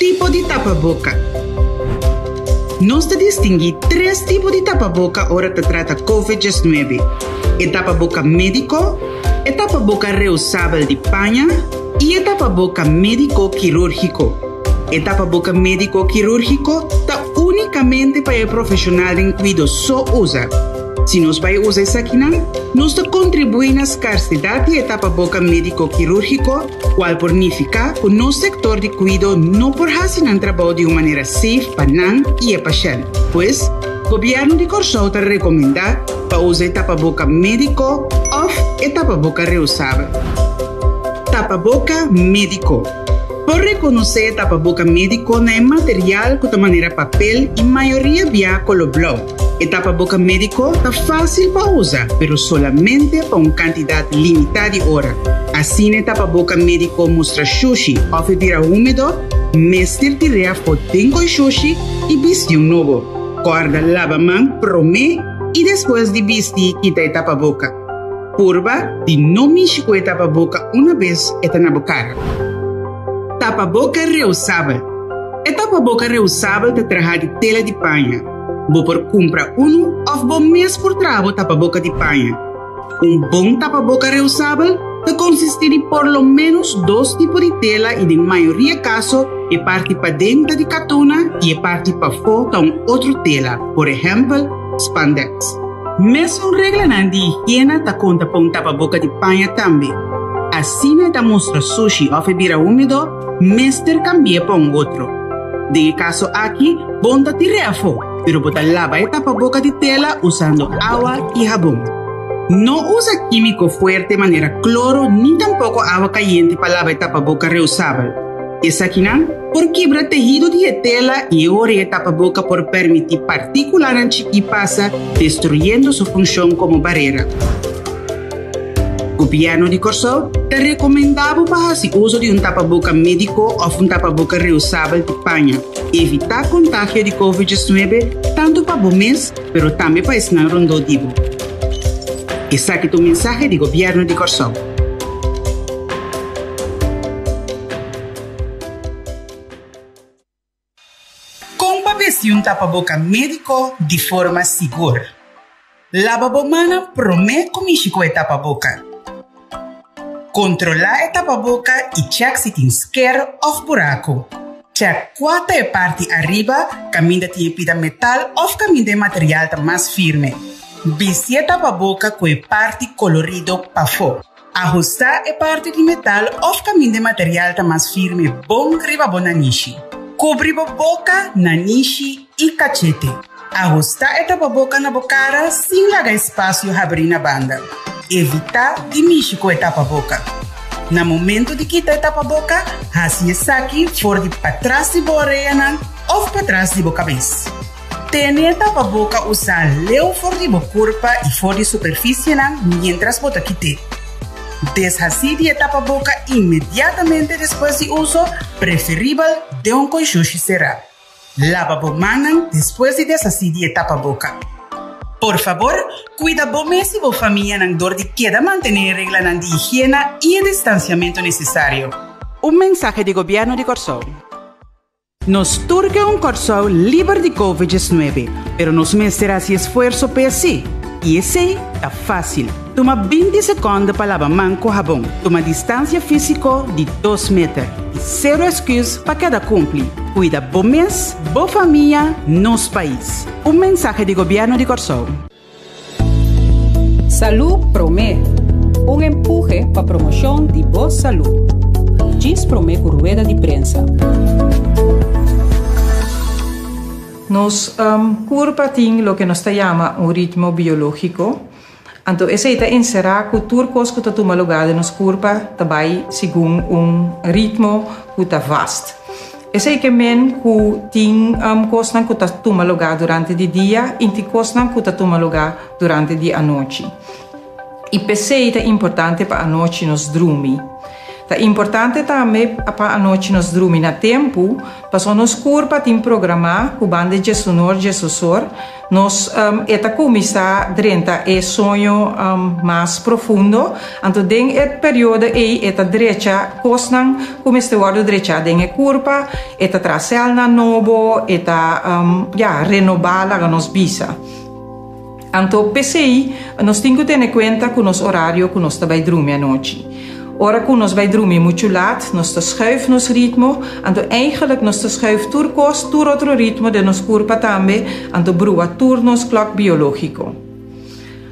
Tipo di tapaboka. Nos ta distinguí tres tipo di tapaboka ora ta trata Covid 19, e tapaboka médiko, e tapaboka reusabel di paña i e tapaboka médiko kirúrgiko. E tapaboka médiko kirúrgiko ta únikamente pa e profeshonal den kuido so usa. Si nos bai usa esakinan, nos ta kontribuí na skarsedat di e tapaboka médiko kirúrgiko, Cual por nifica cu nos sector di cuido no por haci nan trabou di un manera safe pa nan y e pashent. Pues, Gobierno di Corsou ta recomenda pa usa e tapaboca medico of e tapaboca reusabel. Tapaboca medico. Por reconoce e tapaboca medico na e material cu ta manera papel y mayoria bia colo blou. E tapaboka médiko ta fásil pa usa, pero solamente pa un kantidat limitá di ora. Asina e tapaboka médiko mustra shushi òf e bira húmedo, mester tir'é afó den koi shushi i bisti un nobo. Kòrda laba man promé i despues di bisti kita e tapaboka. Purba di no mishi ku e tapaboka una bes e ta na bo kara. Tapaboka reusabel. E tapaboka reusabel ta traha di tela di paña. Bo por kumpra unu òf bo mes por traha bo tapaboka di paña. Un bon tapaboka reusabel ta konsistí di por lo ménos dos tipo di tela i den mayoria kaso e parti paden ta di katuna i e parti pafó ta un otro tela, por ehèmpel, spandex. Mesun reglanan di higiena ta konta pa un tapaboka di paña tambe. Asina e ta mustra sushi òf e bira húmedo, Mester cambi'é pa un otro. Den e caso aki, bon ta tir'é afó, pero bo ta laba e tapaboca di tela usando awa i habon. No usa químico fuerte manera cloro ni tampoco awa cayente pa laba e tapaboca reusabel. Esakinan por kibra tehido di e tela i e ora e tapaboca por permití partículanan chikí pasa, destruyendo su funcion como barera. Gobièrnu di Kòrsou ta rekomendá bo pa hasi uso di un tapaboka médiko òf un tapaboka reusabel di paña. Evitá kontagio di Covid 19 tantu pa bo mes pero tambe pa esnan rondó di bo. Esaki ta un mensahe di Gobièrnu di Kòrsou. Kon pa bisti un tapaboka médiko di forma sigur? Laba bo mannan promé ku mishi ku e tapaboka. Kontrolá e tapaboka i chèk si tin sker òf buraku. Chèk kua ta e parti ariba kaminda tin e pida metal òf kaminda e material ta mas firme. Bisti e tapaboka ku e parti kolorido pafó. Ahustá e parti di metal òf kaminda e material ta mas firme bon riba bo nanishi. Kubri bo boka, nanishi i kachete. Ahustá e tapaboka na bo kara sin laga espasio habrí na banda. Evitá di mishi ku e tapaboka. Na momentu di kita e tapaboka, hasi esaki for di patras di bo oreanan òf patras di bo kabes. Tene e tapaboka usá leu for di bo kurpa i for di superfisienan miéntras bo ta kit'é. Deshasí di e tapaboka inmediatamente despues di uso, preferibel den un konshushi será. Laba bo mannan despues di deshasí di e tapaboka. Por fabor, kuida bo mes i bo famianan dor di keda mantené e reglanan di higiena i e distansiamentu nesesario. Un mensahe di Gobièrnu di Kòrsou. Nos tur ke un Kòrsou liber di Covid 19, pero nos mester hasi esfuerso p'e sí. I esei ta fásil. Tuma 20 sekònde pa laba man ku habon. Tuma distansia físiko di 2 meter. I sero esküs pa keda kumpli. Kuida bo mes, bo famia, nos pais. Un mensahe di Gobièrnu di Kòrsou. Salú Promé, un empuhe pa promoshon di bo salú. Djis promé ku rueda di prensa. Nos kurpa tin loke nos ta yama un ritmo biológiko. Anto esei ta enserá ku tur kos ku ta tuma lugá den nos kurpa ta bai segun un ritmo ku ta vast. Esei ke men ku tin kosnan ku ta tuma lugá durante di dia i tin kosnan ku ta tuma lugá durante di anochi. I p'esei ta importante pa anochi nos drumi. Ta importante tambe pa anochi nos drumi na tempu, pasobra nos kurpa tin programá ku banda djesunor djesosor nos e ta kuminsá drenta e soño mas profundo. Anto den e periodo ei e ta drecha kosnan ku mester wòrdu drechá den e kurpa, e ta traha sèlnan nobo, e ta ya renobá laga nos bisa. Anto p'esei nos tin ku tene kuenta ku nos orario ku nos ta bai drumi anochi. Ora ku nos bai drumi muchu lat, nos ta schuif nos ritmo, anto eigenlijk nos ta schuif tur kos, tur otro ritmo den nos kurpa tambe, anto brua tur nos klòk biológiko.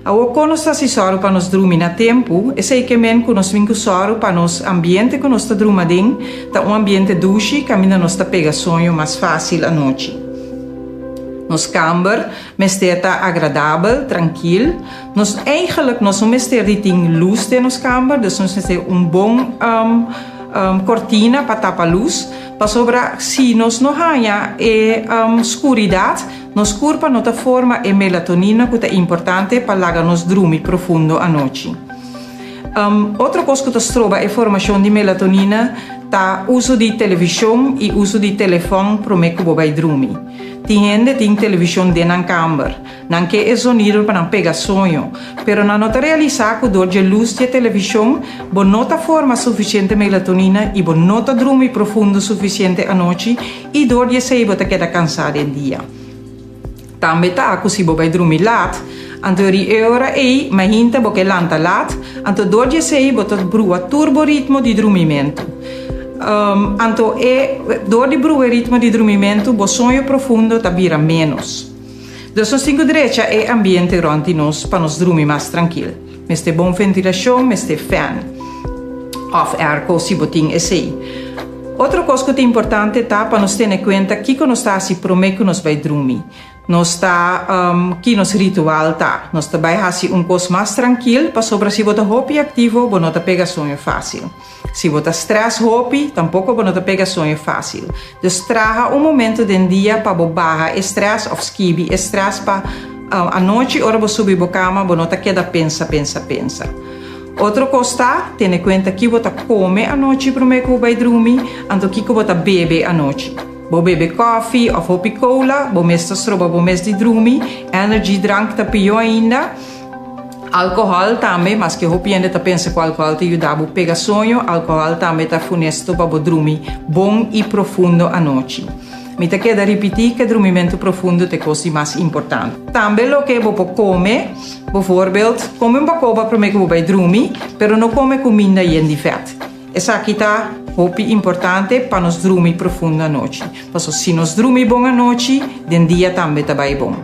Awor kon nos ta hasi sòru pa nos drumi na tempu? Esei ke men ku nos tin ku sòru pa nos ambiente ku nos ta druma den ta un ambiente dushi kaminda nos ta pega soño mas fásil anochi. Nos kamber Mester ta agradabel, trankil. Nos eigenlijk nos no mester di tin lus den nos kamber, dus nos mester un bon kortina pa tapa lus, pasobra si nos no haña e skuridat, nos kurpa no ta forma e melatonina ku ta importante pa laga nos drumi profundo anochi. Otro kos ku ta stroba e formashon di melatonina ta uso di televishon i uso di telefòn promé ku bo bai drumi. Tin hende tin televishon den nan kamber. Nan ke e zonido pa nan pega soño. Pero nan no ta realisá ku dor dje lus dje televishon bo no ta forma sufisiente melatonina i bo no ta drumi profundo sufisiente anochi i dor di esei bo ta keda kansá den dia. Tambe ta ku si bo bai drumi lat, anto ri e ora ei mainta bo ke lanta lat, anto dor di esei bo ta brua tur bo ritmo di drumimentu. Anto e dor di brua e ritmo di drumimentu bo soño profundo ta bira ménos. Dus nos tin ku drecha e ambiente rònt di nos pa nos drumi mas trankil. Mester bon ventilashon, mester fèn òf airco si bo tin esei. Otro kos ku ta importante ta pa nos tene kuenta kiko nos ta hasi promé ku nos bai drumi. Nos ta ki nos ritual ta? Nos ta bai hasi un kos mas trankil pasobra si bo ta hopi aktivo bo no ta pega soño fásil. Si bo ta strès hopi tampoko bo no ta pega soño fásil. Dus traha un momento den dia pa bo baha e strès òf skibi e strès pa anochi ora bo subi bo kama bo no ta keda pensa pensa pensa. Otro kos ta, tene kuenta ki bo ta kome anochi promé ku bo bai drumi, anto kiko bo ta bebe anochi. Bo bebe kòfi òf hopi kola, bo mes ta stroba bo mes di drumi, energy drank ta pió ainda. Alkohòl tambe, maske hopi hende ta pensa ku alkohòl ta yuda bo pega soño, alkohòl tambe ta funesto pa bo drumi bon i profundo anochi. Mi ta keda ripití ku e drumimentu profundo ta e kos di mas importante. Tambe loke bo por kome, Bijvoorbeeld, kome un bakoba promé ku bo bai drumi, pero no kome kuminda yen di vèt. Esaki ta hopi importante pa nos drumi profundo anochi. Paso si nos drumi bon anochi, den dia tambe ta bai bon.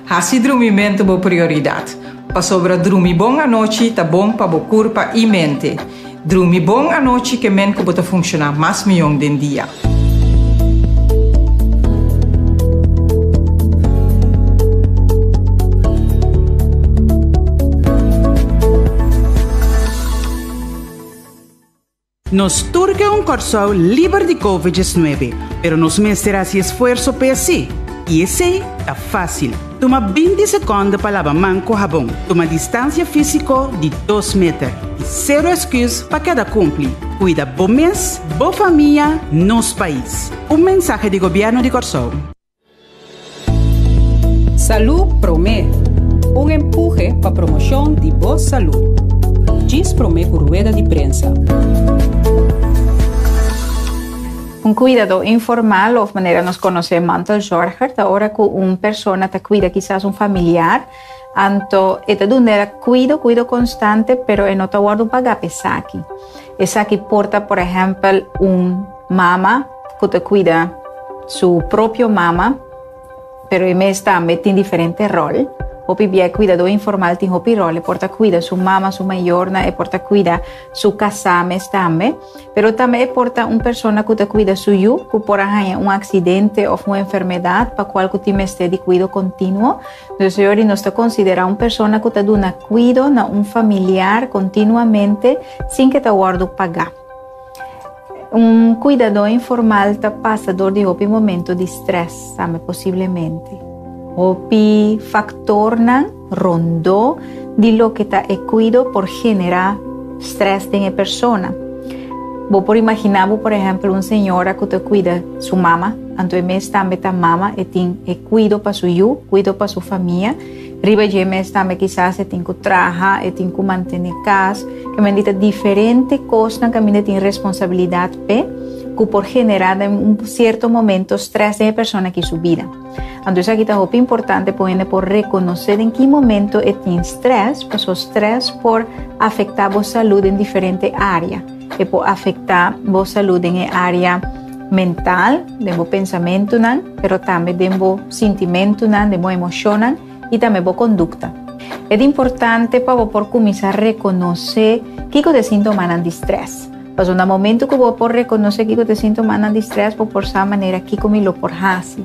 Hasi drumimentu bo prioridat, pasobra drumi bon anochi ta bon pa bo kurpa i mente. Drumi bon anochi ke men ku bo ta funshoná mas mion den dia. Nos tur ke un Kòrsou liber di Covid 19, pero nos mester hasi esfuerso pa esei. I esei ta fásil. Tuma 20 sekònde pa laba man ku habon. Tuma distansia físiko di dos meter. I sero esküs pa keda kumpli. Kuida bo mes, bo famia, nos pais. Un mensahe di Gobièrnu di Kòrsou. Salú Promé, un empuhe pa promoshon di bo salú. Djis promé ku rueda di prensa. Un kuidadó informal òf manera nos konosé mantelzorger ta ora ku un persona ta kuida kisas un familiar, anto e ta duna e kuido, kuido konstante, pero e no ta wòrdu pagá pa esaki. Esaki por ta por ehèmpel un mama ku ta kuida su propio mama, Pero e mes tambe tin diferente ròl. Hopi bia e kuidadó informal tin hopi ròl. E por ta kuida su mama, su mayornan, e por ta kuida su kasá mes tambe. Pero tambe e por ta un persona ku ta kuida su yu ku por a haña un aksidente òf un enfermedat pa kual ku tin mester di kuido kontinuo. Dus yori nos ta konsiderá un persona ku ta duna kuido na un familiar kontinuamente sin ke ta wòrdu pagá. Un kuidadó informal ta pasa dor di hopi momento di strès tambe posiblemente. Hopi faktornan rondó di loke ta e kuido por generá strès den e persona. Bo por imaginá bo, por ehèmpel, un señora ku ta kuida su mama, anto e mes tambe ta mama, e tin e kuido pa su yu, kuido pa su famia. Riba dje mes tambe kisas e tin ku traha, e tin ku mantené kas. Ke men di ta diferente kosnan kaminda tin responsabilidat p'e ku por generá den un sierto momento strès den e persona aki su bida. Anto esaki ta hopi importante pa un hende por rekonosé den ki momento e tin strès, pasobra strès por afektá bo salú den diferente área. E por afektá bo salú den e área mental, den bo pensamentunan, pero tambe den bo sintimentunan, den bo emoshonnan i tambe bo kondukta. E ta importante pa bo por kuminsá rekonosé kiko ta e síntomanan di strès. Pasobra na momento ku bo por rekonosé kiko ta e síntomanan di strès, bo por sa manera kiko mi lo por hasi.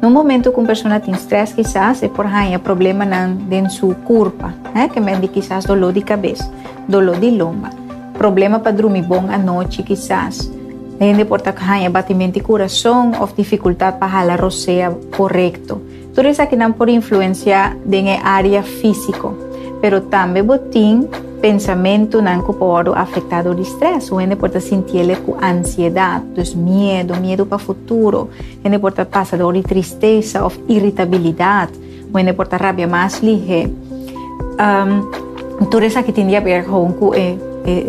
Na un momento ku un persona tin strès kisas e por haña problemanan den su kurpa, ke men di kisas doló di kabes, doló di lomba, problema pa drumi bon anochi kisas. Hende por ta haña batimento di kurason òf difikultat pa hala rosea korekto. Tur esakinan por influensiá den e área físiko, pero tambe bo tin pensamentunan ku por wòrdu afektá dor di strès. Un hende por ta sintiele ku ansiedat, dus miedu, miedu pa futuro. Hende por ta pasa dor di tristesa òf iritabilidat. Un hende por ta rabia mas lihé. Tur esaki tin di haber gewoon ku e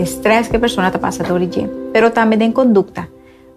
strès ku e persona ta pasa dor di dje. Pero tambe den kondukta.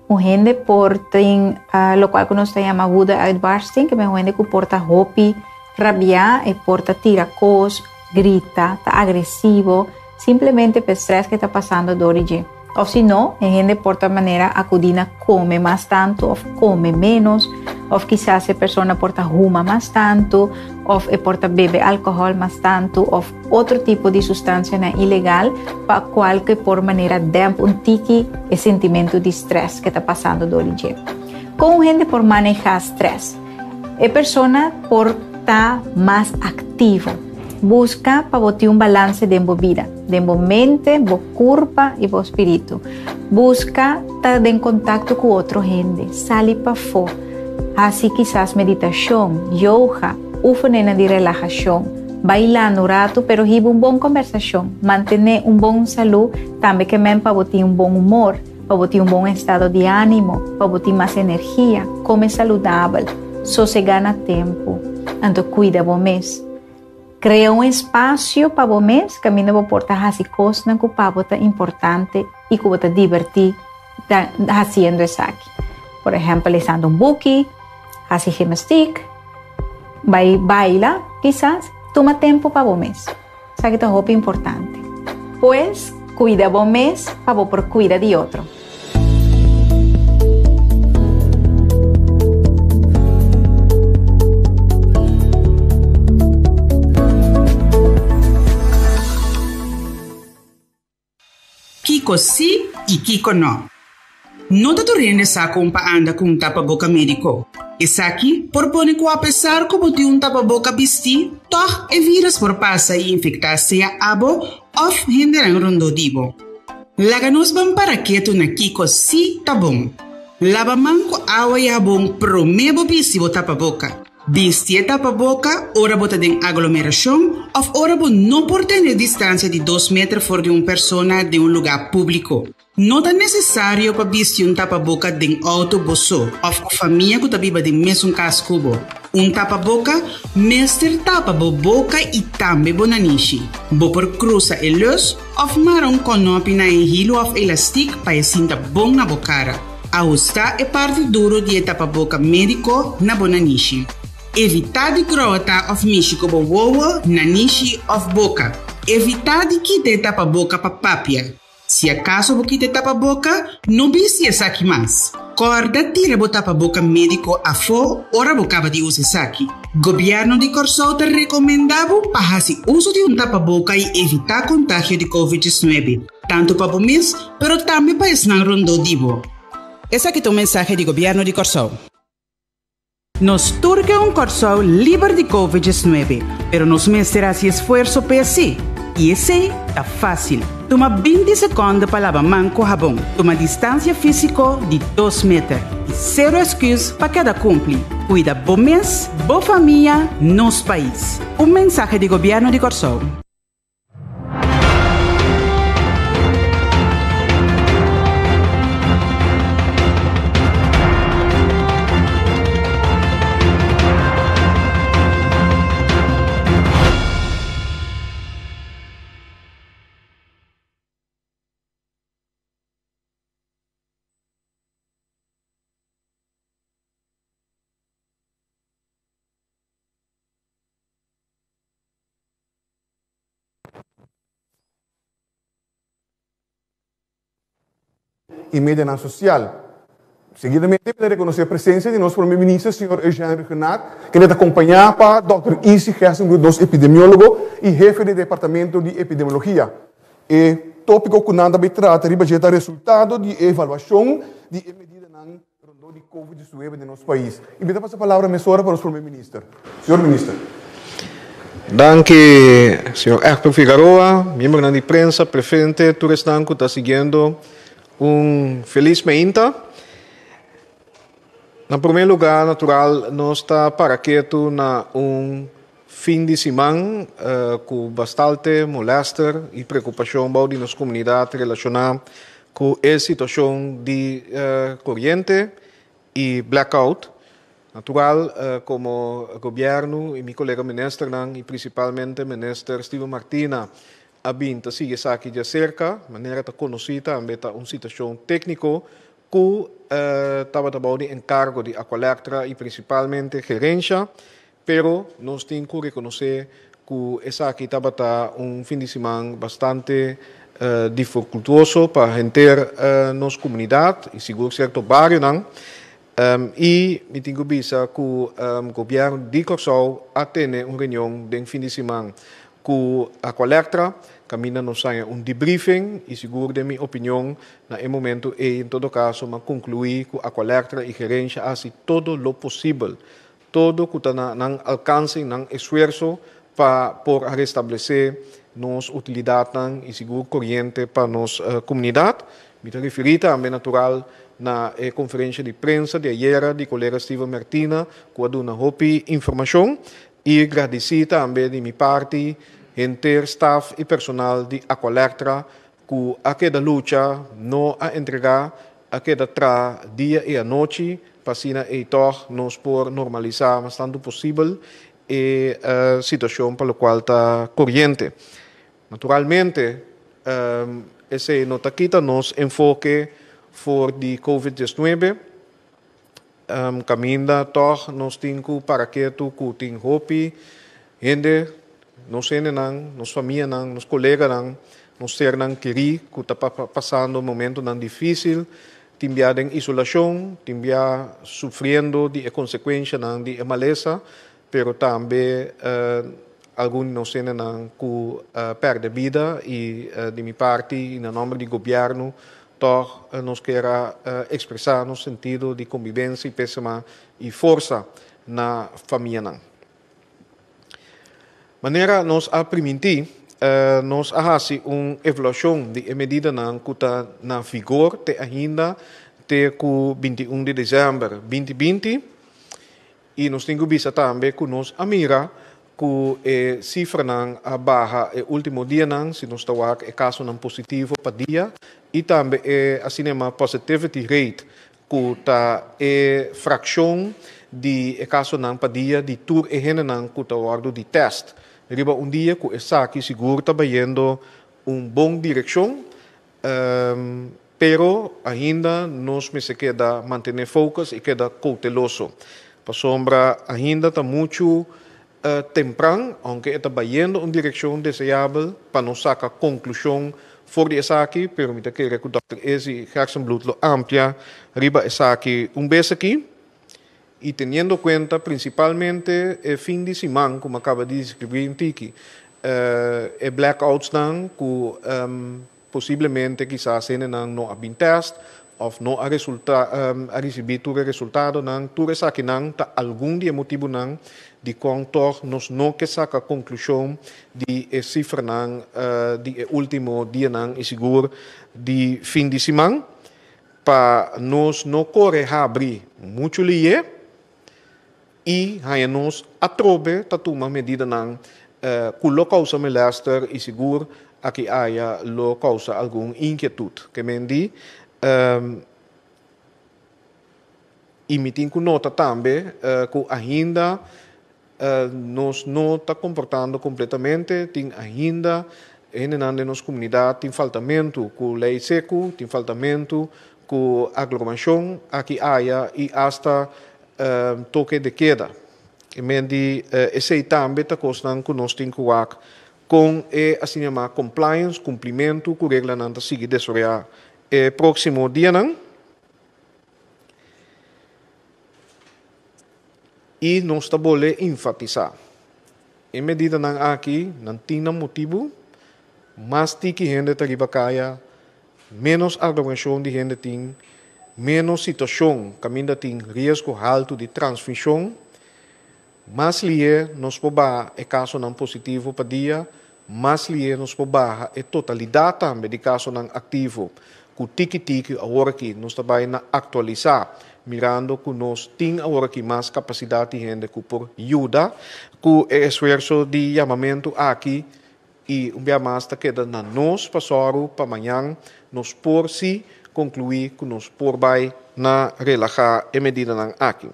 Un hende por tin lokual ku nos ta yama woede-uitbarsting, ke un hende ku por ta hopi rabiá, e por ta tira kos, grita, ta agresivo, simplemente pa e strès ku e ta pasando dor di dje. Òf si no, e hende por ta manera akudí na kome mas tantu òf kome ménos, òf kisas e persona por ta huma mas tantu, òf e por ta bebe alkohòl mas tantu, òf otro tipo di sustansianan ilegal pa kualke por manera dèmp un tiki e sentimentu di strès ke ta pasando dor di dje. Kon un hende por manehá strès? E persona por ta mas aktivo. Buska pa bo tin un balanse den bo bida, den bo mente, bo kurpa i bo spiritu. Buska ta den kontakto ku otro hende, sali pafó, hasi kisas meditashon, yoga, ufenennan di relahashon. Bailando un ratu, pero hiba un bon kombersashon. Mantené un bon salú tambe ke men pa bo tin un bon humor, pa bo tin un bon estado di ánimo, pa bo tin mas energia. Kome saludabel, sosegá na tempu, anto kuida bo mes. Krea un espasio pa bo mes kaminda bo por ta hasi kosnan ku pa bo ta importante i ku bo ta dibertí hasiendo esaki. Por ehèmpel, lesando un buki, hasi gimnastik. Bai baila, kisas, tuma tempu pa bo mes. Esaki ta hopi importante. Pues, kuida bo mes pa bo por kuida di otro. Kiko sí i kiko nò? No ta tur hende sa kon pa anda ku un tapaboka médiko. Esaki por pone ku apesar ku bo tin un tapaboka bistí, tòg e vírus por pasa i infektá sea abo òf hendenan rondó di bo. Laga nos ban para ketu na kiko sí ta bon. Laba man ku awa i habon promé bo bisti bo tapaboka. Bisti e tapaboka ora bo ta den aglomerashon òf ora bo no por tene distansia di dos meter for di un persona den un lugá públiko. No ta nesesario pa bisti un tapaboka den outo bo so òf ku famia ku ta biba den mesun kas ku bo. Un tapaboka mester tapa bo boka i tambe bo nanishi. Bo por krusa e lus òf mara un kònòpi na e hilu òf elastik pa e sinta bon na bo kara. Ahustá e parti duro di e tapaboka médiko na bo nanishi. Evitá di grota òf mishi ku bo wowo, nanishi òf boka. Evitá di kita e tapaboka pa papia. Si akaso bo kita e tapaboka, no bisti esaki mas. Kòrda tira bo tapaboka médiko afó ora bo kaba di usa esaki. Gobièrnu di Kòrsou ta rekomendá bo pa hasi uso di un tapaboka i evitá kontagio di Covid 19, tantu pa bo mes, pero tambe pa esnan rondó di bo. Esaki ta un mensahe di Gobièrnu di Kòrsou. Nos tur ke un Kòrsou liber di Covid 19, pero nos mester hasi esfuerso p'e así. I esei ta fásil. Tuma 20 sekònde pa laba man ku habon, tuma distansia físiko di dos meter i sero esküs pa keda kumpli. Kuida bo mes, bo famia, nos pais. Un mensahe di Gobièrnu di Kòrsou. i medianan sosial. Seguidamente mi ta rekonosé presensia di nos Prome Minister señor Eugène Rhuggenaath, kende ta kompañá pa dòkter Izzy Gerstenbluth, nos epidemiólogo i hefe di Departamento di Epidemiologia. E tópiko ku nan ta bai trata riba dje ta resultado di e evaluashon di e medidanan rondó di Covid 19 den nos pais. I mi ta pasa palabra mesora pa nos Prome Minister. Señor Minister. Danki, señor Egbert Figaroa, miembronan di prensa presente, tur esnan ku ta siguiendo un felis meinta. Na promé lugá, natural, nos ta para ketu na un fin di siman ku bastalte molèster i preokupashon bou di nos komunidat relashoná ku e situashon di koriente i blackout. Natural, komo gobièrnu i mi kolega ministernan i prinsipalmente minister Steven Martina a bin ta sigui esaki djaserka, manera ta konosí tambe ta un situashon tékniko ku tabata bou di enkargo di Aqualectra i prinsipalmente gerensha, pero nos tin ku rekonosé ku esaki tabata un fin di siman bastante difikultuoso pa henter nos komunidat i sigur sierto barionan. I mi tin ku bisa ku gobièrnu di Kòrsou a tene un reunion den fin di siman ku Aqualectra kaminda nos haña un debriefing i sigur den mi opinion na e momento ei en todo kaso m'a konkluí ku Aqualectra i gerensha a hasi todo lo posibel, todo ku ta na nan alkanse i nan esfuerso pa por a restablesé nos utilidatnan i sigur koriente pa nos komunidat. Mi ta referí tambe natural na e konferensha di prensa di ayera di kolega Steven Mertina ku a duna hopi informashon i gradisí tambe di mi parti henter staf i personal di Aqualectra ku a keda lucha, no a entregá, a keda traha dia i anochi pa asina ei tòg nos por normalisá mas tantu posibel e situashon pa lokual ta koriente. Naturalmente, esei no ta kita nos enfoke for di Covid 19, kaminda tòg nos tin ku para ketu ku tin hopi hende, nos hendenan, nos famianan, nos koleganan, nos sernan kerí ku ta pasando momentonan difísil, tin bia den isolashon, tin bia sufriendo di e konsekuenshanan di e malesa, pero tambe algun di nos hendenan ku a pèrdè bida i di mi parti i na nòmber di gobièrnu tòg nos kier a ekspresá nos sentido di kombibensia i pésema i forsa na famianan. Manera nos a primintí, nos a hasi un evaluashon di e medidanan ku ta na vigor te ainda te ku 21 di desèmber 2020. I nos tin ku bisa tambe ku nos a mira ku e sifranan a baha e último dianan, si nos ta wak e kasonan positivo pa dia i tambe e asina yama positivity rate ku ta e frakshon di e kasonan pa dia di tur e hendenan ku ta wòrdu di tèst riba un dia ku esaki sigur ta bayendo un bon direkshon. Pero ainda nos mester keda mantené focus i keda kouteloso, pasobra ainda ta muchu tempran, ounke e ta bayendo un direkshon deseabel pa nos saka konklushon for di esaki, pero mi ta kere ku dòkter Izzy Gerstenbluth lo amplia riba esaki un bes aki, i teniendo kuenta prinsipalmente e fin di siman ku mi a kaba di deskribí un tiki, e blackoutsnan ku Posiblemente kisas hendenan no a bin tèst òf no a resulta a risibí tur e resultadonan. Tur esakinan ta algun di e motibunan dikon tòg nos no ke saka konklushon di e sifranan di e último dianan i sigur di fin di siman. Pa nos no kore habri muchu lié i haña nos atrobe ta tuma medidanan ku lo kousa molèster i sigur aki aya lo kousa algun inkietut. Ke men di, i mi tin ku nota tambe ku ainda nos no ta komportando kompletamente, tin ainda hendenan den nos komunidat tin faltamentu ku lei seku, tin faltamentu ku aglomashon aki aya i asta toke de keda. E men di esei tambe ta kosnan ku nos tin ku wak kon e asina yamá compliance, kumplimentu ku reglanan ta sigui desaroyá. e próksimo dianan. I nos ta bolbe enfatisá, e medidanan aki nan tin nan motibu, mas tiki hende ta riba kaya, ménos aglomerashon di hende tin, ménos situashon kaminda tin riesgo haltu di transmishon, mas lihé nos por baha e kasonan positivo pa dia, mas lihé nos por baha e totalidat tambe di kasonan aktivo ku tiki tiki aworakí nos ta bai na aktualisá, mirando ku nos tin aworakí mas kapasidat di hende ku por yuda ku e esfuerso di yamamentu aki i un bia mas ta keda na nos pa sòru pa mañan nos por sí konkluí ku nos por bai na relahá e medidanan aki.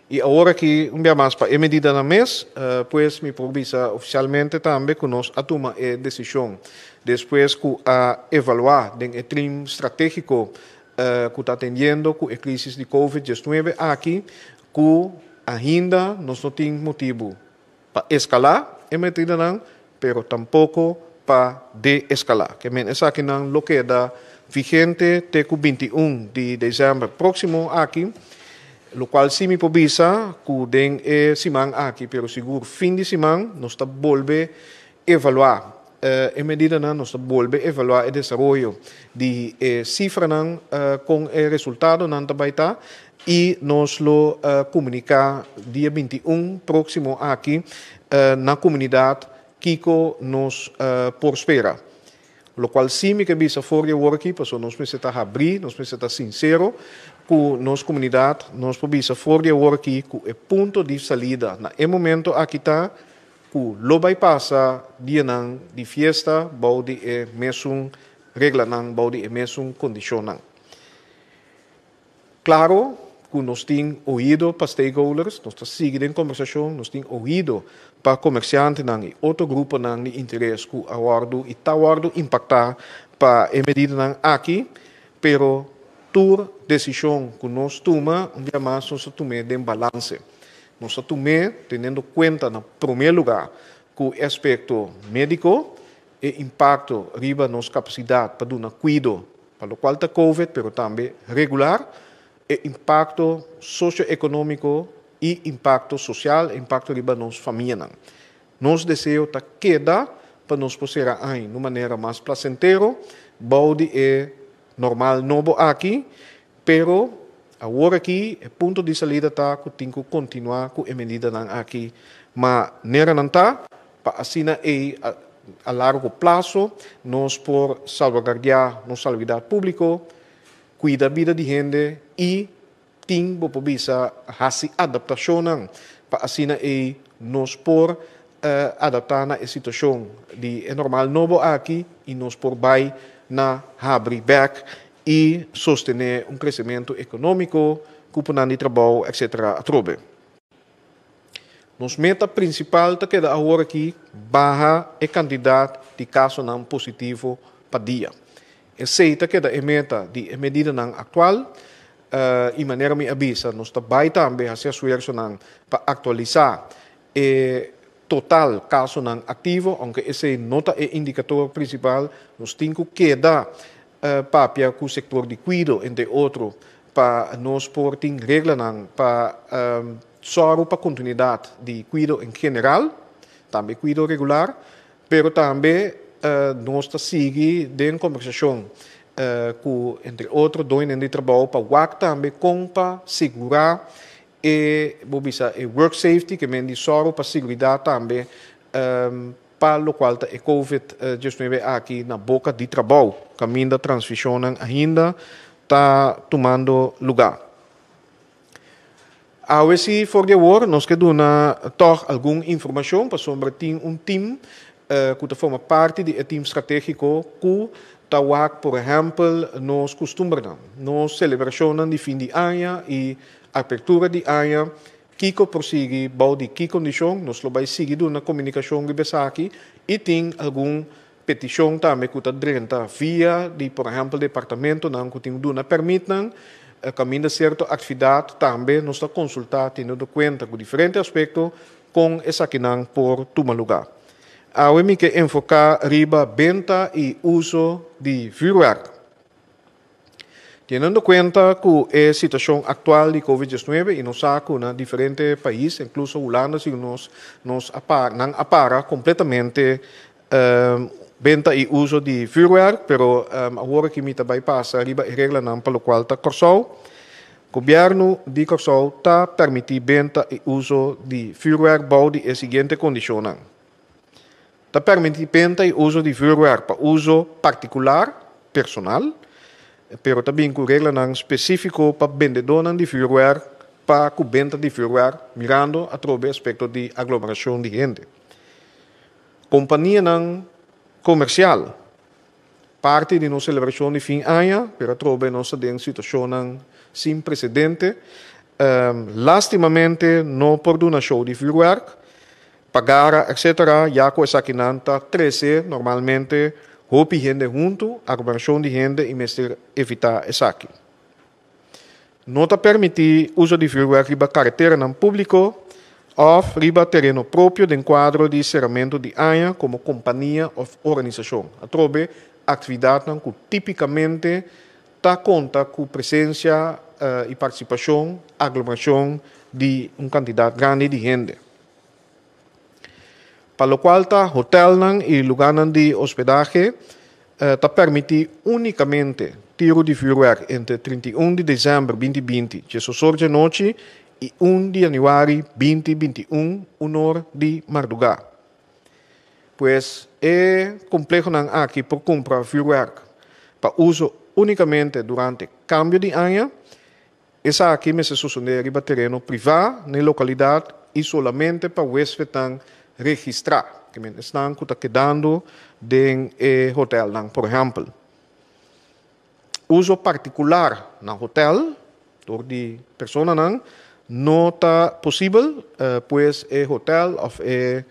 I awor aki un bia mas pa e medidanan mes, pues mi por bisa ofisialmente tambe ku nos a tuma e desishon despues ku a evaluá den e trim stratégiko ku ta atendiendo ku e krisis di Covid diesnuebe aki ku ainda nos no tin motibu pa eskalá e medidanan pero tampoko pa de-eskalá. Ke men esakinan lo keda vigente te ku 21 di desèmber próksimo aki, lokual sí mi por bisa ku den e siman aki, pero sigur fin di siman, nos ta bolbe evaluá e medidanan, nos ta bolbe evaluá e desaroyo di e sifranan, kon e resultadonan ta bai ta i nos lo komuniká dia 21 próksimo aki na komunidat kiko nos por spera. Lokual sí mi ke bisa for di awor aki, pasobra nos mester ta habrí, nos mester ta sinsero ku nos komunidat, nos por bisa for di awor aki ku e punto di salida na e momento aki ta ku lo bai pasa dianan di fiesta bou di e mesun reglanan, bou di e mesun kondishonnan. Klaro ku nos tin oido pa stakeholders, nos ta sigui den kombersashon, nos tin oido pa komersiantenan i otro gruponan di interes ku a wòrdu i ta wòrdu impaktá pa e medidanan aki, pero tur desishon ku nos tuma, un bia mas nos ta tum'é den balanse. Nos ta tum'é teniendo kuenta na promé lugá ku e aspekto médiko, e impakto riba nos kapasidat pa duna kuido pa lokual ta Covid, pero tambe regular, e impakto sosioekonómiko i impakto sosial, e impakto riba nos famianan. Nos deseo ta keda pa nos por sera aña na un manera mas plasentero bou di e normal nobo aki, pero awor aki e punto di salida ta ku tin ku kontinuá ku e medidanan aki manera nan ta, Pa asina ei a largo plaso nos por salvaguardiá nos salubridat públiko, kuida bida di hende i tin bo por bisa hasi adaptashonnan pa asina ei nos por adaptá na e situashon di e normal nobo aki i nos por bai na habri bèk i sostené un kresementu ekonómiko, kuponan di trabou etcetera atrobe. Nos meta prinsipal ta keda awor aki baha e kantidat di kasonan positivo pa dia. Esei ta keda e meta di e medidanan aktual i manera mi a bisa nos ta bai tambe hasi esfuersonan pa aktualisá e total kasonan aktivo, ounke esei no ta e indikador prinsipal, nos tin ku keda papia ku sektor di kuido entre otro pa nos por tin reglanan pa Sòru pa kontinuidat di kuido en general, tambe kuido regular, pero tambe nos ta sigui den kombersashon ku entre otro doñonan di trabou pa wak tambe kon pa sigurá e bo bisa e work safety ke men di sòru pa siguridat tambe pa lokual ta e covid diesnuebe aki na boka di trabou kaminda transmishonnan ainda ta tumando lugá. Awe si for di awor nos ke duna tòg algun informashon pasobra tin un tim ku ta forma parti di e tim stratégiko ku ta wak por ehèmpel nos kustumbernan, nos selebrashonnan di fin di aña i apertura di aña, kiko por sigui bou di ki kondishon, nos lo bai sigui duna komunikashon riba esaki i tin algun Petishon tambe ku ta drenta via di por ehèmpel departamentonan ku tin duna pèrmitnan kaminda sierto aktividat tambe nos ta konsultá teniendo kuenta ku diferente aspekto kon esakinan por tuma lugá. Awe mi ke enfoká riba benta i uso di vürwèrk. Teniendo kuenta ku e situashon aktual di Covid 19 i nos sa ku na diferente pais, inkluso Hulanda, si nos nos a para, nan a para kompletamente benta i uso di vuurwerk, pero awor aki mi ta bai pasa riba e reglanan pa lokual ta Kòrsou. Gobièrnu di Kòrsou ta permití benta i uso di vuurwerk bou di e siguiente kondishonnan. Ta permití benta i uso di vuurwerk pa uso partikular, personal, pero ta bin ku reglanan spesífiko pa bendedónan di vuurwerk pa ku benta di vuurwerk mirando atrobe aspekto di aglomerashon di hende. Kompanianan komersial, parti di nos selebrashon di fin aña, pero atrobe nos ta den situashonnan sin presedente. Lástimamente no por duna show di vuurwerk, pagara etc. Ya ku esakinan ta trese normalmente hopi hende huntu, aglomerashon di hende i mester evitá esaki. No ta permití uso di vuurwerk riba kareteranan públiko òf riba tereno propio den kuadro di seramentu di aña komo kompania òf organisashon. Atrobe aktividatnan ku típikamente ta konta ku presensia i partisipashon, aglomerashon, di un kantidat grandi di hende. Pa lokual ta hotelnan i lugánan di hospedahe, ta permití únikamente tiru di vürwèrk entre 31 di desèmber 2020, diesosor djanochi, i 1 di yanüari 2021, unor di mardugá. Pues e komplehonan aki por kumpra vürwèrk pa uso únikamente durante kambio di aña. Esaki mester sosodé riba tereno privá na e lokalidat i solamente pa huéspednan registrá, ke men esnan ku ta kedando den e hotèlnan, por ehèmpel. Uso partikular na hotèl dor di personanan no ta posibel, pues e hotèl òf e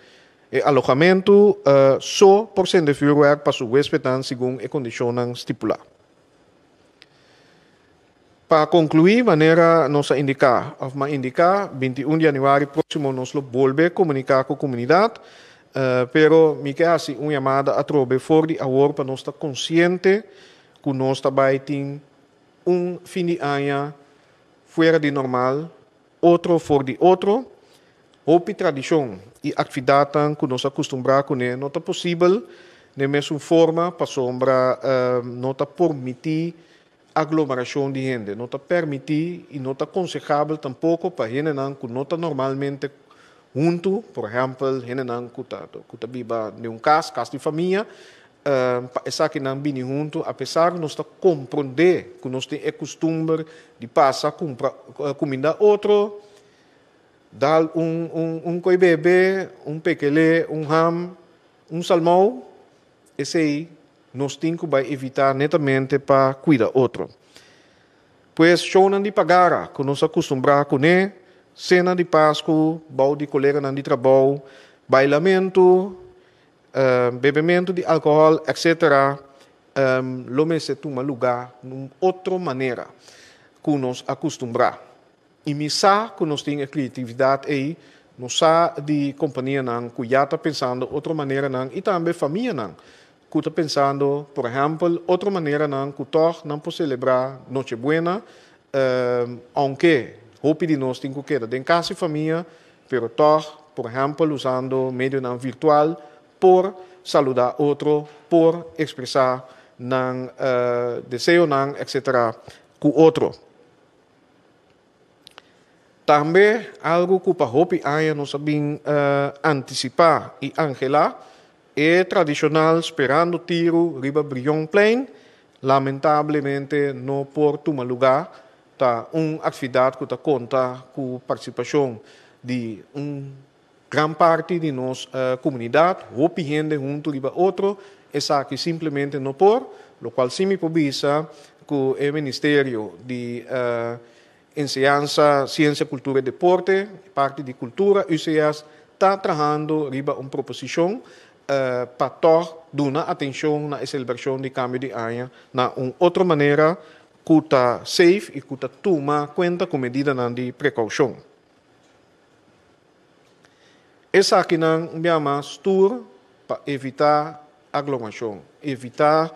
e alohamentu so por sende vürwèrk pa su huéspednan segun e kondishonnan stipulá. Pa konkluí, manera nos a indiká òf m'a indiká, 21 di yanüari próksimo nos lo bolbe komuniká ku komunidat, pero mi ke hasi un yamada atrobe for di awor pa nos ta konsiente ku nos ta bai tin un fin di aña fuera di normal, otro for di otro. Hopi tradishon i aktividatnan ku nos a kustumbrá kuné no ta posibel den mesun forma pasobra no ta permití aglomerashon di hende. No ta permití i no ta konsehabel tampoko pa hendenan ku no ta normalmente huntu, por ehèmpel hendenan ku ta ku ta biba den un kas, kas di famia, pa esakinan bini huntu apesar ku nos ta komprondé ku nos tin e kustumber di pasa kumpra kuminda otro, dal un un un koi bebe, un pekelé, un ham, un salmou, esei nos tin ku bai evitá netamente pa kuida otro. Pues shownan di pagara ku nos a kustumbrá kuné, sena di Pasku bou di koleganan di trabou, bailamentu, bebementu di alkohòl, etcetera, lo mester tuma lugá na un otro manera ku nos a kustumbrá. I mi sa ku nos tin e kreatividat ei, nos sa di kompanianan ku ya ta pensando otro maneranan i tambe famianan ku ta pensando, por ehèmpel, otro maneranan ku tòg nan por selebrá Nochebuena, ounke hopi di nos tin ku keda den kas di famia, pero tòg, por ehèmpel, usando medionan virtual por saludá otro, por ekspresá nan deseonan, etcetera, ku otro. Tambe algu ku pa hopi aña nos a bin antisipá i anhelá, e tradishonal Sperando Tiru riba Brionplein, lamentablemente no por tuma lugá. Ta un aktividat ku ta konta ku partisipashon di un gran parti di nos komunidat, hopi hende huntu riba otro, esaki simplemente no por, lokual si mi por bisa ku e Ministerio di Enseñansa, Siensia, Kultura i Deporte, parti di Kultura, UCS, ta trahando riba un proposishon pa tòg duna atenshon na e selebrashon di kambio di aña na un otro manera ku ta safe i ku ta tuma kuenta ku medidanan di prekoushon. Esakinan un bia mas tur pa evitá aglomerashon, evitá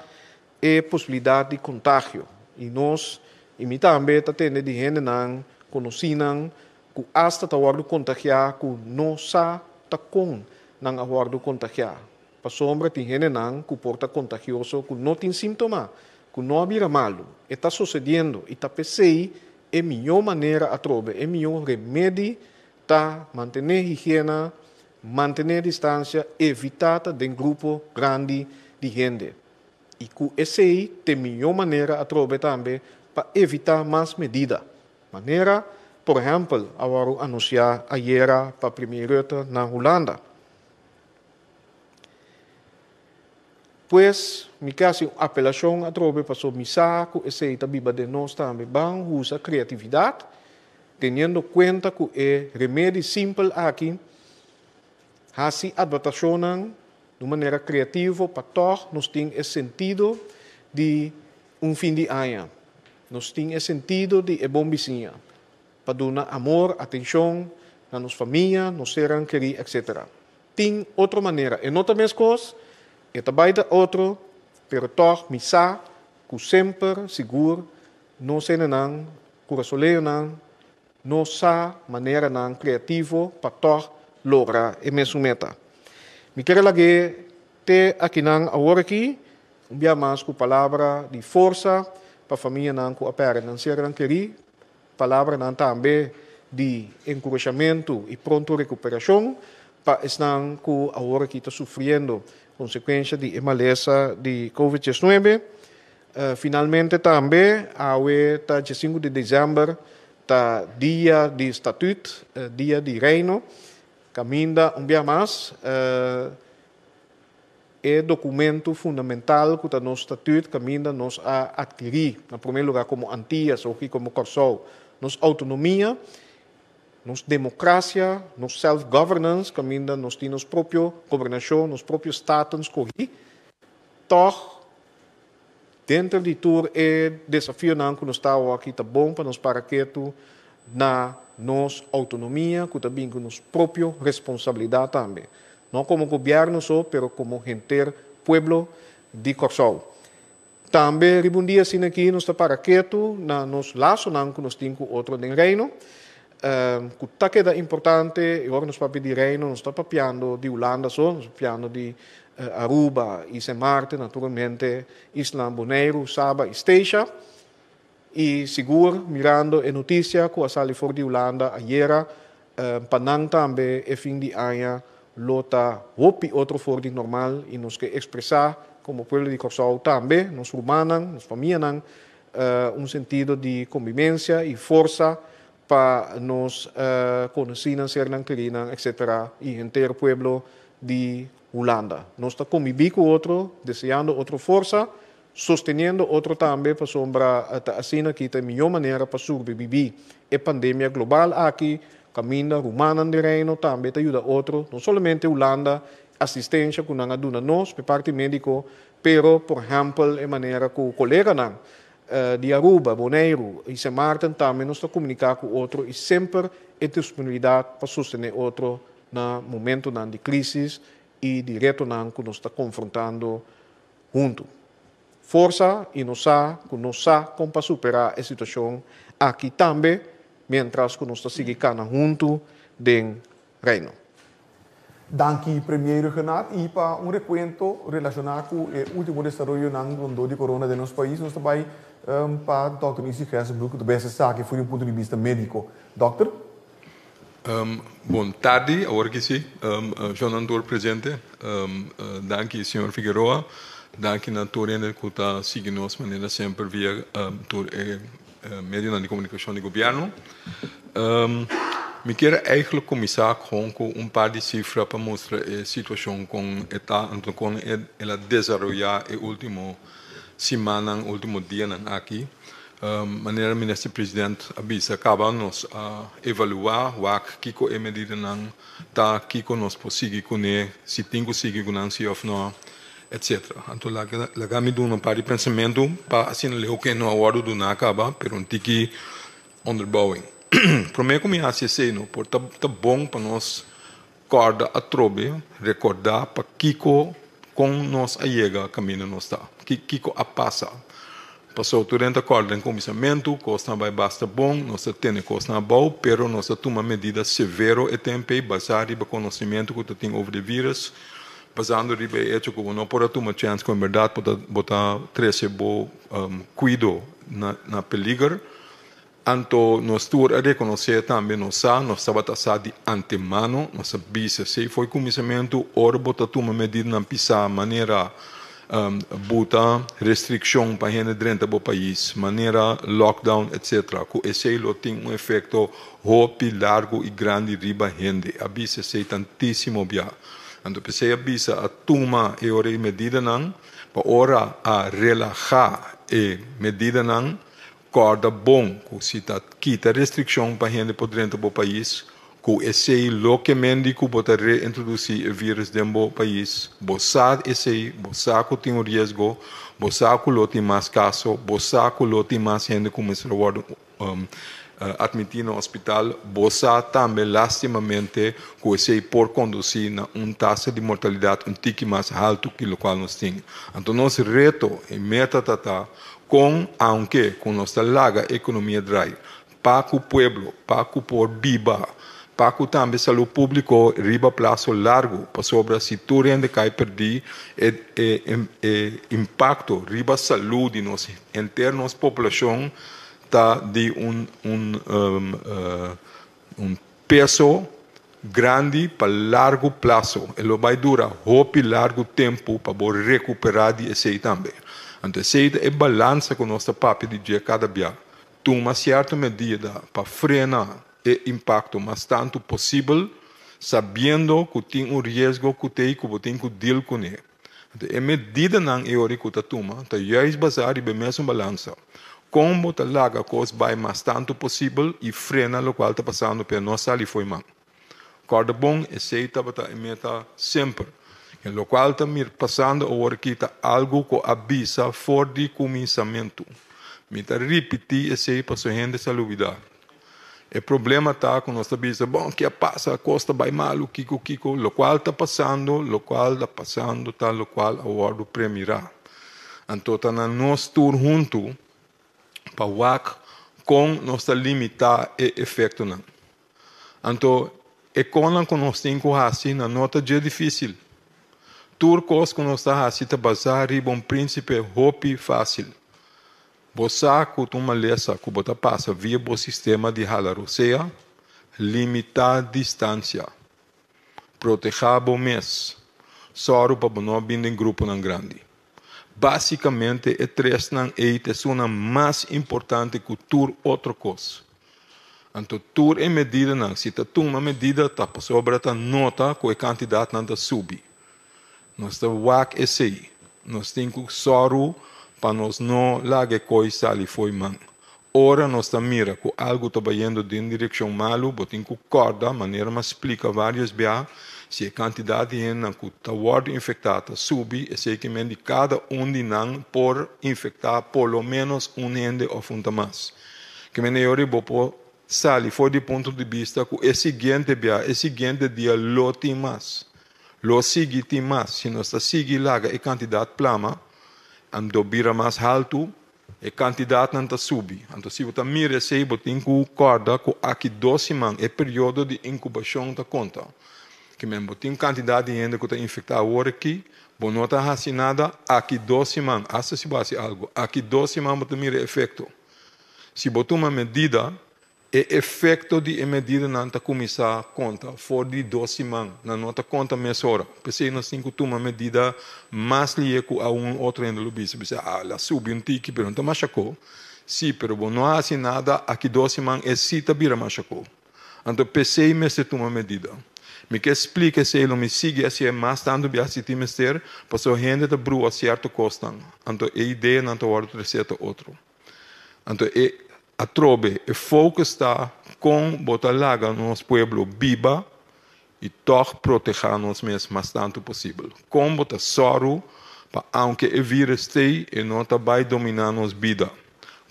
e posibilidat di kontagio. I nos. I mi tambe ta tende di hendenan, konosínan, ku asta ta wòrdu kontagiá ku no sa ta kon nan a wòrdu kontagiá. Pasobra tin hendenan ku por ta kontagioso ku no tin símptoma, ku no a bira malu. E ta sosediendo i ta p'esei e mihó manera atrobe, e mihó remedi ta mantené higiena, mantené distansia, evitá ta den grupo grandi di hende. I ku esei t'e mihó manera atrobe tambe pa evitá mas medida. Manera, por ehèmpel, a wòrdu anunsiá ayera pa Premier Rutte na Hulanda. Pues, mi ke hasi un apelashon atrobe paso mi sa ku esei ta biba den nos tambe. Ban usa kreatividat, teniendo kuenta ku e remedi simpel aki, hasi adaptashonnan di un manera kreativo pa tòg nos tin e sentido di un fin di aña. Nos tin e sentido di e bon bisiña, pa duna amor, atenshon na nos famia, nos sernan kerí, etc. Tin otro manera. E no ta meskos, e ta bai ta otro, pero tòg mi sa ku semper sigur nos hendenan, kurasoleñonan, no sa maneranan kreativo pa tòg logra e mesun meta. Mi ker a lag'é te akinan awor aki, un bia mas ku palabra di forsa pa famianan ku a pèrdè nan sernan kerí, Palabranan tambe di enkurashamentu i pronto rekuperashon pa esnan ku awor aki ta sufriendo konsekuensha di e malesa di Covid diesnuebe. Finalmente tambe awe ta diesinku di desèmber ta dia di Statüt, dia di Reino, kaminda un bia mas E documento fundamental cu ta nos Statuut caminda nos a adquiri, na prome lugar como Antillas oki como Corsou, nos autonomia, nos democracia, nos self-governance caminda nos tin nos propio gobernacion, nos propio Staten scogi, toch denter di tur e desafionan cu nos ta awoki ta bon pa nos para ketu na nos autonomia cu ta bin cu nos propio responsabilidad tambe. No komo gobièrnu so, pero komo henter pueblo di Kòrsou. Tambe riba un dia asina aki nos ta para ketu na nos lasonan ku nos tin ku otro den Reino, ku ta keda importante. I ora nos papia di Reino nos ta papiando di Hulanda so, nos ta papiando di Aruba i Sint Maarten, naturalmente isla Boneiru, Saba i Statia. I sigur mirando e notisia ku a sali for di Hulanda ayera, pa nan tambe e fin di aña lo ta hopi otro for di normal i nos ke ekspresá komo pueblo di Kòrsou tambe, nos rumannan, nos famianan, un sentido di kombibensia i forsa pa nos konosínan, sernan kerínan, etsetera i henter pueblo di Hulanda. Nos ta kombibí ku otro, deseando otro forsa Sosteniendo otro tambe pasobra ta asina ki ta e mihó manera pa surbibibí e pandemia global aki, kaminda rumannan di Reino tambe ta yuda otro, no solamente Hulanda, asistensha ku nan a duna nos p'e parti médiko, pero por ehèmpel e manera ku koleganan di Aruba, Boneiru i Sint Maarten tambe nos ta komuniká ku otro i semper e disponibilidat pa sostené otro na momentonan di krísis i di retonan ku nos ta konfrontando Huntu. Forsa i nos sa ku nos sa kon pa superá e situashon aki tambe miéntras ku nos ta sigui kana huntu den Reino. Danki Premier Rhuggenaath i pa un rekuento relashoná ku e último desaroyonan rondó di corona den nos pais nos ta bai pa Dòkter Izzy Gerstenbluth ku ta bes esaki for di un punto di bista médiko. Dòkter. Bon tardi, awor ki si, shonnan tur presente. Danki señor Figueroa, danki na tur hende ku ta sigui nos manera semper via tur e medionan di komunikashon di gobièrnu. Mi kier eigentlik kuminsá kon ku un par di sifra pa mustra e situashon kon e ta anto kon el a desaroyá e último simannan, último dianan aki. Manera Minister President a bisa caba nos a evalua wak kico e medidanan ta, kico nos por sigui cune, si tin cu sigui cu nan si of no, etc. Anto laga mi duna un par di pensamento pa asina leu cu e no a wordo duna caba, pero un tiki onderbouwing. Prome cu mi haci esey no por ta bon pa nos Kòrda atrobe, rekordá pa kiko kon nos a yega kaminda nos ta, kiko a pasa. Pasobra tur hende ta kòrda den kuminsamentu, kosnan a bai basta bon, nos ta tene kosnan abou, pero nos a tuma medida severo e tempu ei basá riba konosimentu ku ta tin over di e vírus, basando riba e echo ku bo no por a tuma chèns ku en bèrdat bo ta bo ta trese bo kuido na na peliger. Anto nos tur a rekonosé tambe nos sa, nos tabata sa di antemano, nos a bisa esei fo'i kuminsamentu, ora bo ta tuma medidanan pisá manera buta restrikshon pa hende drenta bo pais, manera lockdown etc. Ku esei lo tin un efekto hopi largu i grandi riba hende. A bisa esei tantísimo bia. Anto p'esei a bisa a tuma e ora e medidanan pa ora a relahá e medidanan. Kòrda bon ku si ta kita restrikshon pa hende por drenta bo pais, ku esei lo ke men di ku bo ta reintrodusí e vírus den bo pais. Bo sa esei, bo sa ku tin un riesgo, bo sa ku lo tin mas kaso, bo sa ku lo tin mas hende ku mester a wòrdu atmití na hospital, bo sa tambe lastimamente ku esei por kondusí na un tasa di mortalidat un tiki mas haltu ki lokual nos tin. Anto nos reto i meta ta ta Kon, aunke ku nos ta laga ekonomia drai, pa ku pueblo, pa ku por biba, pa ku tambe salú públiko riba plaso largu, pasobra si tur hende kai perdí, e e e impakto riba salú di nos henter nos poblashon ta di un un un peso grandi pa largu plaso. E lo bai dura hopi largu tempu pa bo rekuperá di esei tambe. Anto esei ta e balansa ku nos ta papia di dje kada bia. Tuma sierto medida pa frena e impakto mas tantu posibel, sabiendo ku tin un riesgo ku t'ei ku bo tin ku deal kuné. Anto e medidanan e ora ku ta tuma ta juist basá riba e mesun balansa. Kon bo ta laga kos bai mas tantu posibel i frena lokual ta pasando p'e no sali fo'i man. Kòrda bon, esei tabata e meta semper. E lokual ta mir pasando awor aki ta algu ku a bisa for di kuminsamentu. Mi ta ripití esei pasobra hende sa lubidá. E problema ta ku nos ta bisa, bon, ke a pasa, kos ta bai malu, kiko, kiko. Lokual ta pasando, lokual ta pasando ta lokual a wòrdu premirá. Anto ta na nos tur huntu pa wak kon nos ta limitá e efektonan. Anto e konnan ku nos tin ku hasi nan no ta dje difísil. Tur kos ku nos ta hasi ta basá riba un prínsipe hopi fásil. Bo sa ku ta un malesa ku bo ta pasa via bo sistema di hala rosea? Limitá distansia. Protehá bo mes. Sòru pa bo no bin den gruponan grandi. Básikamente e tresnan ei ta esunnan mas importante ku tur otro kos. Anto tur e medidanan, si ta tuma medida ta pasobra ta nota ku e kantidatnan ta subi. Nos ta wak esei. Nos tin ku sòru pa nos no laga e koi sali fo'i man. Ora nos ta mira ku algu ta bayendo den direkshon malu, bo tin ku kòrda, manera mi a splika vários bia, si e kantidat di hendenan ku ta wòrdu infektá ta subi, esei ke men di kada un di nan por infektá por lo ménos un hende òf un ta mas. Ke men e ora bo por sali for di punto di bista ku e siguiente bia, e siguiente dia lo tin mas. Lo sigui tin mas. Si nos ta sigui laga e kantidat plama, anto bira mas haltu, e kantidatnan ta subi. Anto si bo ta mira esei, bo tin ku kòrda ku aki dos siman e periodo di inkubashon ta konta. Ke men bo tin un kantidat di hende ku ta infektá awor aki, bo no ta hasi nada, aki dos siman, asta si bo hasi algu, aki dos siman bo ta mira e efekto. Si bo tuma medida, E efekto di e medidanan ta kuminsá konta for di dos siman, nan no ta konta mesora. P'esei nos tin ku tuma medida mas lihe ku aun otro hende lo bisa. Bisa, ah, el a subi un tiki, pero no ta masha ko. Sí, pero bo no a hasi nada, aki dos siman e sí ta bira masha ko. Anto p'esei mester tuma medida. Mi ke splika esei, lo mi sigui hasié mas tantu biaha si tin mester, pasobra hende ta brua sierto kosnan, anto e ideanan ta wòrdu tresé ta otro. Anto e atrobe e focus ta con bo ta laga nos pueblo biba y toch proteha nos mes mas tanto posibel. Con bo ta soru pa aunke e virus tey e no ta bay domina nos bida.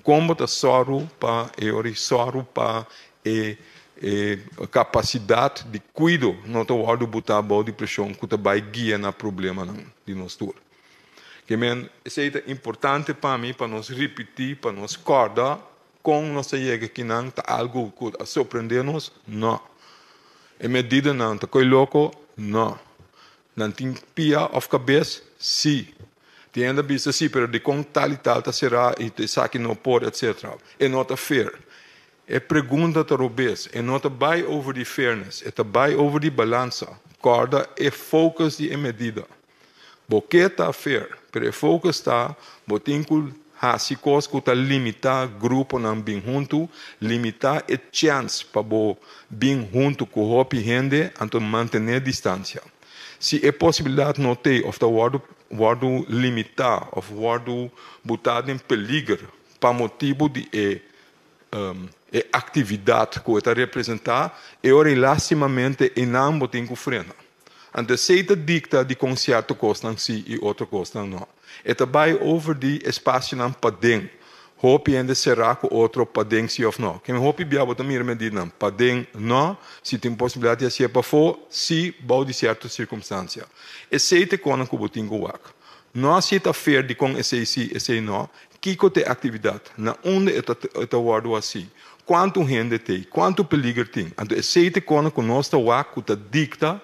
Con bo ta soru pa e ora y soru pa e e capacidad di cuido no ta wordo buta bao di presion cu ta bay guia na problemanan di nos tur. Ke men, esei ta importante pa mi pa nos ripití, pa nos kòrda kon nos a yega akinan. Ta algu ku a sorprendé nos? No. E medidanan ta koi loko? No. Nan tin pia òf kabes? Sí. Tin hende a bisa sí, pero dikon tal i tal ta será i esaki no por, etcetera. E no ta fair. E pregunta ta robes. E no ta bai over di fairness, e ta bai over di balansa. Kòrda e focus di e medida. Bo ke ta fair, pero e focus ta bo tin ku hasi kos ku ta limitá gruponan bin huntu, limitá e chèns pa bo bin huntu ku hopi hende, anto mantené distansia. Si e posibilidat no t'ei òf ta wòrdu wòrdu limitá òf wòrdu butá den peliger pa motibu di e e aktividat ku e ta representá, e ora ei lastimamente einan bo tin ku frena. Anto esei ta dikta dikon sierto kosnan si i otro kosnan no. E ta bai over di espasionan paden. Hopi hende será ku otro paden si òf no. Ken hopi bia bo ta mira medidanan paden no, si tin posibilidat di hasié pafó si bou di sierto sirkumstansia. Esei ta e konan ku bo tin ku wak. No hasié ta fair dikon esei si esei no. Kiko ta e aktividat? Na unda e ta e ta wòrdu hasí? Kuantu hende t'ei? Kuantu peliger tin? Anto esei ta e kosnan ku nos ta wak ku ta dikta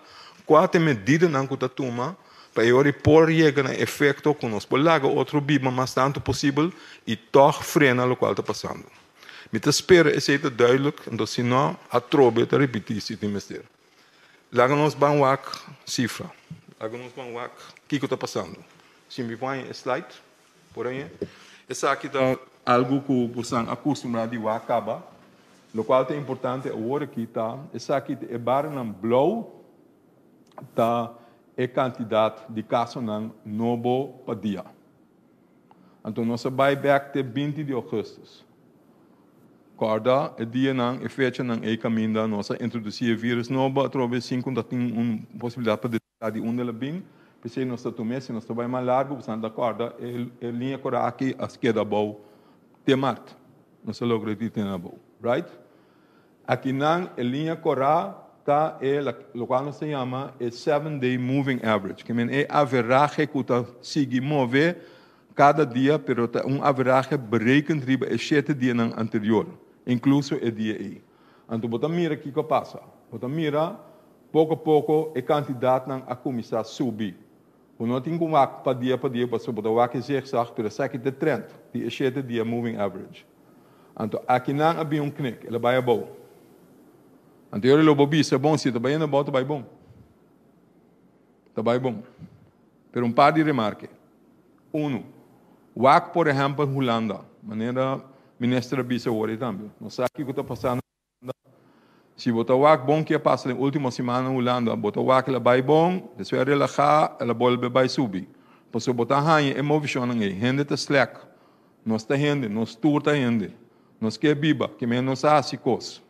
kua ta e medidanan ku ta tuma pa e ora ei por yega na e efekto ku nos por laga otro biba mas tantu posibel i tòg frena lokual ta pasando. Mi ta spera esei ta duidelijk, anto si no, atrobe ta ripití si tin mester. Laga nos ban wak sifra. Laga nos ban wak kiko ta pasando. Si mi por haña e slide. Por ahí, esaki ta algu ku bosan a kustumbrá di wak kaba. Lokual ta importante awor aki ta esaki ta e baranan blou ta e kantidat di kasonan nobo pa dia. Anto nos a bai bèk te 20 di ougùstùs. Kòrda e dianan, e fechanan ei kaminda nos a introdusí e vírùs nobo atrobe sin ku ta tin un posibilidat pa Ta di unda el a bin, p'esei nos ta tum'é, si nos ta bai mas largu, boso ta kòrda e liña kòrda aki a keda abou te mart. Nos a logra di tene abou, right? Akinan e liña kòrá ta e lokual nos ta yama e seven day moving average, ke men e averahe ku ta sigui move kada dia, pero ta un averahe berekend riba e shete dianan anterior, inkluso e dia ei. Anto bo ta mira kiko a pasa. Bo ta mira Poko poko e kantidatnan a kuminsá subi. Bo no tin ku wak pa dia pa dia pasobra bo ta wak e zigzag, pero esaki ta e trend di e shete dia moving average. Anto akinan a bin un knik, el a bai abou. Anto yori lo bo bisa, bon, si e ta bai abou ta bai bon. Ta bai bon. Pero un par di remarke. Unu, wak por ehèmpel Hulanda, manera minister a bisa awor ei tambe. Nos sa kiko ta pasando. Si bo ta wak bon ke a pasa den ultimo siman na Hulanda, bo ta wak el a bai bon, despues a relahá, el a bolbe bai subi. Pasobra bo ta haña e movishonnan ei. Hende ta slèk. Nos ta hende, nos tur ta hende. Nos ke biba, ke men nos a hasi kos.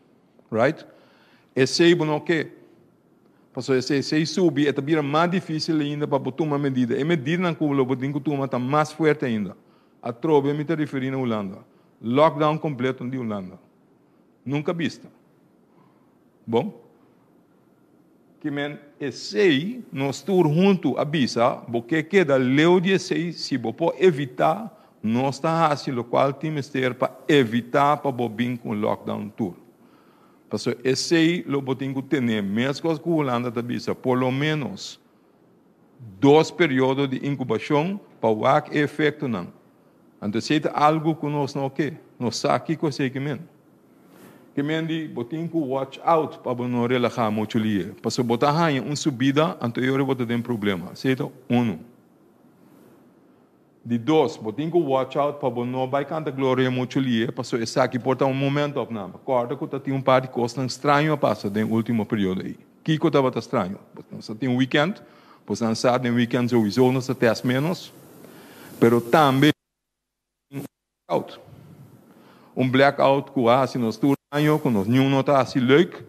Right? Esei bo no ke. Pasobra si esei subi, e ta bira mas difísil ainda pa bo tuma medida. E medidanan ku lo bo tin ku tuma ta mas fuerte ainda. Atrobe mi ta referí na Hulanda. Lockdown kompleto di Hulanda. Nunka bista. Bon. Ki men esei nos tur huntu a bisa, bo ke keda leu di esei, si bo por evitá, nos ta hasi lokual tin mester pa evitá pa bo bin ku un lockdown tur. Pasobra esei lo bo tin ku tene, meskos ku Hulanda ta bisa, por lo ménos dos periodo di inkubashon pa wak e efektonan. Anto esei ta algu ku nos no ke. Nos sa kiko esei ke men. Ke men di bo tin ku watch out pa bo no relahá muchu lihe. Pasobra bo ta haña un subida, anto e ora bo ta den problema. Esei ta unu. Di dos, bo tin ku watch out pa bo no bai kanta gloria muchu lihe, pasobra esaki por ta un momento opname. Kòrda ku ta tin un par di kosnan straño a pasa den último periodo ei. Kiko tabata straño? Nos ta tin weekend, boso nan sa den weekend souiso nos ta test menos, pero tambe tin un blackout. Un blackout ku a hasi nos tur daño, ku nos niun no ta hasi leuk,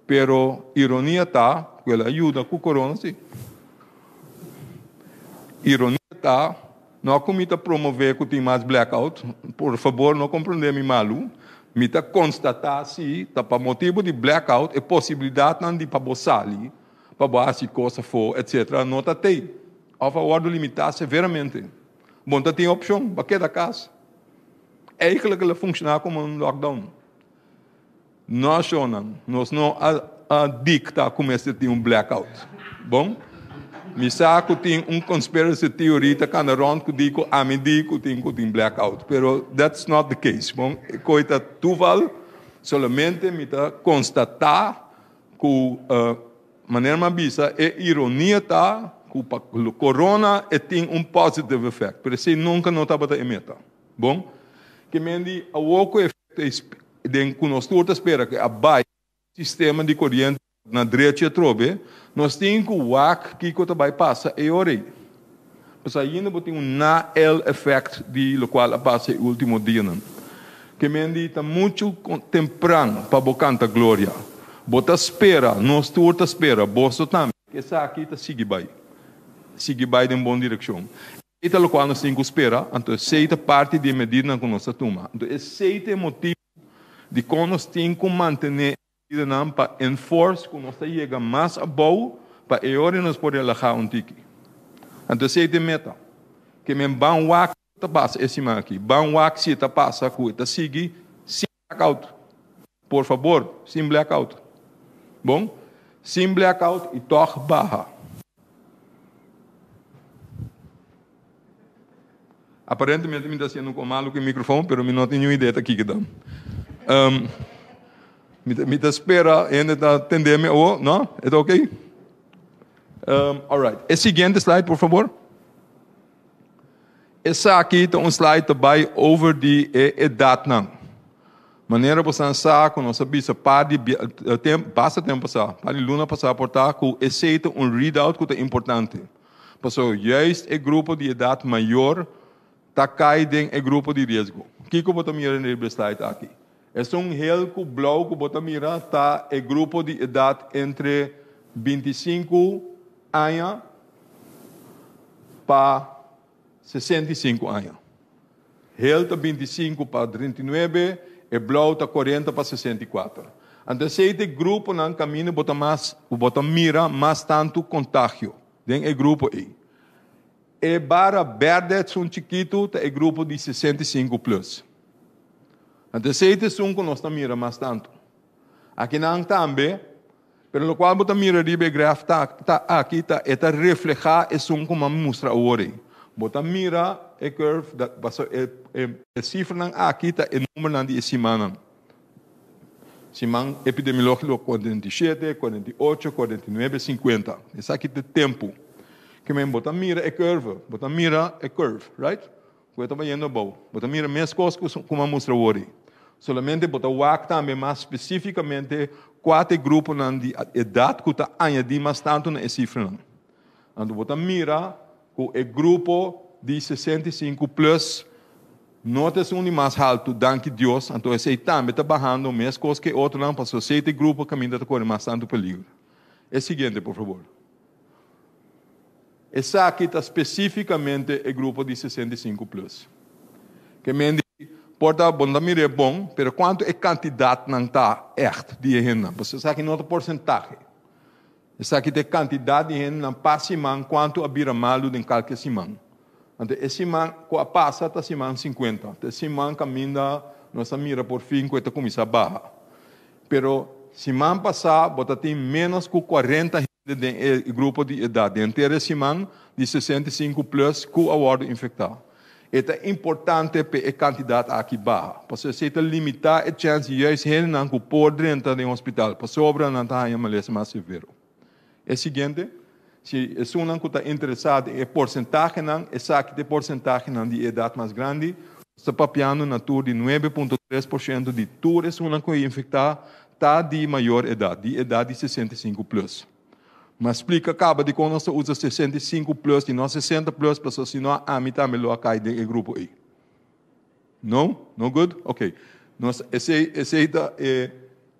pero ironia ta ku el a yuda ku corona si. Ironia ta, no ku mi ta promove ku tin mas blackout, por fabor no komprende mi malu, mi ta konstatá si ta pa motibu di blackout e posibilidatnan di pa bo sali, pa bo hasi kos afó, etcetera no ta tei òf a wòrdu limitá severamente. Bo no ta tin opshon, bo a keda kas. Eigenlijk el a funshoná komo un lockdown. No shownan, nos no a dicta cu mester tin un blackout. Bon, mi sa cu tin un conspiracy theory ta cana rond cu di cu ami di cu tin cu tin blackout, pero that's not the case. Bon, e coy ta toeval, solamente mi ta constata cu manera mi a bisa e ironia ta cu pa corona e tin un positive effect, pero esey nunca no tabata e meta. Bon, ke men di awor cu e Den ku nos tur ta spera ku a bai sistema di koriente na drechi atrobe, nos tin ku wak kiko ta bai pasa e ora ei. Pasobra ainda bo tin un na-el effect di lokual a pasa e ultimo dianan. Ke men di ta muchu tempran pa bo kanta gloria. Bo ta spera, nos tur ta spera, boso tambe, ku esaki ta sigui bai, sigui bai den bon direkshon. Esei ta lokual nos tin ku spera, anto esei ta parti di e medidanan ku nos ta tuma. Anto esei ta e motibu dikon nos tin ku mantené e medidanan pa enforce ku nos ta yega mas abou pa e ora nos por relahá un tiki. Anto esei ta e meta. Ke men ban wak kiko ta pasa e siman aki. Ban wak si e ta pasa ku e ta sigui sin blackout. Por fabor, sin blackout. Bon, sin blackout i tòg baha. Aparentemente mi ta haciendo un poco malo cu e microfoon, pero mi no tin niun idea ta kiko ta. Um, mi ta, mi ta spera hende ta tende mi awo, no? E ta ok? Um, alright. E siguiente slide, por favor. Esaki ta un slide ta bai over di e edatnan. Manera bosan sa ku nos a bisa par di tempu, basta tempu pasá, par di luna pasá por ta ku esei ta un readout ku ta importante. Pasobra juist e grupo di edat mayor ta kai den e grupo di riesgo. Kiko bo ta mira riba e slide aki? Esun hel ku blou ku bo ta mira ta e grupo di edat entre 25 aña pa 65 aña. Hel ta 25 pa 39, e blou ta 40 pa 64. Anto esei ta e gruponan kaminda bo ta mas, bo ta mira mas tantu kontagio den e grupo ei. E bara bèrdè esun chikitu ta e grupo di 65 plus. Anto esei ta esun ku nos ta mira mas tantu. Akinan tambe. Pero lokual bo ta mira riba e graf ta ta aki ta e ta reflehá esun ku mi a mustra awor ei. Bo ta mira e curve da pasobra e e e sifranan aki ta e numbernan di e simannan. Siman epidemiológiko 47, 48, 49, 50. Esaki ta e tempu. Ke men bo ta mira e curve, bo ta mira e curve, right? Ku e ta bayendo abou. Bo ta mira meskos ku ku mi a mustra awor ei. Solamente bo ta wak tambe mas spesífikamente kua ta e gruponan di edat ku ta añadí mas tantu na e sifranan. Anto bo ta mira ku e grupo di 65 plus no ta esun di mas haltu, danki Dios, anto esei tambe ta bahando meskos ku e otronan pasobra esei ta e grupo kaminda ta kore mas tantu peligro. E siguiente por fabor. Esaki ta spesífikamente e grupo di 65 plus. Ke men di, por ta bo no ta mira e bon, pero kuantu e kantidatnan ta ègt di e hendenan? Pasobra esaki no ta porsentahe. Esaki ta e kantidat di hendenan pa siman kuantu a bira malu den kalke siman. Anto e siman ku a pasa ta siman 50. Ta e siman kaminda nos a mira por fin ku e ta kuminsá baha. Pero siman pasá bo ta tin ménos ku 40 hende den e grupo di edat den henter e siman di 65 plus ku a wòrdu infektá. E ta importante pa e kantidat aki baha, pasobra esei ta limitá e chèns di juist hendenan ku por drenta den hospital pasobra nan ta haña malesa mas severo. E siguiente, si esunnan ku ta interesá den e porsentahenan, esaki ta e porsentahenan di edat mas grandi, nos ta papiando na tur di 9.3% di tur esunnan ku a infektá ta di mayor edat, di edat di 65 plus. Mi a splika kaba dikon nos ta usa 65 plus i no 60 plus, pasobra si no ami tambe lo a kai den e grupo ei. No? No good? Ok. Nos, esei, esei ta e,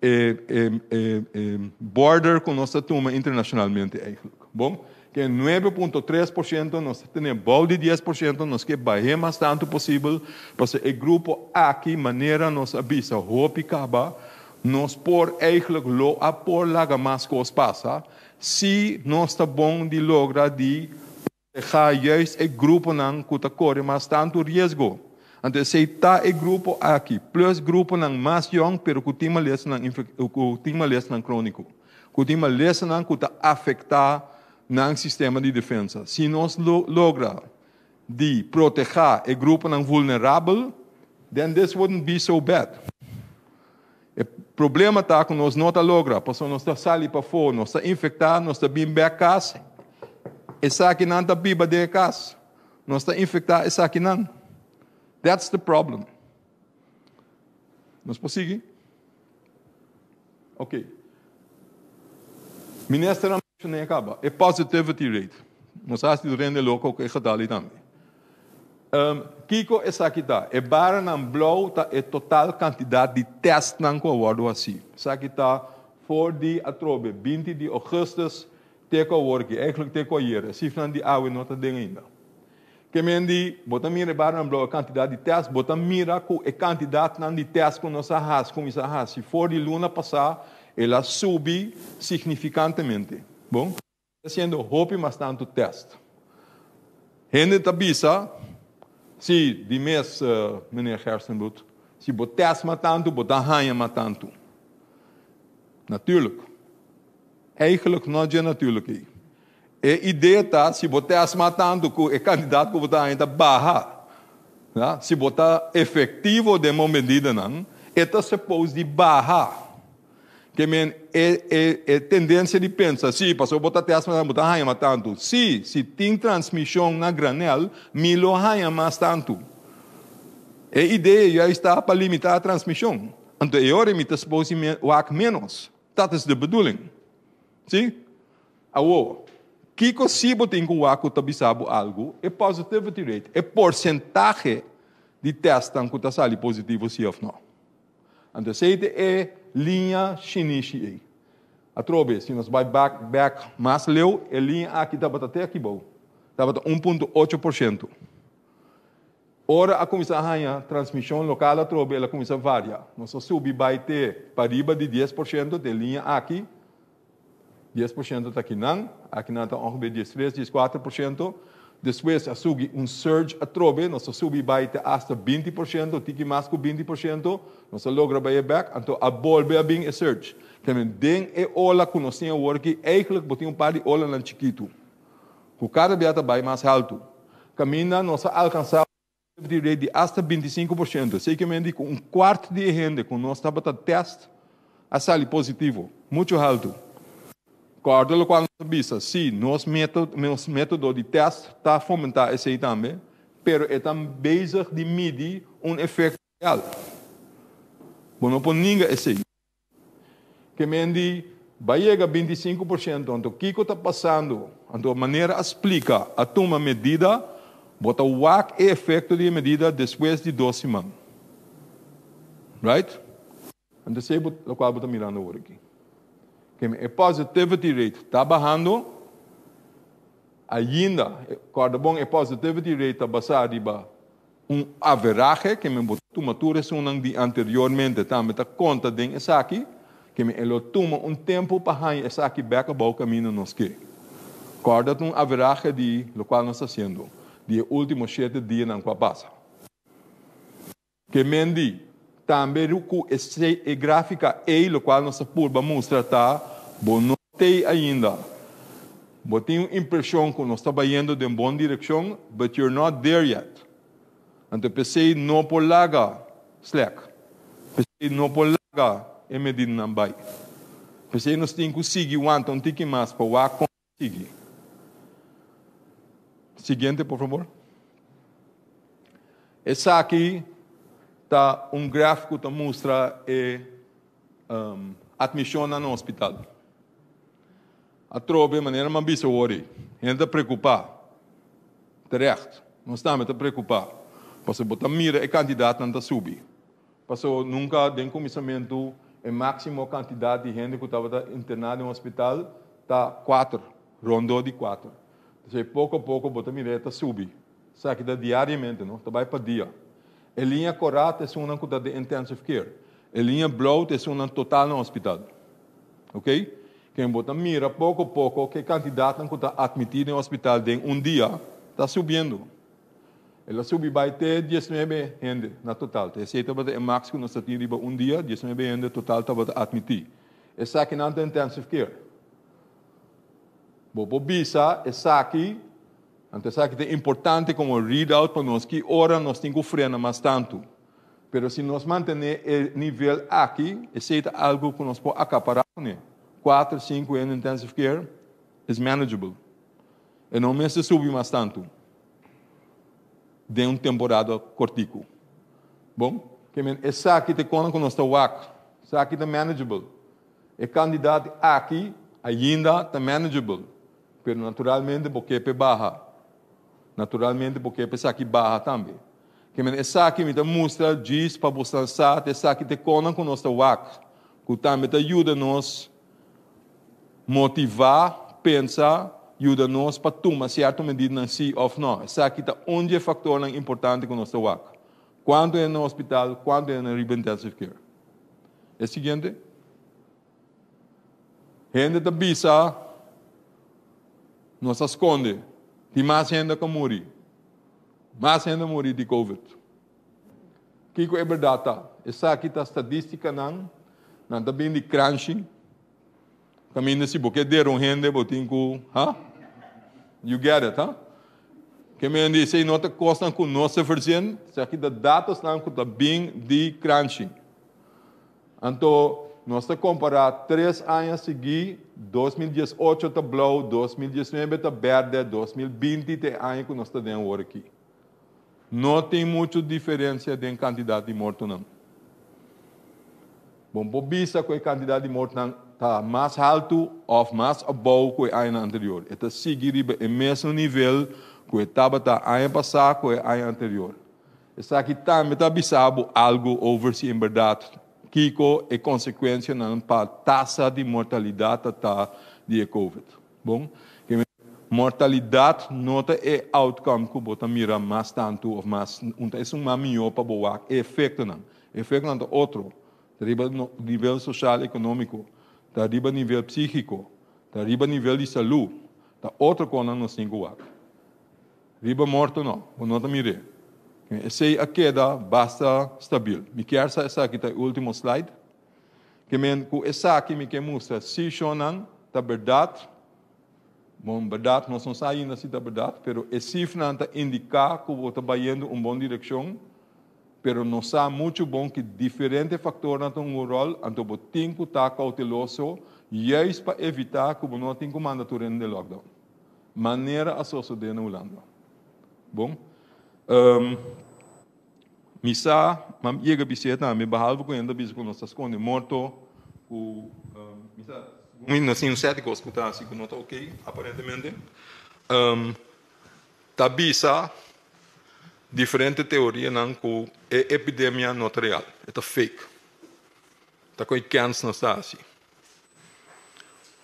e, e, e, e border ku nos ta tuma internacionalmente eigenlijk. Bon? Ke 9.3% nos ta tene bou di 10%, nos ke bah'é mas tantu posibel, pasobra e grupo aki, manera nos a bisa hopi kaba, nos por eigenlijk lo a por laga mas kos pasa si nos ta bon di logra di. Protehá juist e gruponan ku ta kore mas tantu riesgo. Anto esei ta e grupo aki, plus gruponan mas yòn pero ku tin malesanan ku tin malesanan króniko, ku tin malesanan ku ta afektá nan sistema di defensa. Si nos logra di protehá e gruponan vulnerabel, then this wouldn't be so bad. E problema ta ku nos no ta logra, pasobra nos ta sali pafó, nos ta infektá, nos ta bin bèk kas, esakinan ta biba den e kas, nos ta infektá esakinan. That's the problem. Nos por sigui? Ok. Minister a menshoné kaba, e positivity rate. Nos a hasi tur hende loko ku e getal ei tambe. Kiko esaki ta? E baranan blou ta e total kantidat di tèstnan ku a wòrdu hasí. Esaki ta for di atrobe 20 di ougùstùs te ku awor aki, eigentlik te ku ayer. E sifranan di awe no ta den ainda. Ke men di, bo ta mira e baranan blou e kantidat di tèst, bo ta mira ku e kantidatnan di tèst ku nos a hasi, kuminsá hasi for di luna pasá, el a subi signifikantemente. Bon. Haciendo hopi mas tantu test. Hende ta bisa, si, di mes, meneer Gerstenbluth, si bo test mas tantu, bo ta haña mas tantu. Natuurlijk. Eigenlijk no dje natuurlijk ei. E idea ta, si bo test mas tantu ku e kantidat ku bo ta haña ta baha. Ja, si bo ta efectivo den bo medidanan, e ta suppose di baha. Ke men e e e tendensia di pensa, si, pasobra bo ta tèst mas tantu, bo ta haña mas tantu. Si, si tin transmishon na granèl, mi lo haña mas tantu. E idea juist ta pa limitá transmishon. Anto e ora mi ta suppose di wak ménos. Dat is de bedoeling. Si? Awor, kiko si bo tin ku wak ku ta bisa bo algu? E positivity rate, e porsentahe di tèstnan ku ta sali positivo si òf nò. Anto esei ta e liña shinishi ei. Atrobe, si nos bai bak bek mas leu, e liña aki tabata te aki bou. Tabata 1.8%. Ora a kuminsá haña transmishon lokal atrobe, el a kuminsá varia. Nos a subi bai te pariba di 10%, te e liña aki. 10% ta akinan, akinan ta ongeveer 13, 14%. Despues a sugi un surge atrobe, nos a subi bai te hasta 20%, tiki mas ku 20%, nos a logra bai e bek, anto a bolbe a bin e surge. Kende den e ola ku nos tin awor aki, eigenlijk bo tin un par di olanan chikitu, ku kada bia ta bai mas haltu. Kaminda nos a alkansa un rate di hasta 25%, esei ke men di ku un kuart di e hende ku nos tabata test a sali positivo, muchu haltu. Kòrda lokual nos a bisa, si, nos nos método di test ta fomentá esei tambe, pero e ta bezig di midi un efekto real. Bo no por ninga esei. Ke men di bai yega 25%, anto kiko ta pasando? Anto manera a splika, a tuma medida, bo ta wak e efekto di e medida despues di 2 siman. Right? Anto esei bo lokual bo ta mirando awor aki. Ke men e positivity rate ta bahando, ainda, kòrda bon, e positivity rate ta basá riba un averahe, ke men bo tuma tur esunnan di anteriormente tambe ta konta den esaki, ke men e lo tuma un tempu pa haña esaki bèk abou kaminda nos ke. Kòrda ta un averahe di lokual nos ta hasiendo di e último 7 dianan ku a pasa. Ke men di, tambe ku e gráfika ei lokual nos a purba mustra ta bo no t'ei ainda. Bo tin un impreshon ku nos ta bayendo den bon direkshon, but you're not there yet. Anto p'esei no por laga slack. P'esei no por laga e medidanan bai. P'esei nos tin ku sigui wanta un tiki mas pa wak kon sigui. Siguiente, por fabor. Esaki ta un graf ku ta mustra e admishonnan na hospital. Atrobe, manera m'a bisa awor, hende ta preokupá. Terecht, nos tambe ta preokupá. Pasobra bo ta mira e kantidatnan ta subi. Pasobra nunka den kuminsamentu e máksimo kantidat di hende ku tabata interná den hospital ta 4, rondó di 4. Entonses poko a poko bo ta mira e ta subi. Esaki ta diariamente, no? Ta bai pa dia. E liña kòrá ta esunnan ku ta den intensive care. E liña blou ta esunnan total na hospital. Ok? Ke bo ta mira poko poko ku e kantidatnan ku ta atmití den hospital den un dia ta subiendo. El a subi bai te 19 hende na total. Esei tabata e max ku nos ta tin riba un dia, 19 hende total tabata atmití. Esakinan ta intensive care. Bo por bisa esaki, anto esaki ta importante komo readout pa nos ki ora nos tin ku frena mas tantu. Pero si nos mantené e nivel aki, esei ta algu ku nos por akapará kuné. Kuater, sinku hende intensive care is manageable. E no mester subi mas tantu den un temporada kortiku. Bon, ke men esaki ta e kona ku nos ta wak. Esaki ta manageable. E kandidat aki ainda ta manageable, pero naturalmente bo ke p'e baha. Naturalmente bo ke pa esaki baha tambe. Ke men esaki mi ta mustra djis pa bosan sa ta esaki ta e konan ku nos ta wak, ku tambe ta yuda nos motivá, pensa, yuda nos pa tuma sierto medidanan si òf nò. Esaki ta un di e faktornan importante ku nos ta wak. Kuantu hende na hospital, kuantu hende riba intensive care. E siguiente. Hende ta bisa, Nos a skonde. Tin mas hende ku a muri. Mas hende a muri di covid. Kiko e bèrdat ta? Esaki ta stadístikanan, nan ta bin di kranshi. Kaminda si bo ke dera un hende bo tin ku, ha? You get it, ha? Ke men di esei no ta kosnan ku nos ta verzin, esaki ta datosnan ku ta bin di kranshi. Anto nos ta kompará tres aña siguí, 2018 ta blou, 2019 ta bèrdè, 2020 ta e aña ku nos ta den awor aki. No tin muchu diferensia den kantidat di mortonan. Bon por bisa ku e kantidat di mortonan ta mas haltu òf mas abou ku e añanan anterior. E ta sigui riba e mesun nivel ku e tabata aña pasá ku e aña anterior. Esaki tambe ta bisa bo algu over si en bèrdat kiko e konsekuensianan pa tasa di mortalidat ta ta di e covid. Bon, mortalidat no ta e outcome ku bo ta mira mas tantu òf mas un ta esun mas mihó pa bo wak e efektonan. E efektonan ta otro, ta riba nivel sosial ekonómiko, ta riba nivel psíkiko, ta riba nivel di salú, ta otro konan nos tin ku wak. Riba morto no, bo no ta mir'é. Esei a keda basta stabil. Mi kier sa esaki ta e ultimo slide. Ke men ku esaki mi ke mustra si shonnan ta bèrdat. Bon, bèrdat nos no sa ainda si ta bèrdat, pero e sifranan ta indiká ku bo ta bayendo un bon direkshon, pero nos sa muchu bon ki diferente faktornan ta hunga un ròl, anto bo tin ku ta kouteloso juist pa evitá ku bo no tin ku manda tur hende den lockdown. Manera a sosodé na Hulanda. Bon. Um, mi sa, ma yega bisé tambe, behalve ku hende ta bisa ku nos ta skonde morto, ku um, mi sa, mi no tin un sèt kos ku ta hasi ku no ta oké, aparentemente. Um, ta bisa diferente teorianan ku e epidemia no ta real, e ta fake. Ta ku e kèns nos ta hasi.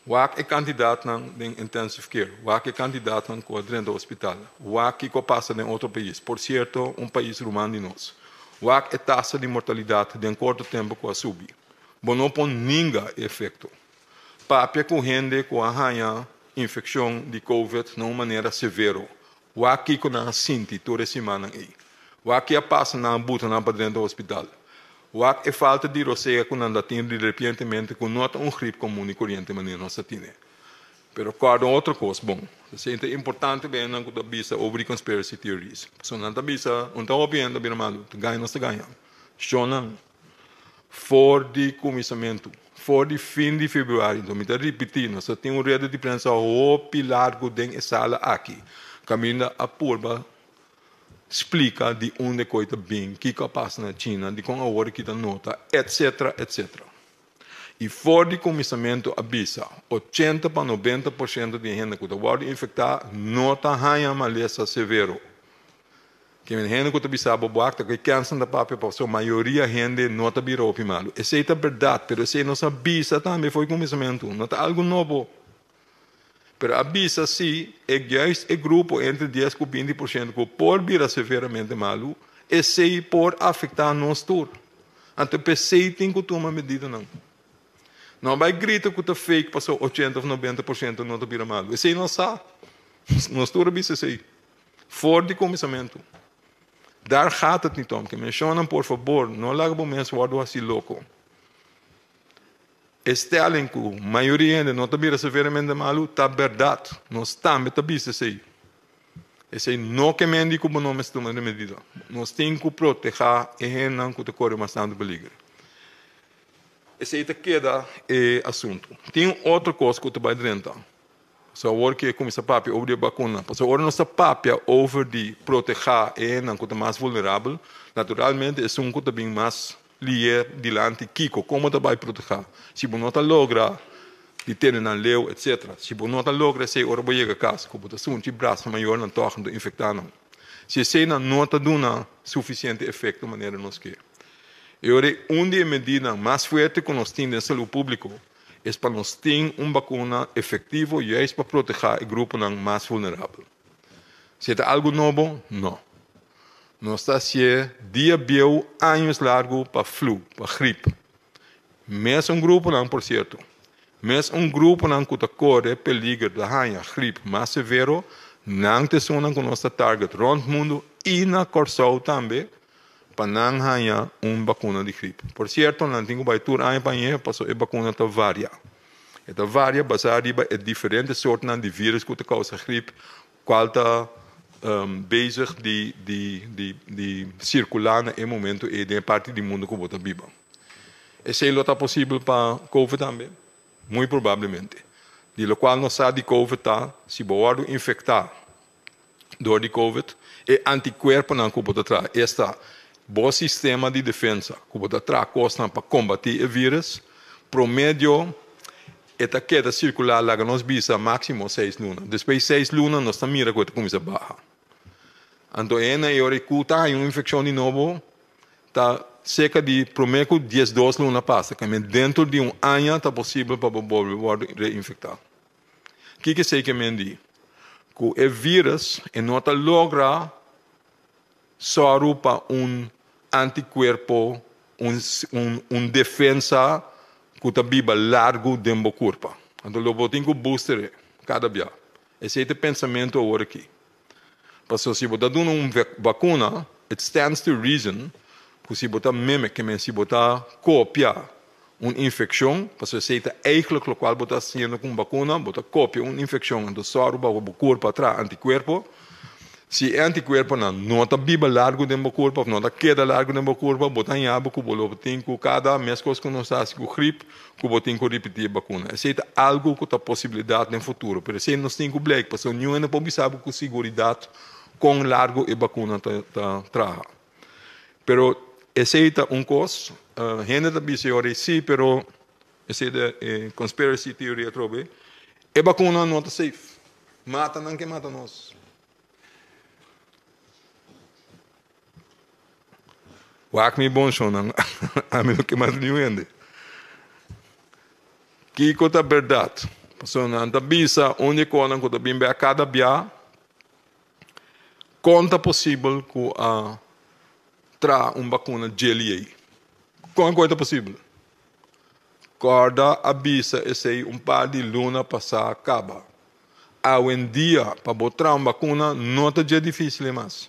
Wak e kandidatnan den intensive care, wak e kandidatnan ku a drenta hospital, wak kiko a pasa den otro pais, por sierto un pais ruman di nos, wak e tasa di mortalidat den korto tempu ku a subi. Bo no por ninga e efekto. Papia ku hende ku a haña infekshon di covid na un manera severo, wak kiko nan a sinti tur e simannan ei, wak ki a pasa nan a buta nan pa drenta hospital. Wak e falta di rosea ku nan ta tin direpientemente ku no ta un grip komun i koriente manera nos ta tine. Pero kòrda un otro kos bon. Esei ta importante pa hendenan ku ta bisa over di conspiracy theories. Pasobra nan ta bisa un ta hopi hende ta bira malu. Ta gaña nos ta gaña. Shonnan for di kuminsamentu, for di fin di februari, enton mi ta ripití, nos ta tin un reda di prensa hopi largu den e sala aki kaminda a purba Splika di unda e koi ta bin, kiko a pasa na China, dikon awor e kita nota, etcetera, etcetera. I for di kuminsamentu a bisa, 80 pa 90% di e hende ku ta wòrdu infektá no ta haña malesa severo. Kimen hende ku ta bisa bo bo akta ku e kènser ta papia pasobra mayoria hende no ta bira hopi malu. Esei ta bèrdat, pero esei nos a bisa tambe for di kuminsamentu, no ta algu nobo. Pero a bisa si e juist e grupo entre 10 ku 20% ku por bira severamente malu, esei por afektá nos tur. Anto p'esei tin ku tuma medidanan. No bai grita ku ta fake paso 80 of 90% no ta bira malu. Esei nos sa. Nos tur a bisa esei. For di kuminsamentu. Daar gaat het niet om. Ke menshonan por fabor no laga bo mes wòrdu hasi loko. E stelling ku mayoria hende no ta bira severamente malu ta bèrdat. Nos tambe ta bisa esei. Esei no ke men di ku bo no mester tuma e medida. Nos tin ku protehá e hendenan ku ta kore mas tantu peliger. Esei ta keda e asuntu. Tin un otro kos ku ta bai drenta. So awor ke kuminsá papia over di e bakuna. Pasobra ora nos ta papia over di protehá e hendenan ku ta mas vulnerabel, naturalmente esun ku ta bin mas Lier dilanti kiko, komo ta bai protehá? Si bo no ta logra di tene nan leu etc. Si bo no ta logra esei ora bo yega kas ku bo ta sunchi brasa mayornan tòg no ta infektá nan. Si eseinan no ta duna sufisiente efekto manera nos ke. E ora ei un di e medidanan mas fuerte ku nos tin den salú públiko es pa nos tin un bakuna efektivo juist pa protehá e gruponan mas vulnerabel. Si e ta algu nobo? No. Nos ta hasié dia bieu años largu pa flu, pa grip. Mes un gruponan, por sierto. Mes un gruponan ku ta kore peliger ta haña grip mas severo, nan ta esunnan ku nos ta target rònt mundu i na Kòrsou tambe pa nan haña un bakuna di grip. Por sierto, nan tin ku bai tur aña pa aña pasobra e bakuna ta varia. E ta varia basá riba e diferente sortnan di vírus ku ta kousa grip, Cual ta bezig di di di di circula na e momento ey den e parti di mundo cu bo ta biba. Esey lo ta posibel pa Covid tambe? Muy probablemente. Di locual nos sa di Covid ta, si bo wordo infecta door di Covid, e anticuerponan cu bo ta traha, esta bo sistema di defensa cu bo ta traha cosnan pa combati e virus, promedio E ta keda sirkulá laga nos bisa máksimo seis luna. Despues seis luna nos ta mira ku e ta kuminsá baha. Anto e na e ora ku ta haña un infekshon di nobo ta serka di promé ku diesdos luna pasa. Kende dentro di un aña ta posibel pa bo bolbe wòrdu reinfektá. Kiko esei ke men di? Ku e vírus e no ta logra sòru pa un antikuerpo, un un defensa ku ta biba largu den bo kurpa. Anto lo bo tin ku booster e kada bia. Esei ta e pensamentu awor aki. Pasobra si bo ta duna un bakuna, it stands to reason ku si bo ta mimic, ke men si bo ta kopia un infekshon, pasobra esei ta eigentlik lokual bo ta hasiendo ku un bakuna, bo ta kopia un infekshon, anto sòru pa bo kurpa traha antikuerpo. Si e antikuerponan no ta biba largu den bo kurpa òf no ta keda largu den bo kurpa, bo ta haña bo ku bo lo tin ku kada meskos ku nos ta hasi ku grip, ku bo tin ku ripití e bakuna. Esei ta algu ku ta posibilidat den futuro, pero esei nos tin ku blik, pasobra niun hende por bisa bo ku siguridat kon largu e bakuna ta traha. Pero esei ta un kos, hende ta bisa e ora ei sí, pero esei ta e conspiracy theory atrobe, e bakuna no ta safe, mata nan ke mata nos. Wak mi bon shonnan, ami no ke mata niun hende. Kiko ta bèrdat? Pasobra nan ta bisa un di e kosnan ku ta bin bèk kada bia. Kon ta posibel ku a traha un bakuna djeli ei? Kon ku e ta posibel? Kòrda a bisa esei un par di luna pasá kaba. Awendia pa bo traha un bakuna no ta dje difísil mas.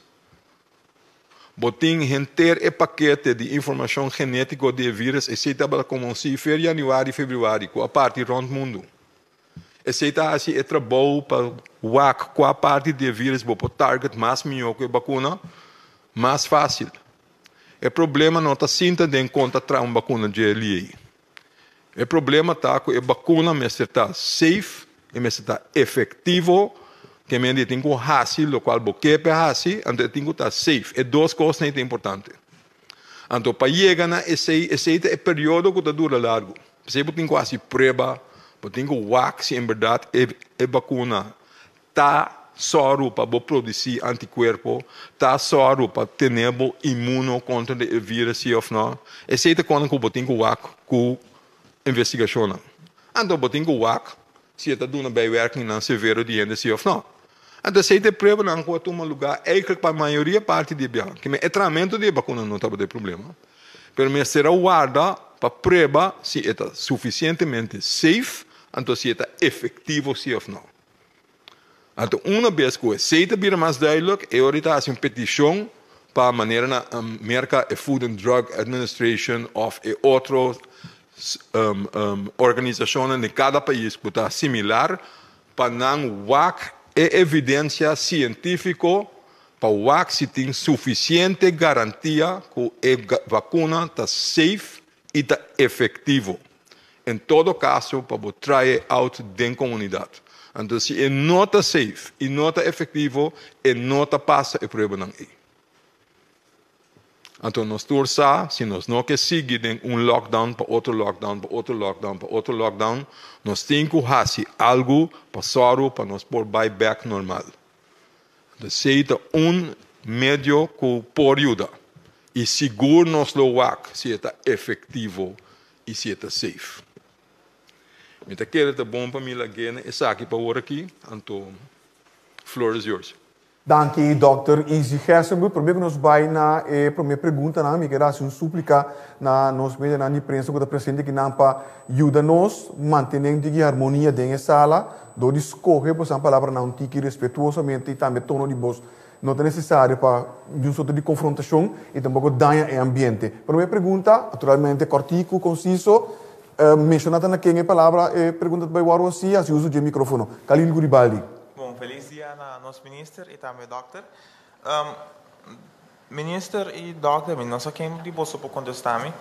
Bo tin henter e pakete di informashon genétiko di e vírus, esei tabata komo si fer yanüari, febrüari ku a parti rònt mundu. Esei ta hasi e trabou pa wak kua parti di e virus bo por target mas mihó ku e bakuna mas fásil. E problema no ta sinta den kon ta traha un bakuna dje liei. E problema ta ku e bakuna mester ta safe, e mester ta efektivo, ke men di e tin ku hasi lokual bo ke pa e hasi, anto e tin ku ta safe. E dos kosnan ei ta importante. Anto pa yega na esei, esei ta e periodo ku ta dura largu. P'esei bo tin ku hasi prueba, bo tin ku wak si en bèrdat e e bakuna ta sòru pa bo produsí antikuerpo, ta sòru pa tene bo inmuno kontra di e vírus si òf nò. Esei ta kosnan ku bo tin ku wak ku investigashonnan. Anto bo tin ku wak si e ta duna bijwerkingnan severo di hende si òf nò. Anto esei ta e pruebanan ku a tuma lugá eigentlik pa mayoria parti di e biaha. Kimen e tramentu di e bakuna no tabata e problema. Pero mester a warda pa prueba si e ta sufisientemente safe, anto si e ta efektivo si òf no. Anto una bes ku esei ta bira mas duidelijk, e ora ta hasi un petishon pa manera na Merka e Food and Drug Administration òf e otro organisashonnan den kada pais ku ta similar pa nan wak e evidensia sientífiko pa wak si tin sufisiente garantia ku e vakuna ta safe i ta efektivo. En todo kaso pa bo try e out den komunidat. Anto si e no ta safe i no ta efektivo e no ta pasa e pruebanan ei. Anto nos tur sa si nos no ke sigui den un lockdown pa otro lockdown pa otro lockdown pa otro lockdown nos tin ku hasi algu pa sòru pa nos por bai bèk normal. Anto esei ta un medio ku por yuda i sigur nos lo wak si e ta efektivo i si e ta safe. Mi ta kere ta bon pa mi lag'é na esaki pa awor aki, anto floor is yours. Danki Dòkter Izzy Gerstenbluth. Promé ku nos bai na e promé preguntanan, mi kier hasi un súplika na nos medianan di prensa ku ta presente akinan pa yuda nos mantené un tiki harmonia den e sala dor di skohe bosan palabranan un tiki respetuosamente i tambe tono di bos no ta nesesario pa di un sorto di konfrontashon i tampoko daña e ambiente. Promé pregunta, naturalmente kòrtiku, konsiso, menshoná ta na ken e palabra e pregunta ta bai wòrdu hasi, hasi uso dje mikrófono. Khalil Guribaldi. Bon, felis dia na nos minister i tambe dòkter. Minister i dòkter, mi no sa ken di boso por kontestá mi.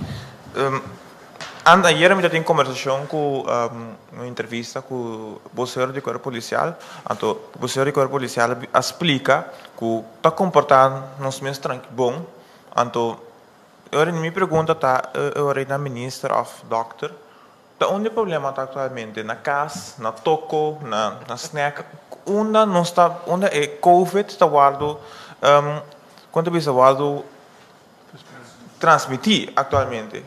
Ant ayera mi ta tin kombersashon ku un entrevista ku bosero di kuerpo polisial. Anto bosero di kuerpo polisial a splika ku ta komportá nos mes tranki bon. Anto e ora mi pregunta ta e ora na minister òf dòkter, Ta unda e problema ta aktualmente? Na kas, na toko, na na snack? Unda nos ta, unda e covid ta wòrdu, kon ta bisa, wòrdu transmití aktualmente?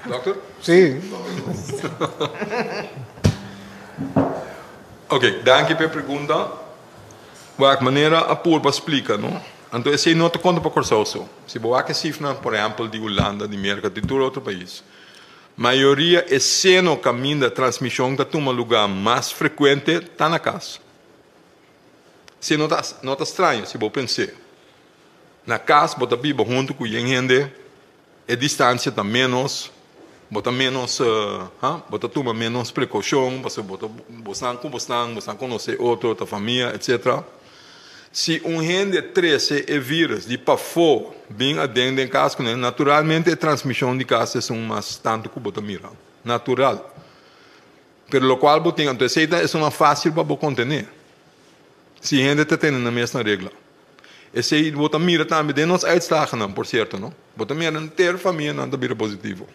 Dokter? Sí. Ok, danki pa e pregunta. Wak, manera a purba splika, no? Anto esei no ta konta pa Kòrsou so. Si bo wak e sifranan, por ehèmpel, di Hulanda, di Merka, di tur otro pais, mayoria e seno kaminda transmishon ta tuma lugá mas frekuente ta na kas. Esei no ta no ta straño si bo pens'é. Na kas bo ta biba huntu ku yen hende, e distansia ta ménos, bo ta ménos, ha, bo ta tuma ménos prekoushon pasobra bo ta bo san ku bo stan, bo san konosé otro, ta famia, etsetera. Si un hende trese e vírus di pafó bin aden den kas kuné, naturalmente e transmishon di kas esun mas tantu ku bo ta mira. Natural. Pero lokual bo tin, anto esei ta esun fásil pa bo kontené, si hende ta tene nan mes na regla. Esei bo ta mira tambe den nos uitslagennan, por sierto, no? Bo ta mira henter famianan ta bira positivo.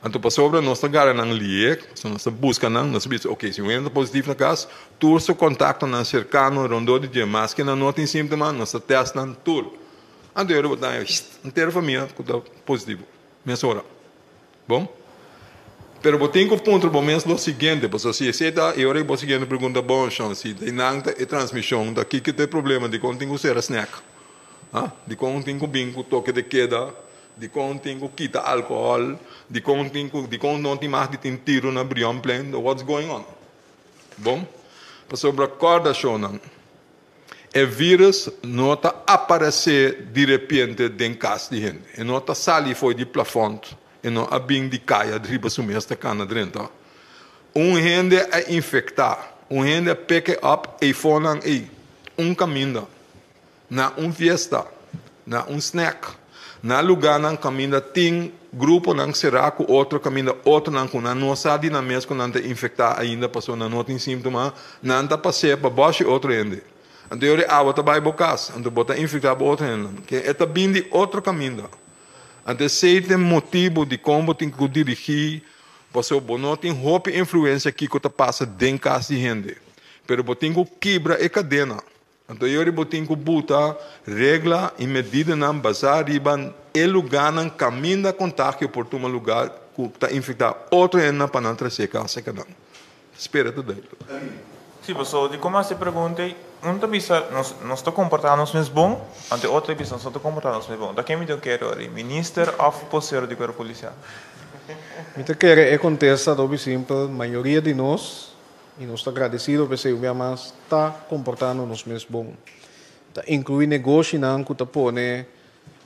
Anto pasobra nos ta gara nan liek, pasobra nos ta buska nan, nos ta bisa, ok, si un hende ta positivo na kas, tur su kontaktonan serkano rondó di dje, maske nan no tin síntoma, nos ta tèst nan tur. Anto e ora bo ta haña, henter famia ku ta positivo, mesora. Bon. Pero bo tin ku puntra bo mes lo siguiente, pasobra si esei ta, e ora ei bo siguiente pregunta, bon, shon, si di nan ta e transmishon, ta kiko ta e problema, dikon tin ku sera snèk? Ha? Dikon tin ku bin ku toke de keda? Dikon tin ku kita alkohòl? Dikon tin ku, dikon no tin mag di tin tiru na Brionplein? What's going on? Bon. Pasobra kòrda, shonnan, E vírus no ta aparesé direpiente den kas di hende. E no ta sali fo'i di plafònt, e no a bin di kaya riba su mes ta kana drenta. Un hende a infektá, un hende a peke òp eifonan ei, un kaminda, na un fiesta, na un snèk, na lugánan kaminda tin gruponan será ku otro kaminda otronan ku nan no sa di nan mes ku nan ta infektá ainda pasobra nan no tin síntoma, nan ta pas'é pa bòshi otro hende. Anto e ora awa ta bai bo kas, anto bo ta infektá bo otro hendenan. Ke e ta bin di otro kaminda. Anto esei ta e motibu dikon bo tin ku dirigí pasobra bo no tin hopi influensia kiko ta pasa den kas di hende, pero bo tin ku kibra e kadena. Anto e ora bo tin ku buta regla i medidanan basá riba e lugánan kaminda kontagio por tuma lugá ku ta infektá otro hendenan pa nan trasé kasa ka nan. Spera ta duidelijk. Sí, paso di kon hasi e pregunta ei, un ta bisa nos nos ta komportá nos mes bon, anto e otro ta bisa nos no ta komportá nos mes bon. Ta ken mi tin kere ora ei, minister òf posero di kuerpo polisial? Mi ta kere e kontesta ta hopi simpel, mayoria di nos, i nos ta gradesido p'esei un bia mas, ta komportando nos mes bon. Ta inkluí negoshinan ku ta pone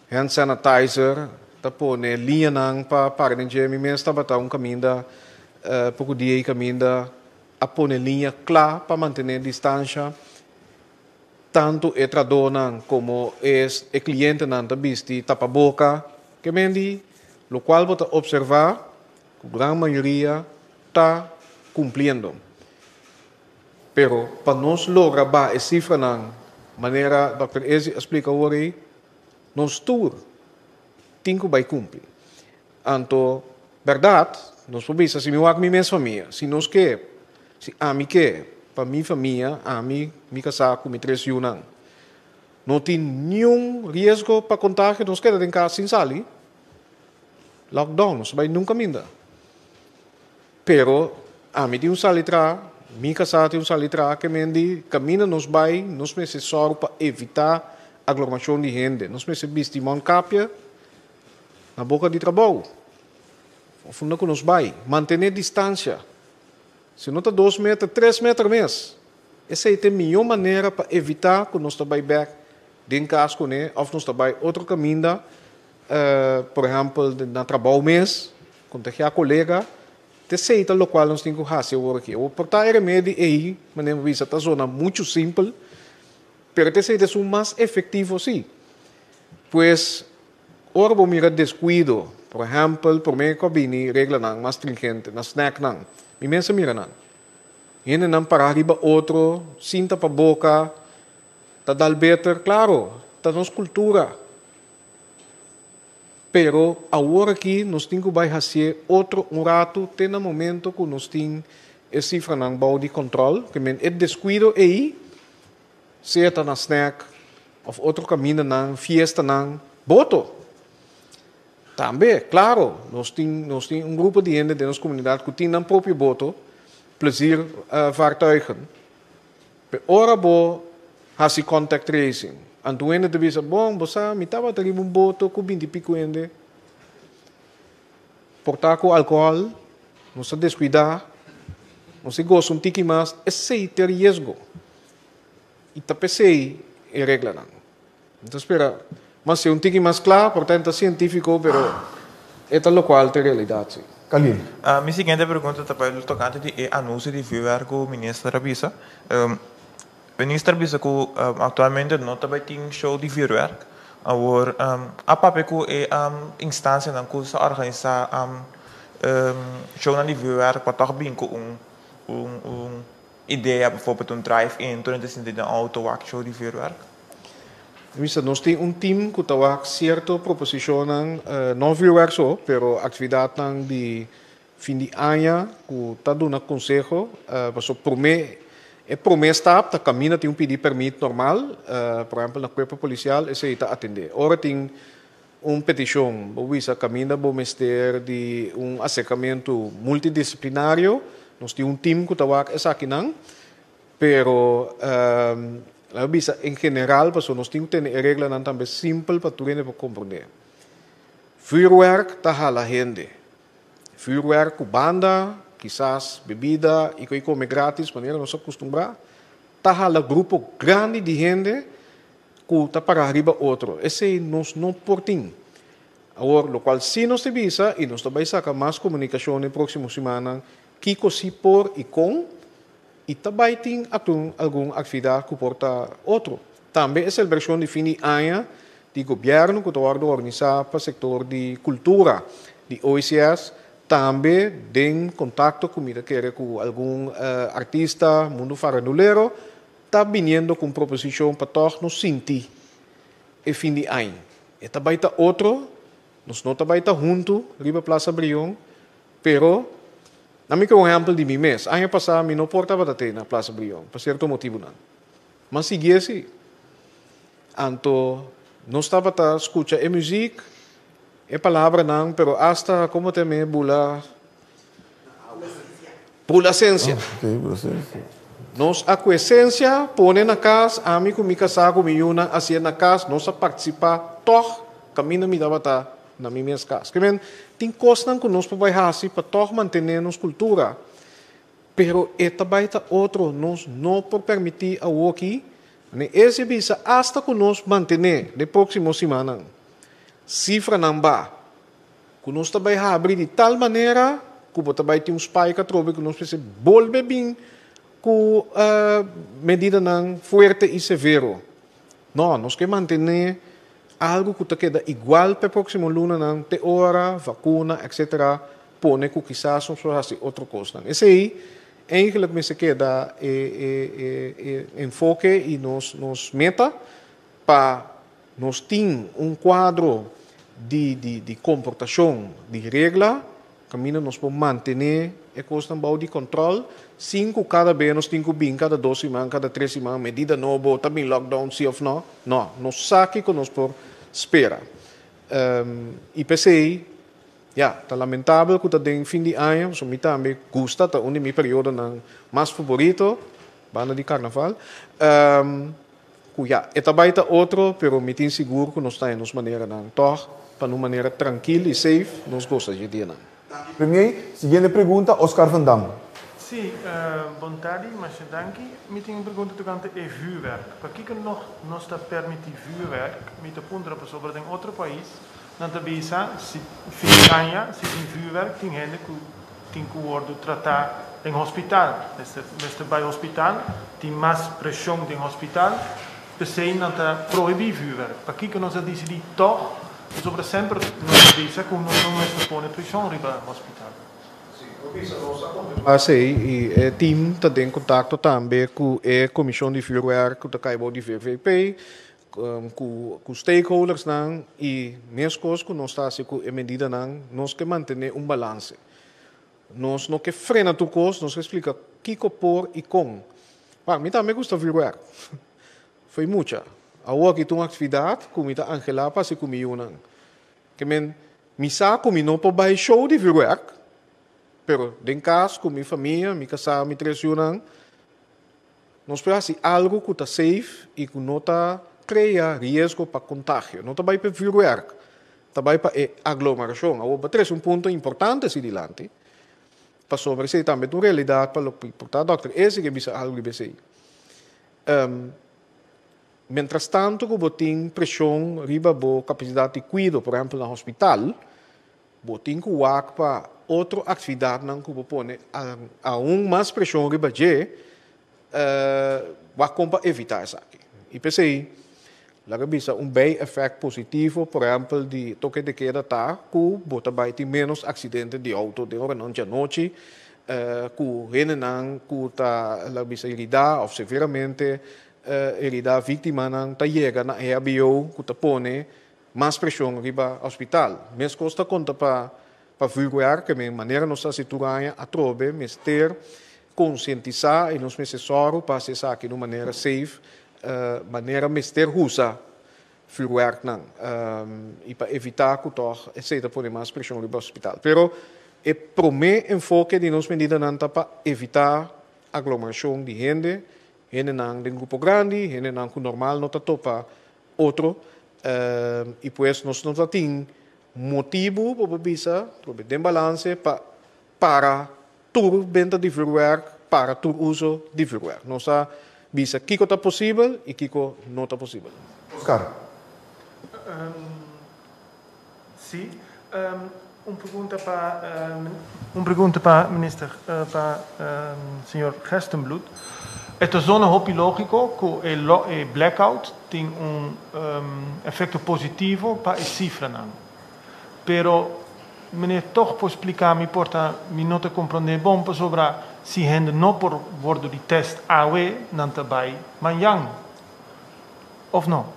hand sanitizer, ta pone liñanan pa para den dje. Mi mes tabata un kaminda poko dia ei kaminda a pone liña kla pa mantené distansha. Tantu e tradónan komo e e klientenan ta bisti tapaboka. Ke men di lokual bo ta opservá ku gran mayoria ta kumpliendo. Pero pa nos logra baha e sifranan manera dòkter Ezi a splika awor ei, nos tur tin ku bai kumpli. Anto, bèrdat, nos por bisa, si mi wak mi mes famia, si nos ke, si ami ke pa mi famia, ami, mi kasá ku mi tres yunan, no tin niun riesgo pa kontagio, nos keda den kas sin sali, lockdown, nos ta bai nunka minda. Pero ami tin un sali tra, mi kasá tin un sali tra, ke men di kaminda nos bai nos mester sòru pa evitá aglomashon di hende. Nos mester bisti mondkapje na boka di trabou òf unda ku nos bai. Mantené distansia. Si no ta dos meter, tres meter mes. Esei ta e mihó manera pa evitá ku nos ta bai bèk den kas kuné òf nos ta bai otro kaminda, por ehèmpel na trabou mes. Kontagiá kolega, t'esei ta lokual nos tin ku hasi awor aki. Awor por ta e remedi ei, manera mi a bisa, ta zona muchu simpel, pero t'esei ta esun mas efektivo sí. Pues, ora bo mira deskuido, por ehèmpel, promé ku a bini reglanan mas stringente na snèknan, mi mes a mira nan. Hendenan pará riba otro, sin tapa boka, ta dal beter, klaro, ta nos kultura. Pero awor aki nos tin ku bai hasié otro un ratu te na momento ku nos tin e sifranan bou di kòntròl. Ke men e deskuido ei, sea ta na snèk òf otro kamindanan, fiestanan, boto. Tambe, klaro, nos tin nos tin un grupo di hende den nos komunidat ku tin nan propio boto, pleziervaartuigen. Pe ora bo hasi contact tracing, anto un hende ta bisa, bon, bo sa, mi tabata riba un boto ku binti piku hende, por ta ku alkohòl, nos ta deskuidá, nos a gosa un tiki mas, esei ta e riesgo. I ta p'esei e reglanan. Mi ta spera mas sea un tiki mas kla, por ta e no ta sientífiko, pero e ta lokual ta e realidat, si. Khalil. Mi siguiente pregunta ta bai tokante di e anunsio di vuurwerk ku minister a bisa. Minister a bisa ku aktualmente no ta bai tin show di vuurwerk. Awor a papia ku e instansianan ku sa organisá shownan di vuurwerk pa tòg bin ku un un idea, bijvoorbeeld un drive-in, tur hende sinti den auto wak show di vuurwerk. Misa, nos tin un team ku ta wak sierto proposishonnan, no vuurwerk so, pero aktividatnan di fin di aña ku ta duna konseho. Pasobra promé, e promé stap ta kaminda tin un pidi pèrmit normal, por ehèmpel na kuerpo polisial, esei ta atendé. Ora tin un petishon, bo bisa kaminda bo mester di un aserkamentu multidisiplinario, nos tin un team ku ta wak esakinan. Pero laga bisa en general pasobra nos tin ku tene e reglanan tambe simpel pa tur hende por komprondé. Vuurwerk ta hala hende. Vuurwerk ku banda, kisas bebida i ku e kome gratis manera nos a kustumbrá, ta hala grupo grandi di hende ku ta pará riba otro. Esei nos no por tin. Awor, lokual sí nos ta bisa i nos ta bai saka mas komunikashon den próksimo simannan, kiko sí por i kon, I ta bai tin atun algun aktividat ku por ta otro. Tambe e selebrashon di fin di aña di gobièrnu ku ta wòrdu organisá pa sektor di kultura di OECS, tambe den kontakto ku mi ta kere ku algun artista mundu farandulero ta biniendo ku un proposishon pa tòg nos sinti e fin di aña. E ta bai ta otro, nos no ta bai ta huntu riba Plaza Brion, Pero, na mi ke un ehèmpel di mi mes. Aña pasá mi no por tabata te na Plaza Brion pa sierto motibunan. M'a sigui esi. Anto, nos tabata skucha e muzik, e palabranan, pero asta komo ta me bula. Bula sensia. Oh, ok, bula sensia. Nos a ku esensia pone na kas, ami ku mi kasá ku mi yunan a hasié na kas, nos a partisipá tòg kaminda mi tabata na mi mes kas. Ke men, tin kosnan ku nos por bai hasi pa tòg mantené nos kultura, pero e ta bai ta otro, nos no por permití awoki, ne ese bisa asta ku nos mantené den próksimo simannan sifranan ba. Ku nos ta bai habri di tal manera ku bo ta bai tin un spike atrobe ku nos mester bolbe bin ku medidanan fuerte i severo. No, nos ke mantené algu ku ta keda igual pa e próksimo lunanan te ora vakuna etcetera pone ku kisas nos por hasi otro kosnan. Esei eigenlik mester keda e e enfoke i nos nos meta pa Nos tin un kuadro di di di komportashon di regla kaminda nos por mantené e kosnan bou di kòntròl sin ku kada be nos tin ku bin kada dos siman, kada tres siman medida nobo, ta bin lockdown si òf nò. Nò, nos sa kiko nos por spera. I p'esei, ya, ta lamentabel ku ta den fin di aña, pasobra mi tambe gusta, ta un di mi periodonan mas faborito banda di karnaval. Ku ya, e ta bai ta otro, pero mi tin sigur ku nos ta haña nos maneranan tòg pa na un manera trankil i safe nos gosa dje dianan. Premier, siguiente pregunta, Oscar van Dam. Sí, bon tardi, masha danki. Mi tin un pregunta tokante e vuurwerk. Pakiko nog nos ta permití vuurwerk? Mi ta puntra pasobra den otro pais nan ta bisa si fin di aña si tin vuurwerk tin hende ku tin ku wordu tratá den hospital. Mester mester bai hospital, tin mas preshon den hospital, p'esei nan ta prohibí vuurwerk. Pakiko nos a disidí tòg? Pasobra semper nos a bisa ku nos no mester pone preshon riba hospital. Sí, bo bisa nos a kontemplá esei i e tim ta den kontakto tambe ku e komishon di vuurwerk ku ta kai bou di VVP, ku ku stakeholdersnan i meskos ku nos ta hasi ku e medidanan nos ke mantené un balanse. Nos no ke frena tur kos, nos ke splika kiko por i kon. Wak, mi tambe gusta vuurwerk. Fo'i mucha. Awor aki ta un aktividat ku mi ta anhelá pa hasi ku mi yunan. Ke men, mi sa ku mi no por bai show di vuurwerk, pero den kas ku mi famia, mi kasá, mi tres yunan, Nos por hasi algu ku ta safe i ku no ta krea riesgo pa kontagio. No ta bai pa e vuurwerk, ta bai pa e aglomerashon. Awor bo a trese un punto importante así dilanti, pasobra esei tambe ta un realidat pa loke por ta dòkter Ezi ke bisa algu riba esei. Mientras tanto ku bo tin preshon riba bo kapasidat di kuido, por ehèmpel na hospital, Bo tin ku wak pa otro aktividatnan ku bo pone aun mas preshon riba dje, wak kon pa evitá esaki. I p'esei, laga bisa un bij-effect positivo, por ehèmpel di toke de keda ta ku bo ta bai tin ménos aksidente di outo den oranan djanochi, ku hendenan ku ta laga bisa heridá òf severamente heridá, víktimanan ta yega na EHBO ku ta pone Mas preshon riba hospital. Meskos ta konta pa pa vuurwerk, e manera nos ta hasi tur aña atrobe mester konsientisá i nos mester sòru pa hasi esaki na un manera safe, manera mester usa vuurwerknan i pa evitá ku tòg esei ta pone mas preshon riba hospital. Pero e promé enfoke di nos medidanan ta pa evitá aglomerashon di hende, hendenan den grupo grandi, hendenan ku normal no ta topa Otro, i pues nos no ta tin motibu pa bo bisa trobe den balanse pa para tur benta di vuurwerk, para tur uso di vuurwerk. Nos a bisa kiko ta posibel i kiko no ta posibel. Oscar. Sí. Un pregunta pa un pregunta pa minister pa señor Gerstenbluth. E ta zona hopi lógiko ku e e blackout tin un efekto positivo pa e sifranan. Pero meneer tòg por splika mi por ta mi no ta komprondé bon pasobra si hende no por wordu di tèst awe nan ta bai mañan òf no?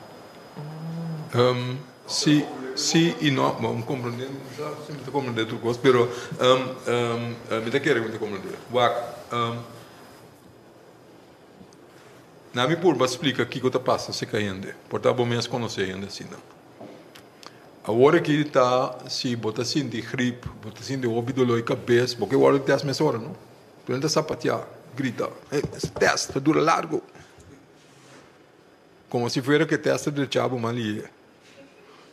Sí, sí i no. Bo a komprondé, mi sa si mi ta komprondé tur kos, pero mi ta kere ku mi ta komprondé. Wak, na mi purba splika kiko ta pasa serka hende. Por ta bo mes konosé hende asina. Awor aki ta si bo ta sinti grip, bo ta sinti hopi doló di kabes, bo ke wòrdu tèst mesora, no? Bo no ta sapateá. Grita, e test ta dura largo. Como si fuera cu e test ta drecha bo mal ie.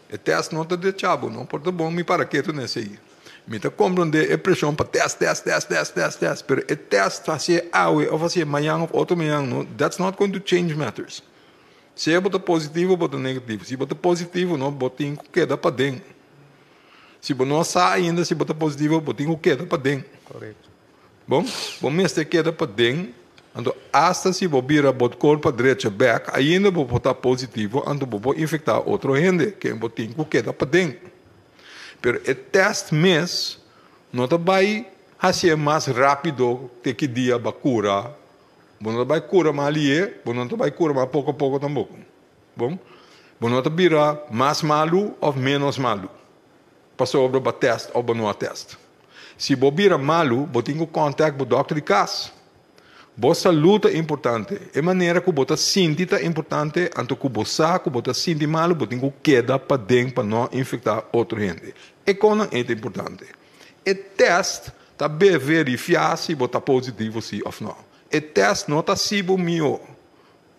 E test no ta drecha bo, no. Por ta bon mi para ketu na esey. Mi ta comprende e presion pa test, test, test, test, test, test, pero e test hacié awe of hacié mañan of otro mañan no, that's not going to change matters. Sea bo ta positivo o bo ta negativo. Si bo ta positivo no, bo tin cu keda paden. Si bo no sa ainda si bo ta positivo, bo tin cu keda paden. Correcto. Bon, bo mester keda paden, anto asta si bo bira bo korpa drecha bek, ainda bo por ta positivo, anto bo por infektá otro hende, ken bo tin ku keda paden. Pero e tèst mes no ta bai hasié mas rápido te ki dia bo a kura, bo no ta bai kura mas lihé, bo no ta bai kura mas poko poko tampoko. Bon, bo no ta bira mas malu òf ménos malu pasobra bo a tèst òf bo no a tèst. Si bo bira malu, bo tin ku kòntakt bo dòkter di kas. Bo salú ta importante. E manera ku bo ta sinti ta importante, anto ku bo sa ku bo ta sinti malu, bo tin ku keda paden pa no infektá otro hende. E konan ei ta importante. E tèst ta beverifiá si bo ta positivo si òf nò. E tèst no ta si bo mihó.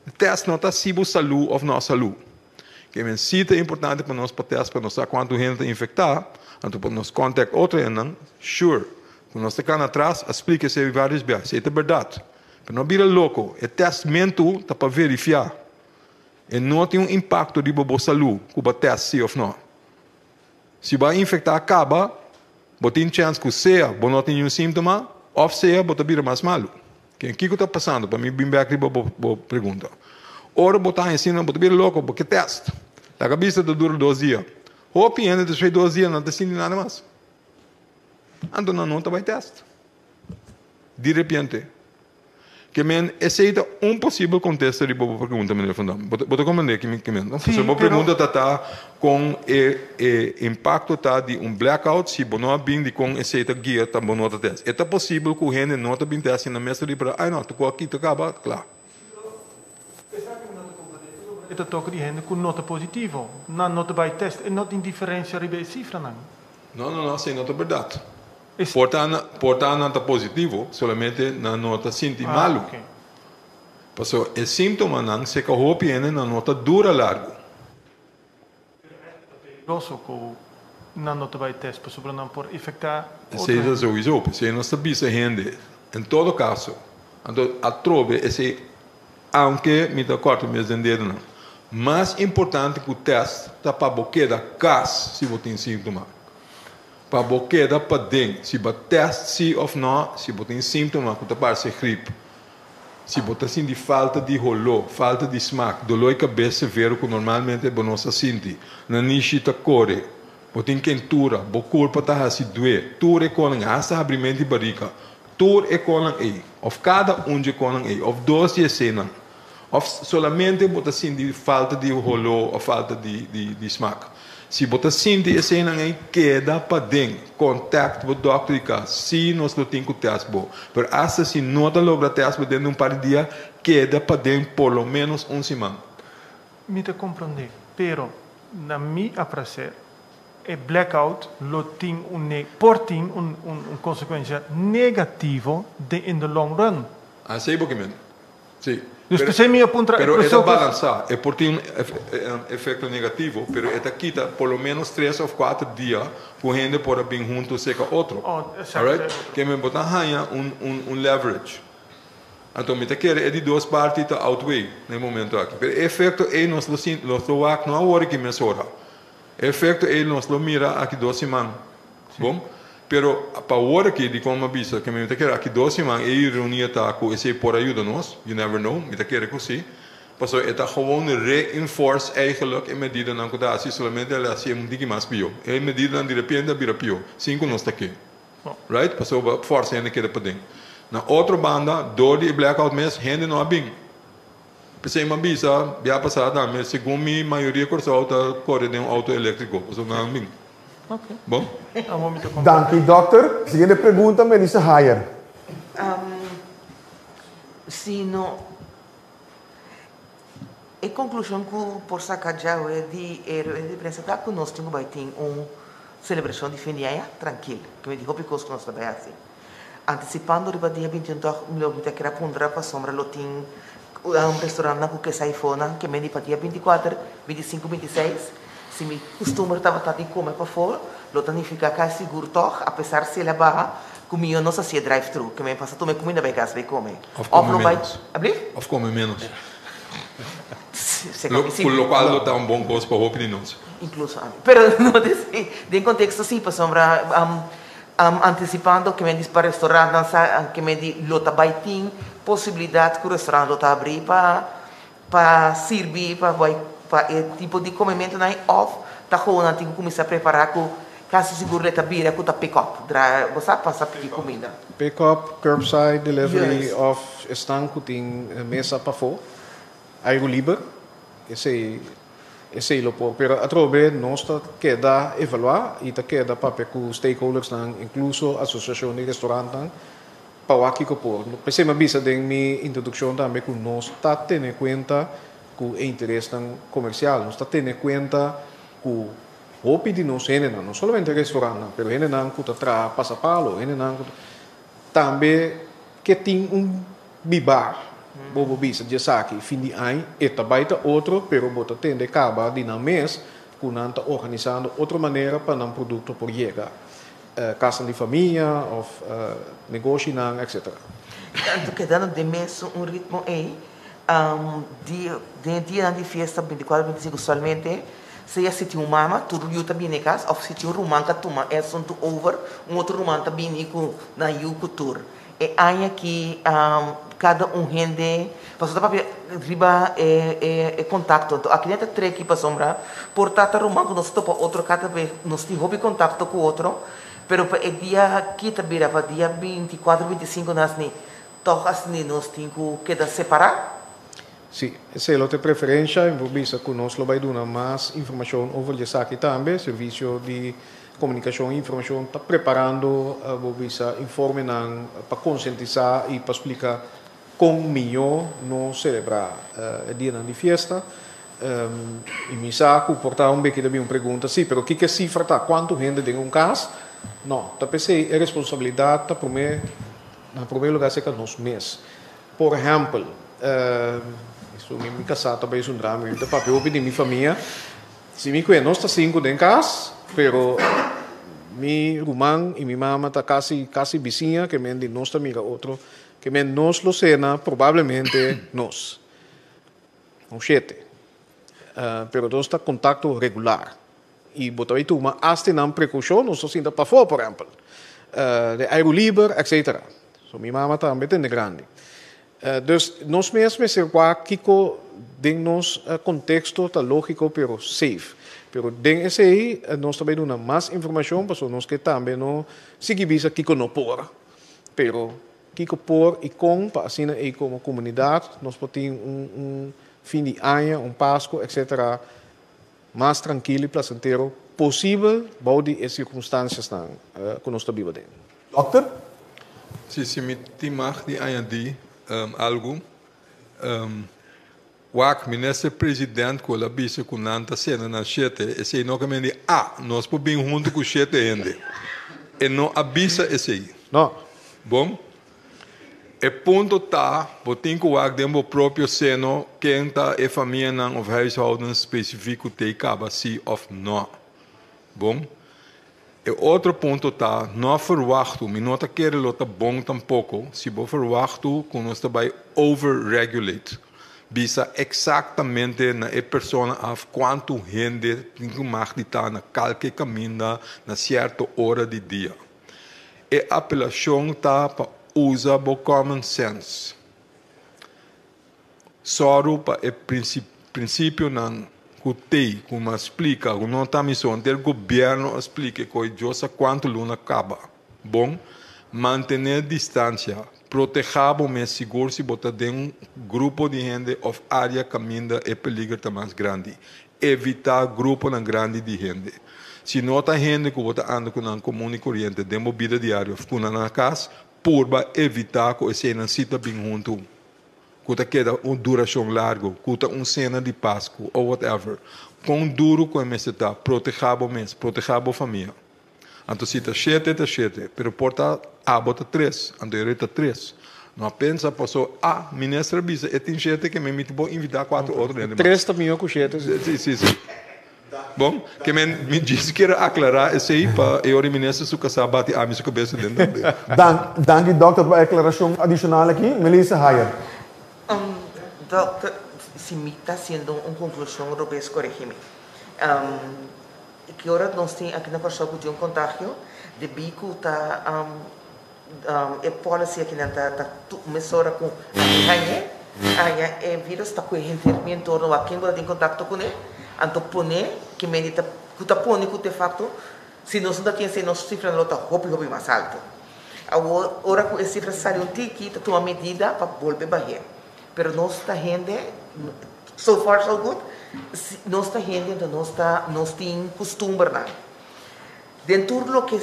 E tèst no ta si bo salú òf no salú. Ke men si ta importante pa nos pa tèst pa nos sa kuantu hende ta infektá, anto pa nos kòntèkt otro hendenan, sure. Ku nos ta kana atras a splika esei vários biaha, esei ta bèrdat. Pero no bira loko, e tèstmentu ta pa verifiá. E no tin un impakto riba bo salú ku bo a tèst si òf no. Si bo a infektá kaba, bo tin chèns ku sea bo no tin niun síntoma òf sea bo ta bira mas malu. Ken kiko ta pasando? Pa mi bin bèk riba bo bo pregunta. Ora bo ta haña síntoma bo ta bira loko, bo ke tèst. Laga bisa ta dura dos dia. Hopi hende despues di dos dia nan ta sinti nada mas. Anto nan no ta bai tèst. Di repente. Ke men esei ta un posibel kontesta riba bo pregunta, meneer Van Dam. Bo ta komprendé ki mi ke men, no? Pasobra bo pregunta ta ta kon e e impakto ta di un blackout si bo no a bin di kon esei ta guia ta bo no ta tèst. E ta posibel ku hende no ta bin tèst i nan mes ta ripará, ai no, ta ku a kita kaba, kla. E ta toka di hende ku no ta positivo. Nan no ta bai tèst. E no tin diferensia riba e sifranan. No, no, no, esei no ta bèrdat. Por ta por ta nan ta positivo, solamente nan no ta sinti malu. Pasobra e síntomanan seka hopi hende nan no ta dura largu. Pero ta peligroso ku nan no ta bai test pasobra nan por infektá otro Esei ta hende. souiso, p'esei nos ta bisa hende, en todo kaso, anto atrobe esei, aunke mi ta kòrta mes den dedonan, mas importante ku test ta pa bo keda kas si bo tin síntoma. Pa bo keda paden, si bo a test si of no, si bo tin síntoma ku ta parse grip, si bo ta sinti falta di holó, falta di smak, doló di kabes severo ku normalmente bo no sa sinti, nanishi ta kore, bo tin kentura, bo kurpa ta hasi due, tur e konan ei, hasta habrimenti barika, tur e konan ei, of kada un dje konan ei, of dos di esenan, Of solamente bo ta sinti falta di holó of falta di smak. Si bo ta sinti eseinan ei, keda paden. Contact bo dokter di kas. Sí, nos lo tin ku tèst bo. Pero asta si no ta logra tèst bo den di un par di dia, keda paden por lo ménos un siman. Mi ta komprondé, pero na mi apreser e blackout lo tin un por tin un un konsekuensia negativo den in the long run. Asei bo ke men. Sí. Dus p'esei mi a puntra e Pero e ta profesor ku. balansá. E por tin un efekto negativo, pero e ta kita por lo ménos tres òf kuater dia ku hende por a bin huntu seka otro. Oh, esakto, Alright? otro. Ke men bo ta haña un un un leverage. Anto mi ta kere e di dos parti ta outweigh na e momento aki. Pero e efekto ei nos lo sinti, nos lo wak no awor aki mesora. E efekto ei nos lo mira aki dos siman. Bon, pero pa awor aki dikon mi a bisa ke mi ta kere aki dos siman e ironia ta ku esei por a yuda nos, you never know, mi ta kere ku si, pasobra e ta gewoon reinforce eigenlijk e medidanan ku ta hasi, solamente el a hasi e un tiki mas pió. E medidanan di repente a bira pió, sin ku nos ta ke. Right? Pasobra forsa hende keda paden. Na otro banda, dor di e blackout mes, hende no a bin. P'esei mi a bisa bia pasá tambe, segun mi mayoria Kòrsou ta kore den un outo eléktriko, pasobra nan a bin. Bon. Danki dòkter. Siguiente pregunta Melissa Hayer. Si no, e konklushon ku por saka djawe di e rueda di prensa ta ku nos tin ku bai tin un selebrashon di fin di aña trankil, ku mi di hopi kos ku nos ta bai hasi. Anticipando riba dia 21 toch lo mi ta kier a puntra pasobra lo tin un restaurantnan cu ke sa ifonan ke meni pa dia 24, 25, 26. Si mi custumber tabata di come pafo lo ta nifica casi sigur toch apesar si el a baha cu mi yo no sa haci'e drive thru ke men pasa tuma e cuminda bay cas bay come. Of Of come lo bay menos. Ablief? Of come menos. Se Lo, si. cu locual lo ta un bon cos pa hopi di nos. Incluso ami. Pero no desi den contexto si pasobra anticipando ke men di pa restaurantnan sa ke men di lo ta bay tin posibilidad cu restaurant lo ta abri pa pa sirbi pa bay pa e tipo di comementonan ey of ta gewoon nan tin cu cuminsa prepara cu casi sigur lo e ta bira cu ta pick up dra bo sa pasa piki cuminda. Pick up, curbside delivery of esnan cu tin mesa pafo, airu liber, esey Esei lo por, pero atrobe nos ta keda evaluá i ta keda papia ku stakeholdersnan, inkluso asosiashon di restorantnan, pa wak kiko por. P'esei mi a bisa den mi introdukshon tambe ku nos ta tene kuenta ku e interesnan komersial, nos ta tene kuenta ku hopi di nos hendenan, no solamente restorantnan, pero hendenan ku ta traha pasapalo, hendenan ku ta tambe ke tin un Bibá, bo por bisa djesaki fin di añ e ta bai ta otro pero bo ta tende kaba di nan mes ku nan ta organisando otro manera pa nan produkto por yega kasnan di famia òf negoshinan etc. Tantu kedando den mesun un ritmo ei, di den e dianan di fiesta bintikuater bintisinku usualmente sea si tin un mama tur yu ta bini e kas òf si tin un ruman ka tuma e asuntu over un otro ruman ta bini ku nan yu ku tur. E aña aki kada un hende pasobra ta papia riba e kontakto. Anto aki ta treki pasobra por ta ta ruman ku nos ta topa otro kada bes nos tin hopi kontakto ku otro pero pa e dia aki ta bira pa dia 24 25 nas ni tòg asina nos tin ku keda separá. Sí, esei lo ta e preferensha i por bisa ku nos lo bai duna mas informashon over di esaki tambe. Servisio di Komunikashon i Informashon ta preparando bo bisa informenan pa konsientisá i pa splika kon mihó nos selebrá e dianan di fiesta. I mi sa ku por ta un beki ta bin un pregunta, sí, pero kiko e sifra ta? Kuantu hende den un kas? No, ta p'esei e responsabilidat ta promé, na promé lugá serka nos mes. Por ehèmpel, mi mi kasá ta bai zundra mi, mi ta papia hopi di mi famia. Si mi kue nos ta sinku den kas, pero mi ruman i mi mama ta kasi kasi bisiña, ke men di nos ta mira otro, ke men nos lo sena probablemente nos un shete. Pero nos ta kontakto regular i bo ta bai tuma asta nan prekoushon, nos ta sinta pafó por ehèmpel, den airu liber etcetera. So mi mama tambe tende grandi. Dus nos mes mester wak kiko den nos konteksto ta lógiko pero safe. Pero den esei nos ta bai duna mas informashon pasobra nos ke tambe no sigui bisa kiko no por, pero kiko por i kon pa asina ei komo komunidat nos por tin un fin di aña, un Pasku etcetera mas trankil i plasentero posibel bou di e sirkunstansiasnan ku nos ta biba den. Dokter? Si, si mi tin mag di añadí algu. Wak, Minister President ku el a bisa ku nan ta sena na shete, esei no ke men di, ah, nos por bin huntu ku shete hende. E no a bisa esei. No. Bon? E punto ta, bo tin ku wak den bo propio seno ken ta e famianan of huishoudens spesifik ku tei kaba si of no. Bon? E otro punto ta, no a ferwachtu, mi no ta kere lo ta bon tampoko si bo ferwachtu ku nos ta bai over-regulate, bisa eksaktamente na e persona af kuantu hende tin ku mag di ta na kalke kaminda na sierto ora di dia. E apelashon ta pa usa bo common sense. Sòru pa e prinsipionan ku tei ku mi a splika ku no ta mi so, henter gobièrnu a splika e koi Dios sa kuantu luna kaba. Bon, mantené distansia, protehá bo mes sigur si bo ta den un grupo di hende òf área kaminda e peliger ta mas grandi. Evitá gruponan grandi di hende. Si no ta hende ku bo ta anda ku nan komun i koriente den bo bida diario òf ku nan na kas, purba evitá ku eseinan si ta bin huntu. Ku ta keda un durashon largu, ku ta un sena di Pasku o whatever. Kon duru ku e mester ta, protehá bo mes, protehá bo famia. Anto si ta shete, ta shete. Pero por ta abo ta tres, anto e ta tres. No a pensa paso, ah, minister a bisa e tin shete ke men mi bo invitá kuater otro hende mas. Tres ta mihó ku shete, si. Si, si, si. Bon, ke men mi djis kier a aklará esei pa e ora e minister su kasá bati ami su kabes aden tambe. Dan, danki dòkter pa e aklarashon adishonal aki. Melissa Hayer. Dòkter, si mi ta hasiendo un konklushon robes koregi mi. Ki ora nos tin aki na Kòrsou ku tin un kontagio debí ku ta e policy akinan ta ta mesora ku aki hañ'é, haña e virus ta kue henter mi entorno wak ken bo ta tin kontakto kuné, anto pone ki mende ta ku ta pone ku defakto si nos no ta tin esei nos sifranan lo ta hopi hopi mas alto. Awor ora ku e sifra sali un tiki ta tuma medida pa bolbe bah'é. Pero nos ta hende, so far so good, nos ta hende enton nos ta nos tin kustumbernan. Den tur loke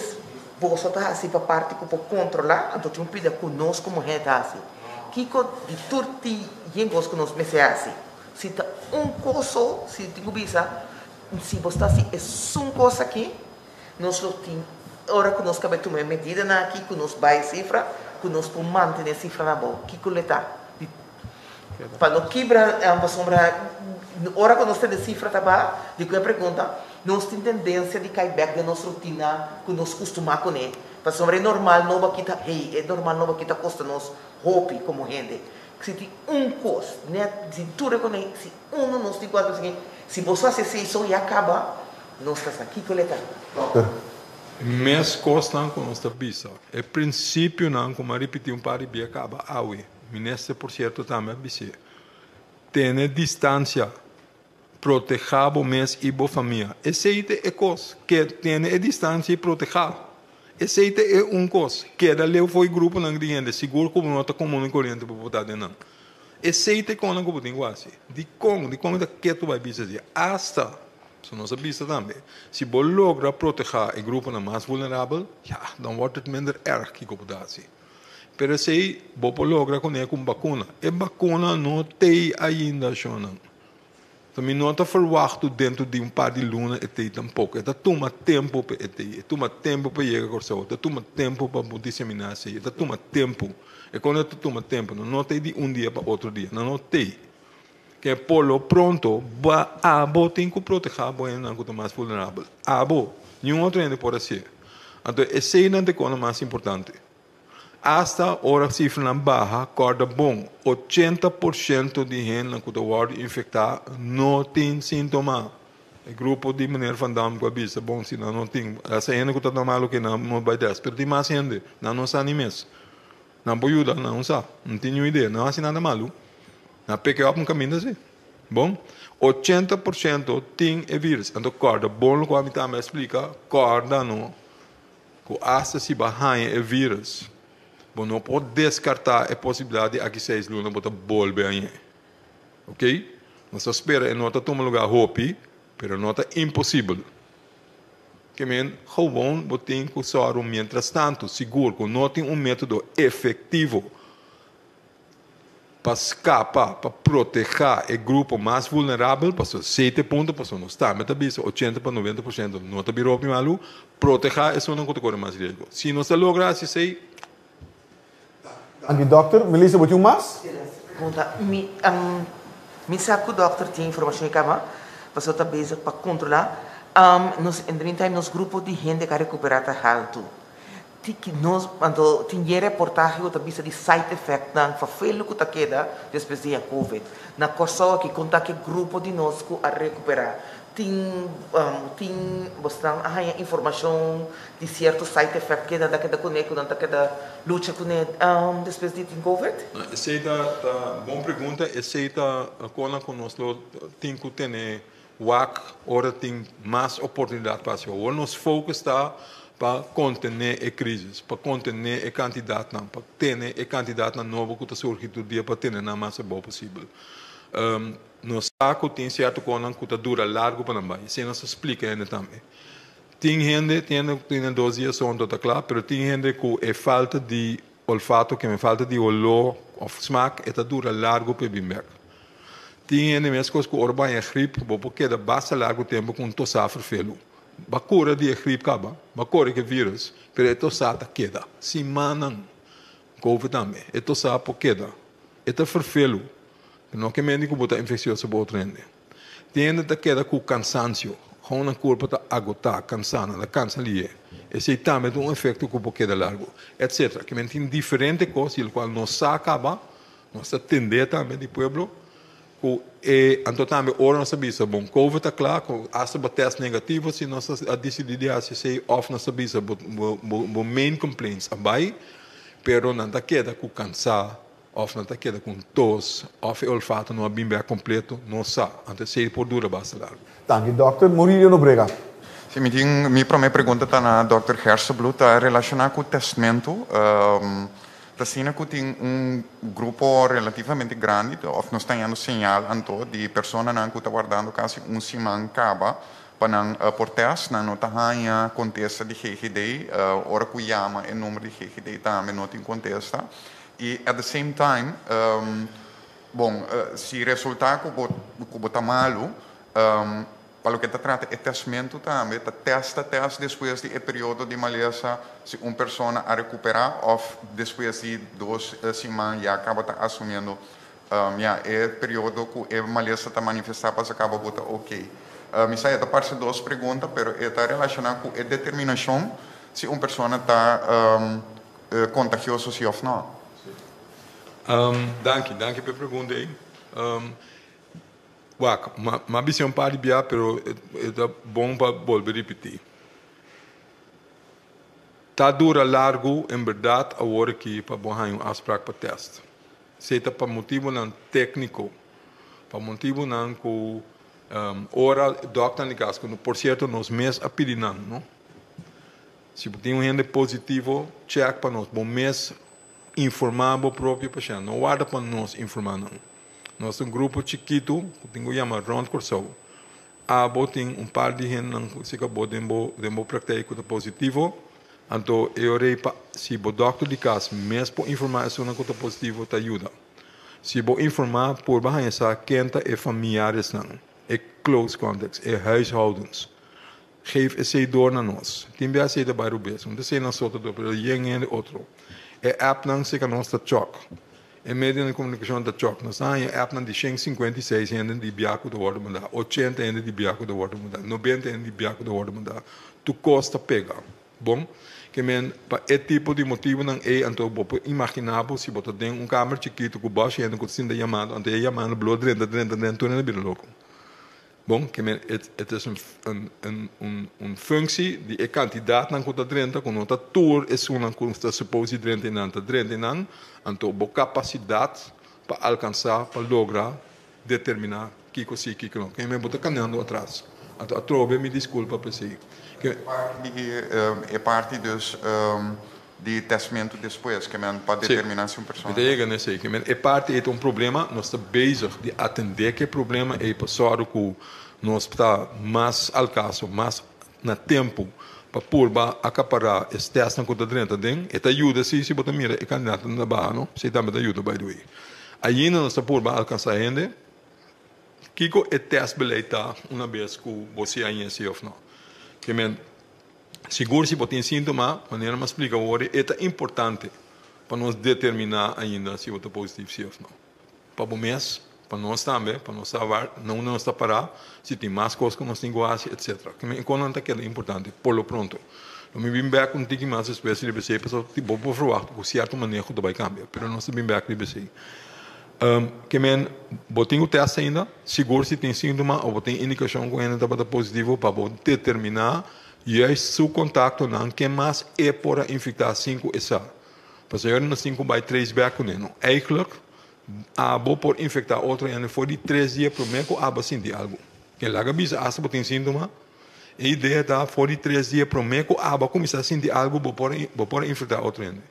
boso ta hasi pa parti ku por kontrolá, anto tin un pida ku nos komo hende ta hasi. Kiko di tur ti yen kos ku nos mester hasi? Si ta un kos so, si tin ku bisa, si bo sta hasi esun kos aki, Nos lo tin ora ku nos kaba tuma e medidanan aki ku nos bai e sifra, ku nos por mantené e sifranan abou. Kiko lo e ta? Di pa no kibra pasobra ora ku nos tende sifra ta baha, di ku e pregunta, nos tin tendensia di kai bèk den nos rutina ku nos kustumá kuné. Pasobra e normal nobo aki ta, hey, e normal nobo aki ta kosta nos hopi komo hende. Si tin un kos, nèt di tur e kuné, si unu nos tin ku hasi, si boso hasi esei so ya kaba, Nos ta sa kiko le ta. Dokter. Mes kosnan ku nos ta bisa. E prinsipionan ku mi a ripití un par di bia kaba awe. Minister por sierto tambe a bis'é. Tene distansia. Protehá bo mes i bo famia. Esei ta e kos. Ke tene e distansia i protehá. Esei ta e un kos. Keda leu for e gruponan di hende. Sigur ku bo no ta komun i koriente pa bo ta den nan. Esei ta e kosnan ku bo tin ku hasi. Dikon? Dikon mi ta ketu bai bisa así? Asta. So nos a bisa tambe, si bo logra protehá e gruponan mas vulnerabel, ya, dan wòrdt het minder erg kiko bo ta hasi. Pero esei bo por logra kuné ku un bakuna. E bakuna no t'ei ainda, shonnan. So mi no ta ferwachtu dentro di un par di luna e t'ei tampoko. E ta tuma tempu pa e t'ei. E tuma tempu pa yega Kòrsou. E ta tuma tempu pa bo diseminá esei. E ta tuma tempu. E kon e ta tuma tempu? No no t'ei di un dia pa otro dia. No no t'ei. Ke por lo pronto ba abo tin ku protehá bo hendenan ku ta mas vulnerabel. Abo, niun otro hende por hasié. Anto eseinan ta e kosnan mas importante. Asta ora sifranan baha, kòrda bon, 80% di hendenan ku ta wòrdu infektá no tin síntoma. E grupo di meneer Van Dam ku a bisa, bon, si nan no tin, esa hende ku ta normal oke nan no bai tèst, pero tin mas hende, nan no sa ni mes. Nan por yuda, nan no sa. No tin niun idea. Nan hasi nada malu. Nan peke op un kaminda si. Bon, 80% tin e virus. Anto kòrda bon lokual mi tambe a splika, kòrda no ku asta si bo a haña e virus, bo no por deskartá e posibilidat di aki seis luna bo ta bolbe hañ'é. Oké? Nos ta spera e no ta tuma lugá hopi, pero no ta imposibel. Ke men, gewoon bo tin ku sòru mientrastantu, sigur ku no tin un método efektivo pa skapa, pa protehá e grupo mas vulnerabel, pasobra esei ta e punto, pasobra nos tambe ta bisa 80 pa 90% no ta bira hopi malu, protehá esunnan ku ta kore mas riesgo. Si nos ta logra hasi esei. Danki dòkter. Melissa bo tin un mas? Pregunta, Mi mi sa ku dòkter tin informashon e kaba pasobra ta bezig pa kontrolá. Nos in the meantime nos grupo di hende ku a rekuperá ta haltu. Tiki nos anto tin ye reportahe ku ta bisa di side effectnan fafelu ku ta keda despues di e covid. Na Kòrsou aki kon ta ki grupo di nos ku a rekuperá? Tin tin bosnan a haña informashon di sierto side effect ke nan ta keda kuné ku nan ta keda lucha kuné despues di tin covid? Esei ta ta bon pregunta. Esei ta kosnan ku nos lo tin ku tene wak ora tin mas oportunidat pa hasi. Awor nos focus ta pa kontené e krisis, pa kontené e kantidatnan, pa tene e kantidatnan nobo ku ta surgi tur dia pa tene nan mas abou posibel. Nos sa ku tin sierto konan ku ta dura largu pa nan bai. Esei nos ta splika hende tambe. Tin hende, tin hende ku tin dos dia so anto ta kla, pero tin hende ku e falta di olfato, ke men falta di oló òf smak, e ta dura largu pa e bin bèk. Tin hende meskos ku ora bo haña grip, bo por keda basta largu tempu ku un tosá ferfelu. B'a kura di e grip kaba, b'a kore ku e virus, pero e tosá ta keda. Simannan. Covid tambe. E tosá por keda. E ta ferfelu. No ke mende ku bo ta infeksioso pa otro hende. Tin hende ta keda ku kansansio. Gewoon nan kurpa ta agotá, kansá, nan ta kansa lié. Esei tambe ta un efekto ku por keda largu. Etcetera. Ke mende tin diferente kos di lokual nos sa kaba, nos ta tendé tambe di pueblo ku e anto tambe ora nos ta bisa bon covid ta kla ku asta bo tèst negativo si nos a disidí di hasi esei òf nos ta bisa bo bo main complaints a bai pero nan ta keda ku kansá. Of nan ta keda ku un tos, of e olfato no a bin bek kompleto, no sa. Anto esei por dura basta largu. Danki dòkter Murillo Nobrega. Si, mi tin, mi prome pregunta ta na dòkter Gerstenbluth, ta relashoná ku tèstmentu. Ta asina ku tin un grupo relativamente grandi, òf nos ta hañando señal anto di personanan ku ta wardando kasi un siman kaba pa nan por tèst, nan no ta haña kontesta di GGD, ora ku yama e number di GGD tambe no tin kontesta. Y at the same time, bon, si resulta cu bo, cu bo ta malu, pa loke ta trata e testmento tambe, ta test ta test despues di e periodo di malesa si un persona a recupera of despues di dos siman ya caba ta asumiendo, ya, e periodo cu e malesa ta manifesta pasa caba bo ta ok. Mi sa e ta parce dos pregunta, pero e ta relaciona cu e determinacion si un persona ta Contagioso si of no? Danki, danki pa e pregunta ei. Wak, m'a bisa un par di bia pero e ta bon pa bolbe ripití. Ta dura largu en bèrdat awor aki pa bo haña un afsprak pa tèst. Esei ta pa motibunan tékniko, pa motibunan ku ora dòkternan di kas, ku por sierto nos mes a pidi nan, no? Si bo tin un hende positivo, check pa nos. Bo mes informa bo propio pashent. No warda pa nos informa nan. Nos ta un grupo chikitu ku tin ku yama Rond Kòrsou. Abo tin un par di hendenan ku si ka bo den bo den bo praktijk ku ta positivo, anto e ora ei pa si bo dòkter di kas mes por informa esunnan ku ta positivo ta yuda. Si bo informa purba haña sa ken ta e familiaresnan, e close contacts, e huishoudens. Geef esei door na nos. Tin bia esei ta bai rubes. Un ta esei nan so ta door, pero yen hende otro. E appnan seka nos ta chòk. E medionan di komunikashon ta chòk. Nos ta haña appnan di shen 56 hende di bia ku ta wòrdu mandá, 80 hende di bia ku ta wòrdu mandá, 90 hende di bia ku ta wòrdu mandá. Tur kos ta pega. Bon, ke men pa e tipo di motibunan ei anto bo por imaginá bo si bo ta den un kamer chikitu ku bòshi hende ku ta sinta yamando, anto e yamando blo drenta drenta drenta tur hende bira loko. Bon, ke men et et es un un un un functie di e kantidatnan ku ta drenta, ku no ta tur esunnan ku ta suppose di drenta einan ta drenta einan, anto bo kapasidat pa alkansá, pa logra determiná kiko si, kiko no. Ke men bo ta kanando atras. Anto atrobe mi diskulpa pa esei. Ke. Di e parti dus Di testmentu despues, ke men pa determiná si un persona. Mi ta yega na esei. Ke men e parti ei ta un problema, nos ta bezig di atendé ku e problema ei pa sòru ku nos ta mas al kaso, mas na tempu pa purba akapará e testnan ku ta drenta aden. E ta yuda si, si bo ta mira e kandidatonan ta baha, no? Esei tambe ta yuda by the way. Ainda nos ta purba alkansá hende. Kiko e testbeleid ta una bes ku bo si a ñe si òf no? Ke men. Sigur si bo tin síntoma, manera mi a splika awor, e ta importante pa nos determiná ainda si bo ta positief si òf no. Pa bo mes, pa nos tambe, pa nos sa war na unda nos ta pará, si tin mas kos ku nos tin ku hasi, etcetera. Kimen e konan ta keda importante por lo pronto. Lo mi bin bèk un tiki mas despues riba esei pasobra bo por ferwagt ku sierto maneho ta bai kambia, pero nos ta bin bèk riba esei. Kimen bo tin ku tèst ainda, sigur si tin síntoma òf bo tin indikashon ku hende tabata positivo pa bo determiná Juist su contactonan ken mas e por a infecta sin cu e sa. Pasobra nos tin cu bay trace back cune. No, eigenlijk abo por infecta otro hende for di tres dia prome cu abo a sinti algo. Ken laga bisa hasta bo tin sintoma, e idea ta for di tres dia prome cu abo a cuminsa sinti algo bo por bo por a infecta otro hende.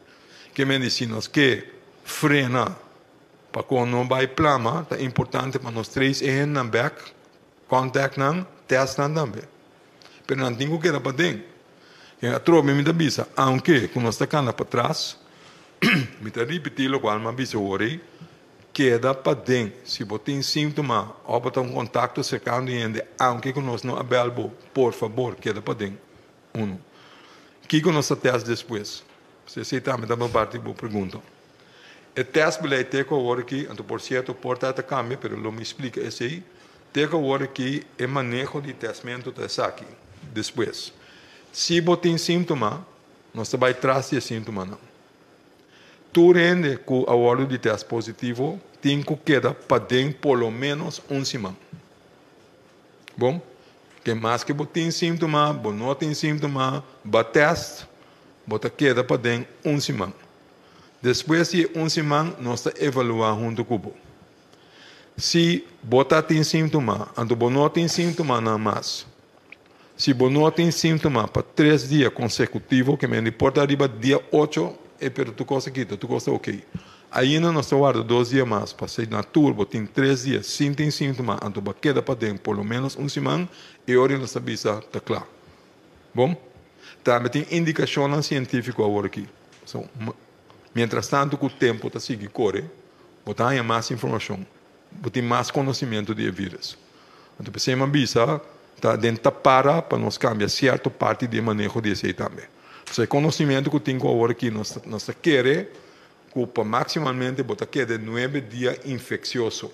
Ke men di si nos ke frena pa con no bay plama ta importante pa nos trace e hendenan back. Contact nan, test nan tambe. Pero nan tin cu keda paden. E atrobe mi ta bisa, aunke cu nos ta cana patras, mi ta ripiti locual mi a bisa awor ei, Keda paden. Si bo tin síntoma òf bo ta un kontakto serkano di hende, aunke ku nos no a bèl bo, por fabor keda paden. Unu. Kiko nos ta tèst despues? Si esei tambe ta parti di bo pregunta. E tèst beleid te ku awor aki, anto por sierto por ta ta kambia, pero lo mi splika esei. Te ku awor aki e maneho di tèstmentu ta esaki. Despues, si bo tin síntoma, nos ta bai tras di e síntomanan. Tur hende ku a wòrdu di tèst positivo tin ku keda paden por lo ménos un siman. Bon, ke maske bo tin síntoma, bo no tin síntoma, ba tèst, bo ta keda paden un siman. Despues di e un siman nos ta evaluá huntu ku bo. Si bo ta tin síntoma, anto bo no tin síntomanan mas. Si bo no tin síntoma pa tres dia konsekutivo, ke men di por ta riba dia ocho, e pero tur kos a kita, tur kos ta oke. Ainda nos ta warda dos dia mas pa si na tur bo tin tres dia sin tin síntoma, anto bo a keda paden por lo ménos un siman, e ora nos ta bisa ta kla. Bon? Tambe tin indikashonnan sientífiko awor aki. So, mientras tanto ku tempu ta sigui kore, bo ta haña mas informashon, bo tin mas konosimentu di e vírus. Anto p'esei mi a bisa ta den ta para pa nos kambia sierto parti di e maneho di esei tambe. Pasobra e konosimentu ku tin ku awor aki nos nos ta kere ku pa maksimalmente bo ta keda nuebe dia infeksioso.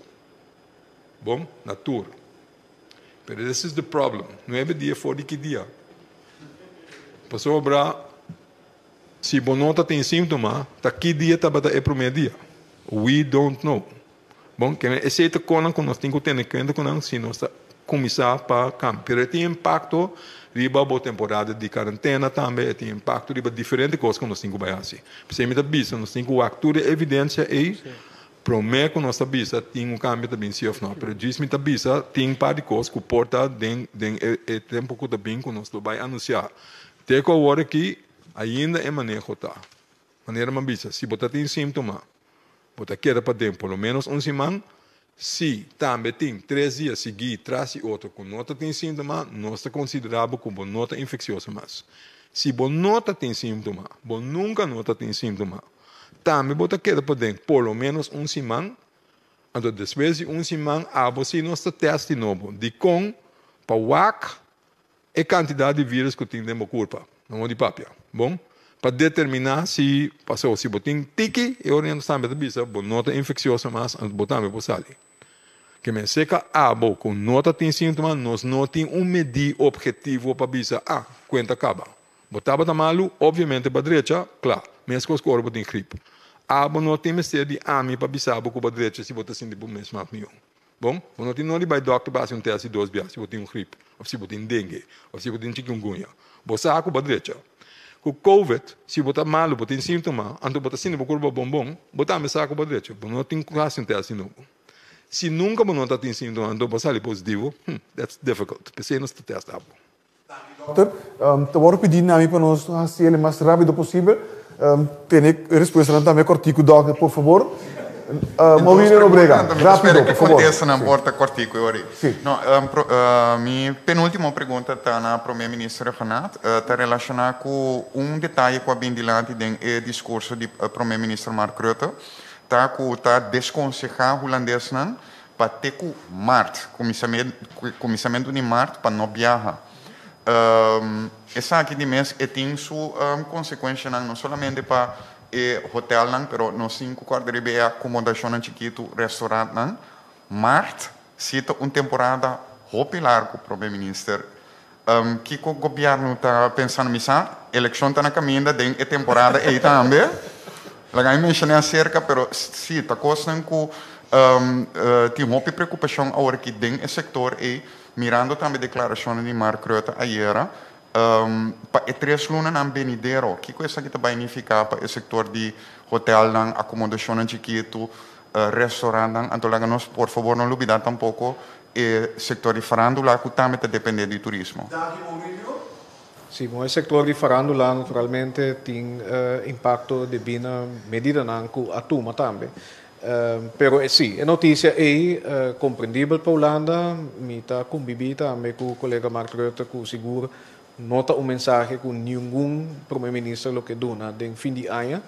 Bon? Na tur. Pero this is the problem. Nuebe dia for di ki dia? Pasobra si bo no ta tin síntoma, ta ki dia tabata e promé dia? We don't know. Bon, kende esei ta konan ku nos tin ku tene kuenta ku nan si nos ta kuminsá pa kambia. Pero e tin impakto riba bo temporada di karentena tambe, e tin impakto riba diferente kos ku nos tin ku bai hasi. P'esei mi ta bisa nos tin ku wak tur e evidensia ei promé ku nos ta bisa tin un kambio ta bin si òf nò. Pero djis mi ta bisa tin un par di kos ku por ta den den e tempu ku ta bin ku nos lo bai anunsiá. Te ku awor aki ainda e maneho ta manera mi a bisa, si bo ta tin síntoma, Bo ta keda paden por lo ménos un siman. Si tambe tin tres dia siguí tras di otro ku no ta tin síntoma, nos ta konsiderá bo ku bo no ta infeksioso mas. Si bo no ta tin síntoma, bo nunka no ta tin síntoma, tambe bo ta keda paden por lo ménos un siman. Anto despues di un siman abo si nos ta tèst di nobo. Dikon? Pa wak E kantidat di vírus ku tin den bo kurpa, na modo di papia, bon, pa determiná si, pasobra si bo tin tiki, e ora nos tambe ta bisa bo no ta infeksioso mas, anto bo tambe por sali. Ke men seka abo ku no ta tin síntoma, nos no tin un medí ophetivo pa bisa, ah, kuenta kaba. Bo tabata malu, opviamente bo a drecha, kla, meskos ku ora bo tin grip. Abo no tin mester di ami pa bisa bo ku bo a drecha si bo ta sinti bo mes mas mihó. Bon, bo no tin nodi bai dòkter pa hasi un tèst di dos bia si bo tin un grip, òf si bo tin dengue, òf si bo tin chikungunya. Bo sa ku bo a drecha. Ku covid, si bo ta malu, bo tin síntoma, anto bo ta sinti bo kurpa bon bon, bo tambe sa ku bo a drecha. Bo no tin ku hasi un tèst di nobo. Si nunka bo no ta tin síntoma anto bo a sali positivo, hm, that's difficult. P'esei nos ta tèst abo. Dokter, ta wòrdu pidí na mi pa nos hasi el e mas rápido posibel. Tene e respuestanan tambe kòrtiku, dòkter, por fabor. Maurilio Nobrega, rápido, por fabor. Kontestanan por ta kòrtiku e ora ei. Sí. No, mi penúltimo pregunta ta na Promé Minister Rhuggenaath. Ta relashoná ku un detaye ku a bin dilanti den e diskurso di Promé Minister Mark Rutte, ta ku ta deskonsehá hulandesnan Pa te ku mart, kuminsamentu di mart pa no biaha. Esaki di mes e tin su konsekuenshanan no solamente pa e hotelnan pero nos tin ku kòrda riba e akomodashonnan chikitu, restaurantnan. Mart si ta un temporada hopi largu, Prome Minister. Kiko gobièrnu ta pensando? Mi sa elekshon ta na kaminda den e temporada ei tambe. Laga mi menshoné aserka, pero si ta kosnan ku tin hopi preokupashon awor aki den e sektor ei, mirando tambe deklarashonnan di Mark Rutte ayera, pa e tres lunanan benidero, kiko esaki ta bai nifiká pa e sektor di hotelnan, akomodashonnan chikitu, restaurantnan? Anto laga nos por fabor no lubidá tampoko E sector di farandula cu tambe ta depende di turismo. Danki Maurilio. Si, bon e sector di farandula naturalmente tin impacto debí na medidanan cu a tuma tambe. Pero si, e noticia ey comprendibel pa Hulanda, mi ta conbibi tambe cu colega Mark Rutte cu sigur no ta un mensahe cu ningun Prome Minister lo ke duna den fin di aña.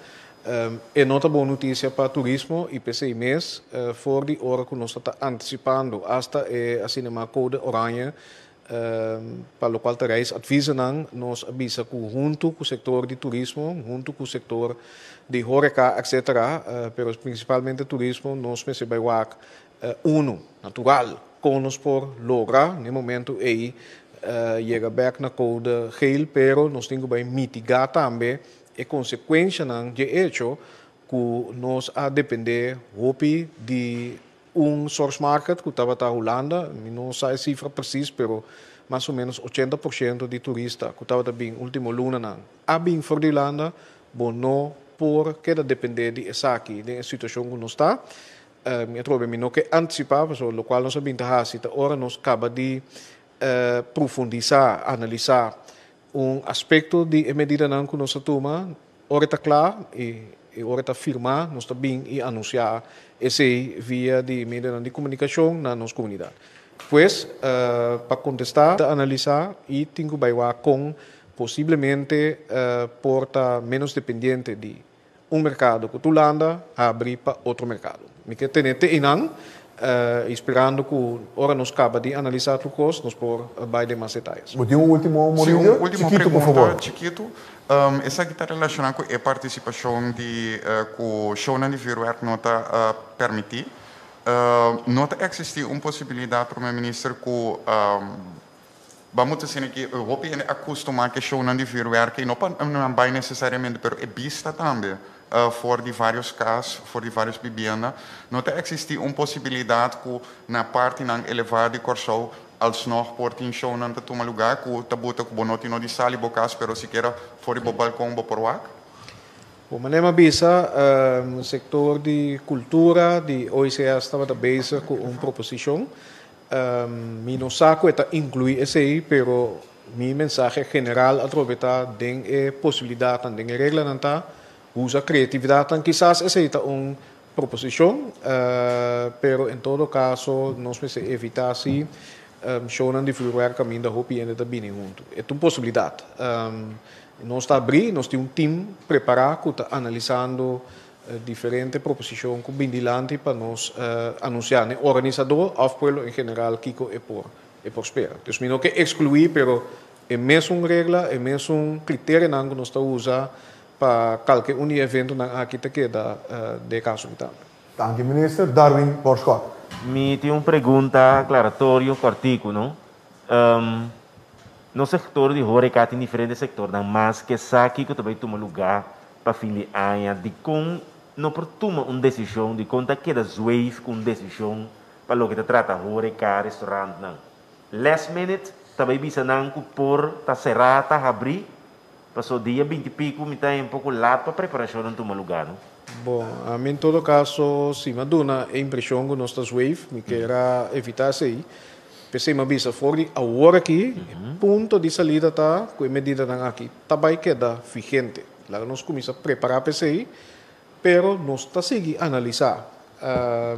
E no ta bon notisia pa turismo i p'esei mes for di ora ku nos ta antisipando asta e asina yamá kode oranje pa lokual ta reisadviezennan nos a bisa ku huntu ku sektor di turismo, huntu ku sektor di horeka etcetera, pero prinsipalmente turismo nos mester bai wak unu natural kon nos por logra na e momento ei yega bèk na kode geel pero nos tin ku bai mitigá tambe e konsekuenshanan dje echo ku nos a dependé hopi di un source market ku tabata Hulanda, mi no sa e sifra presis pero mas o ménos 80% di turista ku tabata bin último lunanan a bin for di Hulanda, bo no por keda dependé di esaki den e situashon ku nos ta. Mi atrobe mi no ke antisipá pasobra lokual nos a bin ta hasi ta ora nos kaba di profundisá, analisá un aspekto di e medidanan ku nos a tuma, ora e ta kla i ora e ta firmá nos ta bin i anunsiá esei via di medionan di komunikashon na nos komunidat. Pues, pa kontestá, ta analisá i tin ku bai wak kon posiblemente por ta ménos dependiente di un merkado ku tur landa habri pa otro merkado. Mi ke tene te einan i sperando ku ora nos kaba di analisá tur kos nos por bai den mas detayes. Bo tin un último, Sí, Moridio? un último Chikitu, por pregunta favor. chikitu. Esaki ta relashoná ku e partisipashon di ku shownan di vuurwerk no ta permití. No ta eksistí un posibilidat, Prome Minister, ku Bamos ta asina ki hopi hende a kustumá ku e shownan di vuurwerk i no pa nan bai nesesariamente pero e bista tambe for di vários kas, for di vários bibienda. No ta eksistí un posibilidat ku na partinan elevá di Kòrsou alsnog por tin shownan ta tuma lugá ku ta buta ku bo no tin no di sali bo kas pero sikiera for di bo balkon bo por wak? Bo manera mi a bisa, sektor di kultura di OICS tabata bezig ku un proposishon. Mi no sa ku e ta inkluí esei, pero mi mensahe general atrobe ta den e posibilidatnan, den e reglanan ta usa kreatividatnan. Kisas esei ta un proposishon, pero en todo kaso nos mester evitá si shownan di vuurwerk kaminda hopi hende ta bini huntu. E ta un posibilidat. Nos ta abrí, nos tin un tim prepará ku ta analisando Diferente proposishon ku bin dilanti pa nos anunsiá n'e organisadó òf pueblo en general kiko e por e por spera. Dus mi no ke ekskluí pero e mesun regla, e mesun kriterianan ku nos ta usa pa kalke un di e eventonan aki ta keda den e kaso aki tambe. Danki Minister. Darwin Borschot. Mi tin un pregunta aklaratorio kòrtiku, no? Nos sektor di horeca tin diferente sektornan mas ke sa kiko ta bai tuma lugá pa fin di aña. Dikon no por tuma un desishon? Dikon ta keda zweef ku un desishon pa loke ta trata horeca, restaurantnan? Last minute ta bai bisa nan ku por ta será, ta habrí. Paso dia binti piku mi ta un poko lat pa preparashonnan tuma lugá, no? Bon, ami en todo kaso si mi a duna e impreshon ku nos ta zweef, mi kier a evitá esei. P'esei mi a bisa for di awor aki, e punto di salida ta ku e medidanan aki ta bai keda vigente. Laga nos kuminsá prepará p'esei, pero nos ta sigui analisá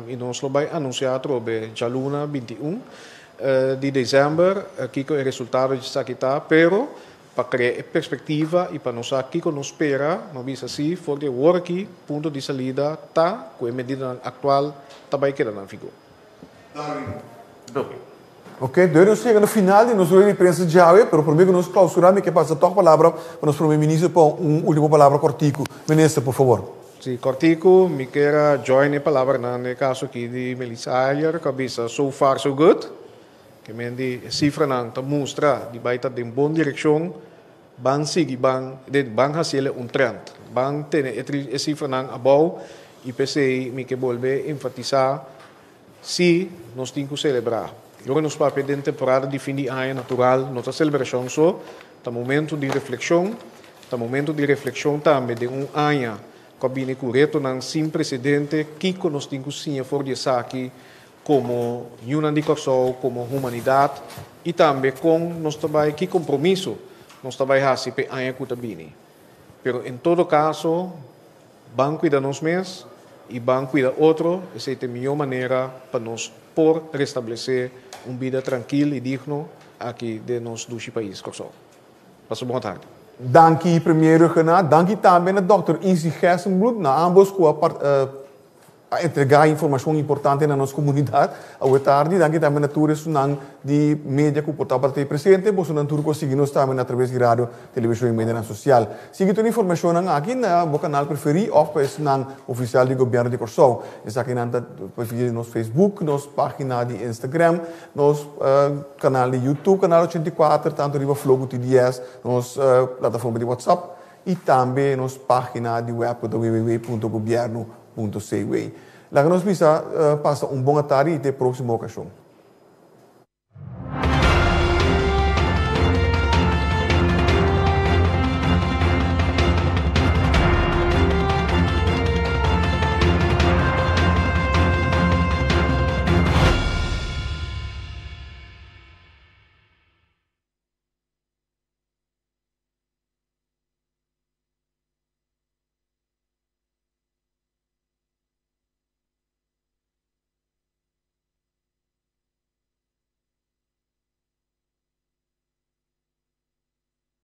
i nos lo bai anunsiá atrobe djaluna 21 di desèmber kiko e resultado di esaki ta, pero pa krea e perspektiva i pa nos sa kiko nos spera, mi a bisa si for di awor aki punto di salida ta ku e medidanan aktual ta bai keda na vigor. Ok, dor nos yega na final di nos rueda di prensa djawe, pero prome ku nos klausurá mi ke pasa tòg palabra pa nos prome minister pa un último palabra kòrtiku. Minister, por fabor. Sí, kòrtiku, mi kier a join e palabranan den e kaso aki di Melissa Ayer ku a bisa so far so good, ke men di e sifranan ta mustra di bai ta den bon direkshon, ban sigui ban den ban hasiel e un trend, ban tene e sifranan abou i p'esei mi ke bolbe enfatisá Sí, nos tin ku selebrá. Ora nos papia den temporada di fin di aña natural no ta selebrashon so, ta momentu di reflekshon. Ta momentu di reflekshon tambe den un aña ku a bini ku retonan sin presedente, kiko nos tin ku siña for di esaki komo yunan di Kòrsou, komo humanidat i tambe kon nos ta bai, ki kompromiso nos ta bai hasi p'e aña ku ta bini. Pero en todo kaso, Ban cuida nos mes y ban cuida otro, esey ta e mihor manera pa nos por restablece un bida trankil y digno aki den nos dushi pais Corsou. Pasa bon atardi. Danki Premier Rhuggenaath, danki tambe na Dòkter Izzy Gerstenbluth, na ambos ku a a entregá informashon importante na nos komunidat awe tardi. Danki tambe na tur esunnan di media ku por tabata ei presente. Bosonan tur ku a sigui nos tambe na traves di radio, televishon i medianan sosial. Sigui tur informashonnan aki na bo kanal preferí òf pa esnan ofisial di Gobièrnu di Kòrsou. Esakinan ta via nos Facebook, nos página di Instagram, nos kanal di YouTube, Kanal 84, tantu riba Flow ku TDS, nos plataforma di WhatsApp i tambe nos página di wèb ku ta www.gobiernu.cw. Laga nos bisa pasa un bon atardi i te próksimo okashon.